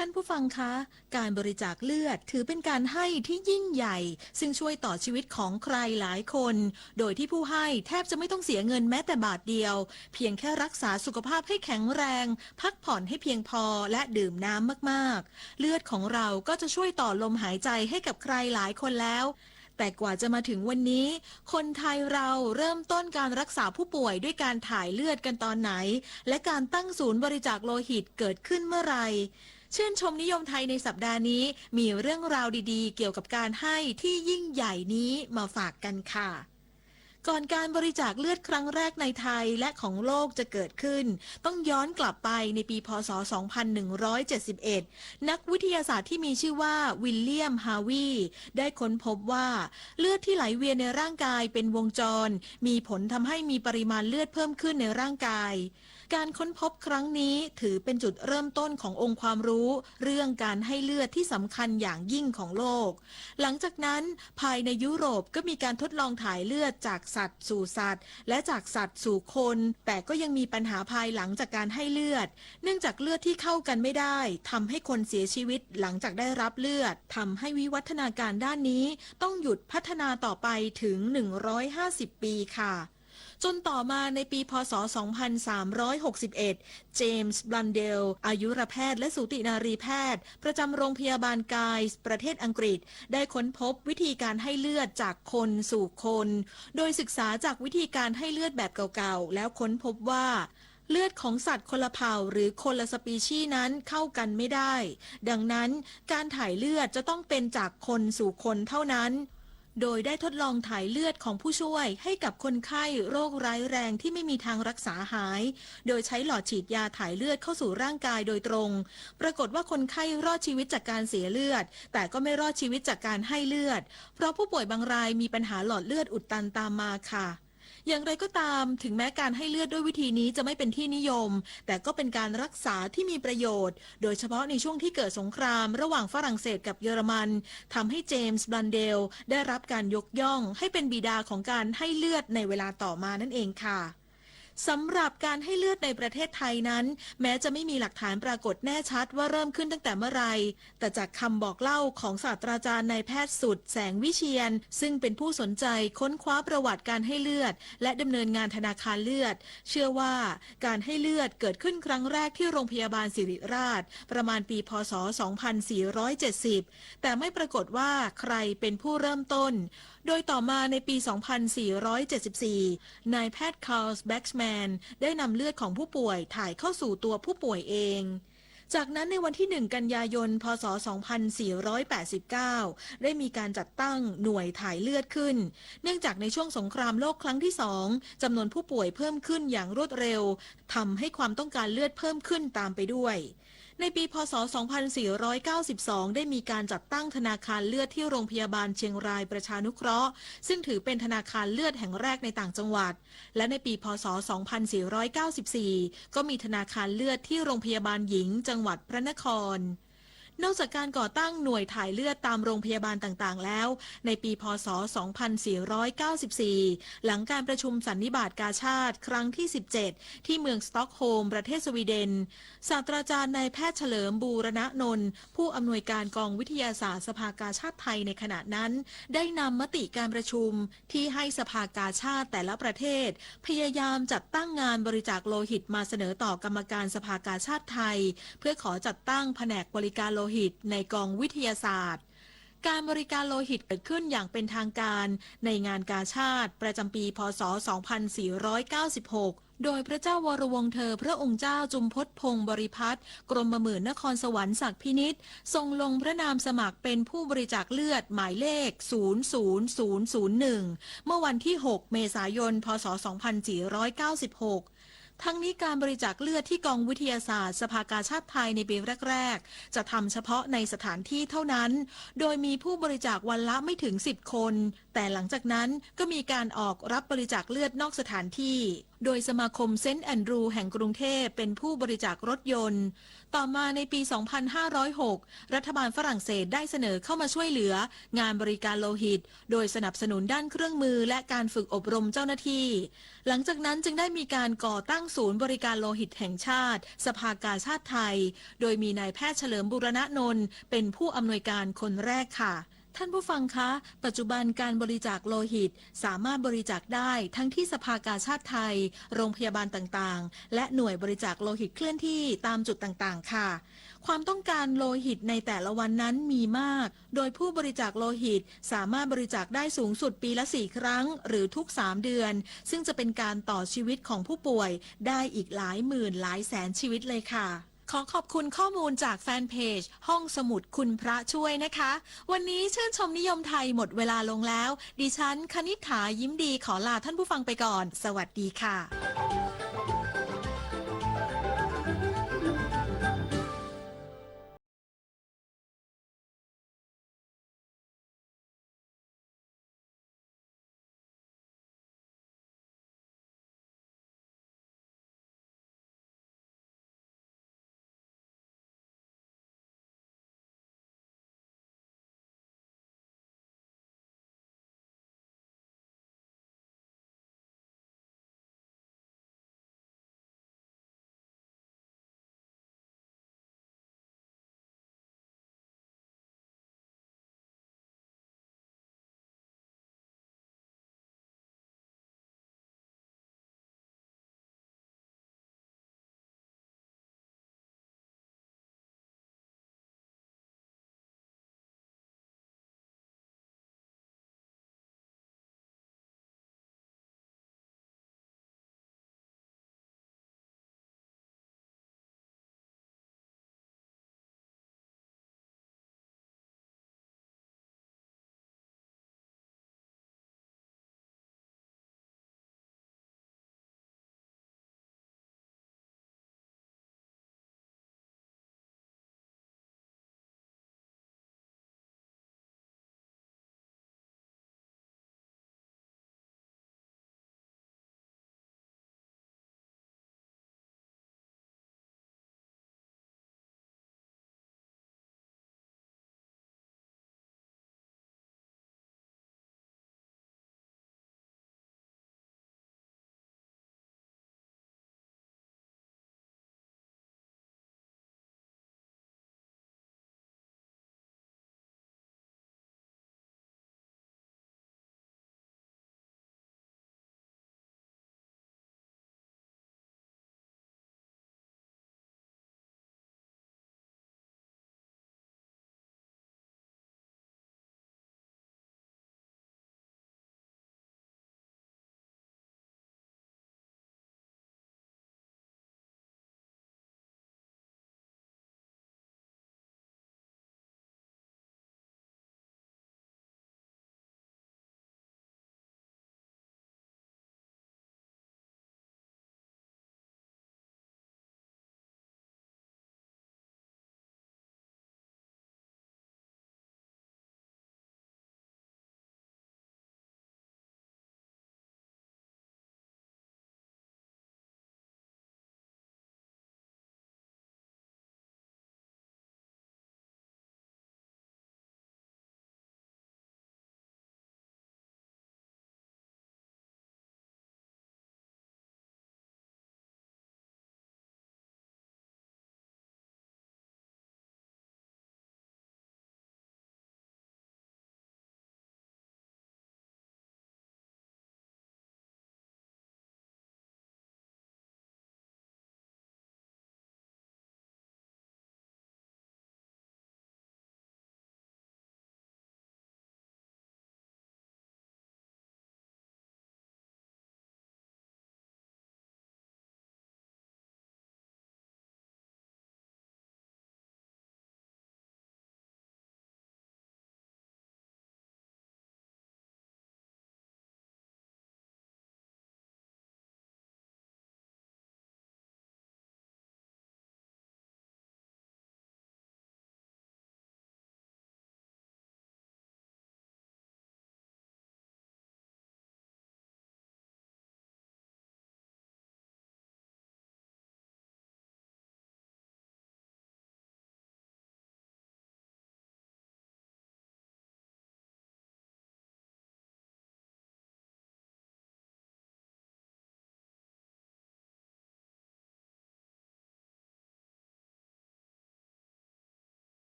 ท่านผู้ฟังคะ การบริจาคเลือดถือเป็นการให้ที่ยิ่งใหญ่ ซึ่งช่วยต่อชีวิตของใครหลายคน โดยที่ผู้ให้แทบจะไม่ต้องเสียเงินแม้แต่บาทเดียว เพียงแค่รักษาสุขภาพให้แข็งแรง พักผ่อนให้เพียงพอ และดื่มน้ำมากๆ เลือดของเราก็จะช่วยต่อลมหายใจให้กับใครหลายคนแล้ว แต่กว่าจะมาถึงวันนี้ คนไทยเราเริ่มต้นการรักษาผู้ป่วยด้วยการถ่ายเลือดกันตอนไหน และการตั้งศูนย์บริจาคโลหิตเกิดขึ้นเมื่อไหร่ ชื่นชมนิยมไทยในสัปดาห์นี้ มีเรื่องราวดีๆ เกี่ยวกับการให้ที่ยิ่งใหญ่นี้มาฝากกันค่ะ ก่อนการบริจาคเลือดครั้งแรกในไทยและของโลกจะเกิดขึ้น ต้องย้อนกลับไปในปี พ.ศ. สองพันหนึ่งร้อยเจ็ดสิบเอ็ด นักวิทยาศาสตร์ที่มีชื่อว่าวิลเลียม ฮาวี ได้ค้นพบว่า เลือดที่ไหลเวียนในร่างกายเป็นวงจร มีผลทำให้มีปริมาณเลือดเพิ่มขึ้นในร่างกาย การค้นพบครั้งนี้ถือเป็นจุดเริ่มต้นขององค์ความรู้เรื่องการให้เลือดที่สำคัญอย่างยิ่งของโลก หลังจากนั้นภายในยุโรปก็มีการทดลองถ่ายเลือดจากสัตว์สู่สัตว์ และจากสัตว์สู่คน แต่ก็ยังมีปัญหาภายหลังจากการให้เลือด เนื่องจากเลือดที่เข้ากันไม่ได้ทำให้คนเสียชีวิตหลังจากได้รับเลือด ทำให้วิวัฒนาการด้านนี้ต้องหยุดพัฒนาต่อไปถึง หนึ่งร้อยห้าสิบ ปีค่ะ จนต่อมาในปี พ.ศ. สองพันสามร้อยหกสิบเอ็ด เจมส์ บลันเดล อายุรแพทย์และสูตินารีแพทย์ ประจำโรงพยาบาลกายส์ ประเทศอังกฤษ ได้ค้นพบวิธีการให้เลือดจากคนสู่คน โดยศึกษาจากวิธีการให้เลือดแบบเก่าๆ แล้วค้นพบว่า เลือดของสัตว์คนละเผ่าหรือคนละสปีชีส์นั้นเข้ากันไม่ได้ ดังนั้นการถ่ายเลือดจะต้องเป็นจากคนสู่คนเท่านั้น โดยได้ทดลองถ่ายเลือดของผู้ช่วยให้กับคนไข้โรคร้ายแรงที่ไม่มีทางรักษาหาย โดยใช้หลอดฉีดยาถ่ายเลือดเข้าสู่ร่างกายโดยตรง ปรากฏว่าคนไข้รอดชีวิตจากการเสียเลือด แต่ก็ไม่รอดชีวิตจากการให้เลือด เพราะผู้ป่วยบางรายมีปัญหาหลอดเลือดอุดตันตามมาค่ะ อย่างไรก็ตาม ถึงแม้การให้เลือดด้วยวิธีนี้จะไม่เป็นที่นิยม แต่ก็เป็นการรักษาที่มีประโยชน์ โดยเฉพาะในช่วงที่เกิดสงครามระหว่างฝรั่งเศสกับเยอรมัน ทำให้เจมส์ บลันเดล ได้รับการยกย่องให้เป็นบิดาของการให้เลือดในเวลาต่อมานั่นเองค่ะ สำหรับการให้เลือดในประเทศไทยนั้น แม้จะไม่มีหลักฐานปรากฏแน่ชัดว่าเริ่มขึ้นตั้งแต่เมื่อไหร่ แต่จากคำบอกเล่าของศาสตราจารย์นายแพทย์สุด แสงวิเชียร ซึ่งเป็นผู้สนใจค้นคว้าประวัติการให้เลือด และดำเนินงานธนาคารเลือด เชื่อว่าการให้เลือดเกิดขึ้นครั้งแรกที่โรงพยาบาลศิริราช ประมาณปี พ.ศ. สองพันสี่ร้อยเจ็ดสิบ แต่ไม่ปรากฏว่าใครเป็นผู้เริ่มต้น โดยต่อมาในปี สองพันสี่ร้อยเจ็ดสิบสี่ นายแพทย์คาร์ล แบล็กแมน ได้นำเลือดของผู้ป่วยถ่ายเข้าสู่ตัวผู้ป่วยเอง จากนั้นในวันที่ หนึ่ง กันยายน พ.ศ. สองพันสี่ร้อยแปดสิบเก้า ได้มีการจัดตั้งหน่วยถ่ายเลือดขึ้น เนื่องจากในช่วงสงครามโลกครั้งที่สอง จำนวนผู้ป่วยเพิ่มขึ้นอย่างรวดเร็ว ทำให้ความต้องการเลือดเพิ่มขึ้นตามไปด้วย ในปี พ.ศ. สองพันสี่ร้อยเก้าสิบสอง ได้มีการจัดตั้งธนาคารเลือดที่โรงพยาบาลเชียงรายประชานุเคราะห์ ซึ่งถือเป็นธนาคารเลือดแห่งแรกในต่างจังหวัด และในปี พ.ศ. สองพันสี่ร้อยเก้าสิบสี่ ก็มีธนาคารเลือดที่โรงพยาบาลหญิงจังหวัดพระนคร นอกจากการก่อตั้งหน่วยถ่ายเลือดตามโรงพยาบาลต่างๆ แล้ว ในปี พ.ศ. สองพันสี่ร้อยเก้าสิบสี่ หลังการประชุมสันนิบาตกาชาดครั้งที่ สิบเจ็ด ที่เมืองสต็อกโฮล์ม ประเทศสวีเดน ศาสตราจารย์นายแพทย์เฉลิม บูรณะนนท์ ผู้อำนวยการกองวิทยาศาสตร์สภากาชาดไทยในขณะนั้น ได้นำมติการประชุมที่ให้สภากาชาดแต่ละประเทศ พยายามจัดตั้งงานบริจาคโลหิตมาเสนอต่อกรรมการสภากาชาดไทย เพื่อขอจัดตั้งแผนกบริการโลหิตในกองวิทยาศาสตร์ การบริการโลหิตเกิดขึ้นอย่างเป็นทางการในงานกาชาดประจำปี พ.ศ. สองพันสี่ร้อยเก้าสิบหก โดยพระเจ้าวรวงศ์เธอพระองค์เจ้าจุมพลพงศ์บริพัตร กรมหมื่นนครสวรรค์ศักดิ์พินิจ ทรงลงพระนามสมัครเป็นผู้บริจาคเลือดหมายเลข ศูนย์ศูนย์ศูนย์ศูนย์หนึ่ง เมื่อวันที่ หก เมษายน พ.ศ. สองพันสี่ร้อยเก้าสิบหก ทั้งนี้การบริจาคเลือดที่กองวิทยาศาสตร์สภากาชาดไทยในปีแรกๆ จะทำเฉพาะในสถานที่เท่านั้น โดยมีผู้บริจาควันละไม่ถึง สิบ คน แต่หลังจากนั้นก็มีการออกรับบริจาคเลือดนอกสถานที่ โดยสมาคมเซนต์แอนดรูว์แห่งกรุงเทพฯเป็นผู้บริจาครถยนต์ ต่อมาในปี สองพันห้าร้อยหก รัฐบาลฝรั่งเศสได้เสนอเข้ามาช่วยเหลืองานบริการโลหิต โดยสนับสนุนด้านเครื่องมือและการฝึกอบรมเจ้าหน้าที่ หลังจากนั้นจึงได้มีการก่อตั้งศูนย์บริการโลหิตแห่งชาติ สภากาชาดไทย โดยมีนายแพทย์เฉลิมบูรณะนนท์เป็นผู้อำนวยการคนแรกค่ะ ท่านผู้ฟังคะ ปัจจุบันการบริจาคโลหิตสามารถบริจาคได้ทั้งที่สภากาชาดไทย โรงพยาบาลต่างๆ และหน่วยบริจาคโลหิตเคลื่อนที่ตามจุดต่างๆ ค่ะ ความต้องการโลหิตในแต่ละวันนั้นมีมาก โดยผู้บริจาคโลหิตสามารถบริจาคได้สูงสุดปีละสี่ครั้ง หรือทุกสามเดือน ซึ่งจะเป็นการต่อชีวิตของผู้ป่วยได้อีกหลายหมื่นหลายแสนชีวิตเลยค่ะ ขอขอบคุณข้อมูลจากแฟนเพจห้องสมุดคุณพระช่วยนะคะ วันนี้ชื่นชมนิยมไทยหมดเวลาลงแล้ว ดิฉันคณิษฐายิ้มดีขอลาท่านผู้ฟังไปก่อน สวัสดีค่ะ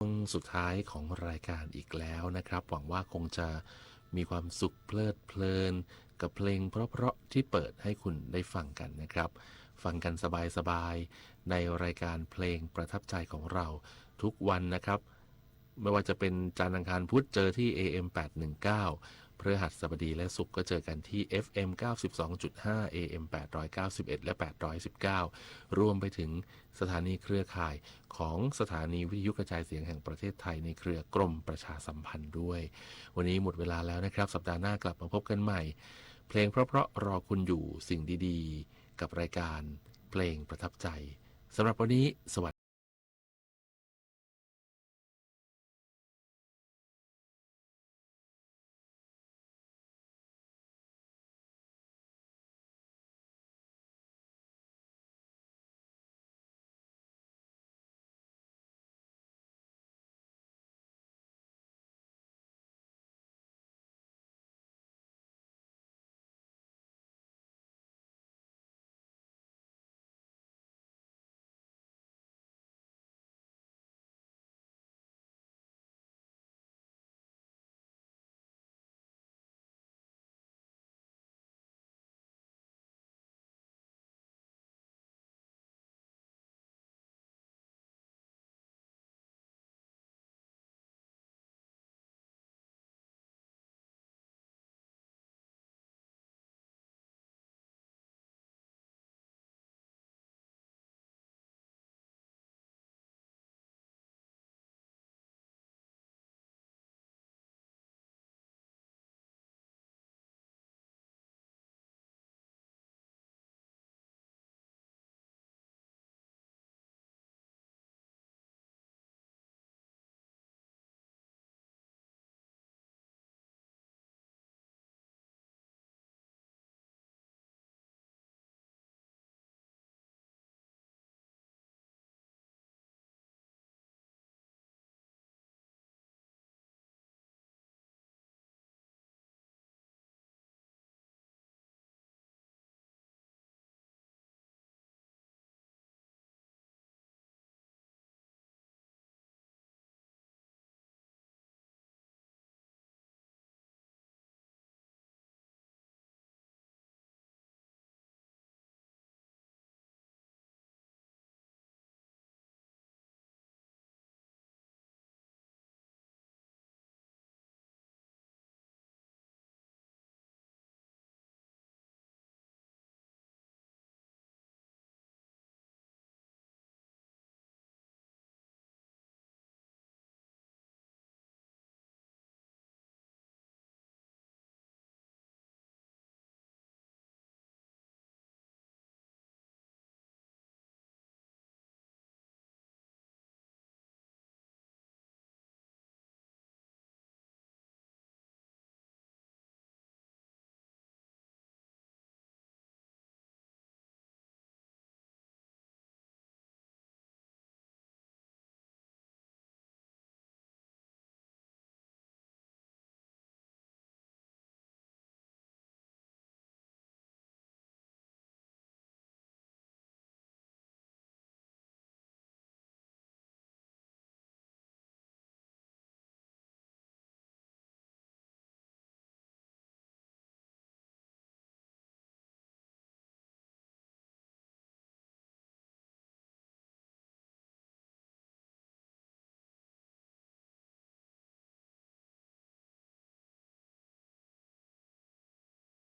วงสุดท้ายของรายการอีกแล้วนะครับ หวังว่าคงจะมีความสุขเพลิดเพลินกับเพลงเพราะๆที่เปิดให้คุณได้ฟังกันนะครับ ฟังกันสบายๆในรายการเพลงประทับใจของเราทุกวันนะครับ ไม่ว่าจะเป็นจันทร์อังคารพุธเจอที่ เอ เอ็ม แปดหนึ่งเก้า พฤหัสบดีและศุกร์ก็เจอกันที่ เอฟ เอ็ม เก้าสิบสองจุดห้า เอ เอ็ม แปดร้อยเก้าสิบเอ็ด และ แปดร้อยสิบเก้า รวมไปถึงสถานีเครือข่ายของสถานีวิทยุกระจายเสียงแห่งประเทศไทยในเครือกรมประชาสัมพันธ์ด้วย วันนี้หมดเวลาแล้วนะครับ สัปดาห์หน้ากลับมาพบกันใหม่ เพลงเพราะๆรอคุณอยู่ สิ่งดีๆกับรายการเพลงประทับใจ สำหรับวันนี้สวัสดี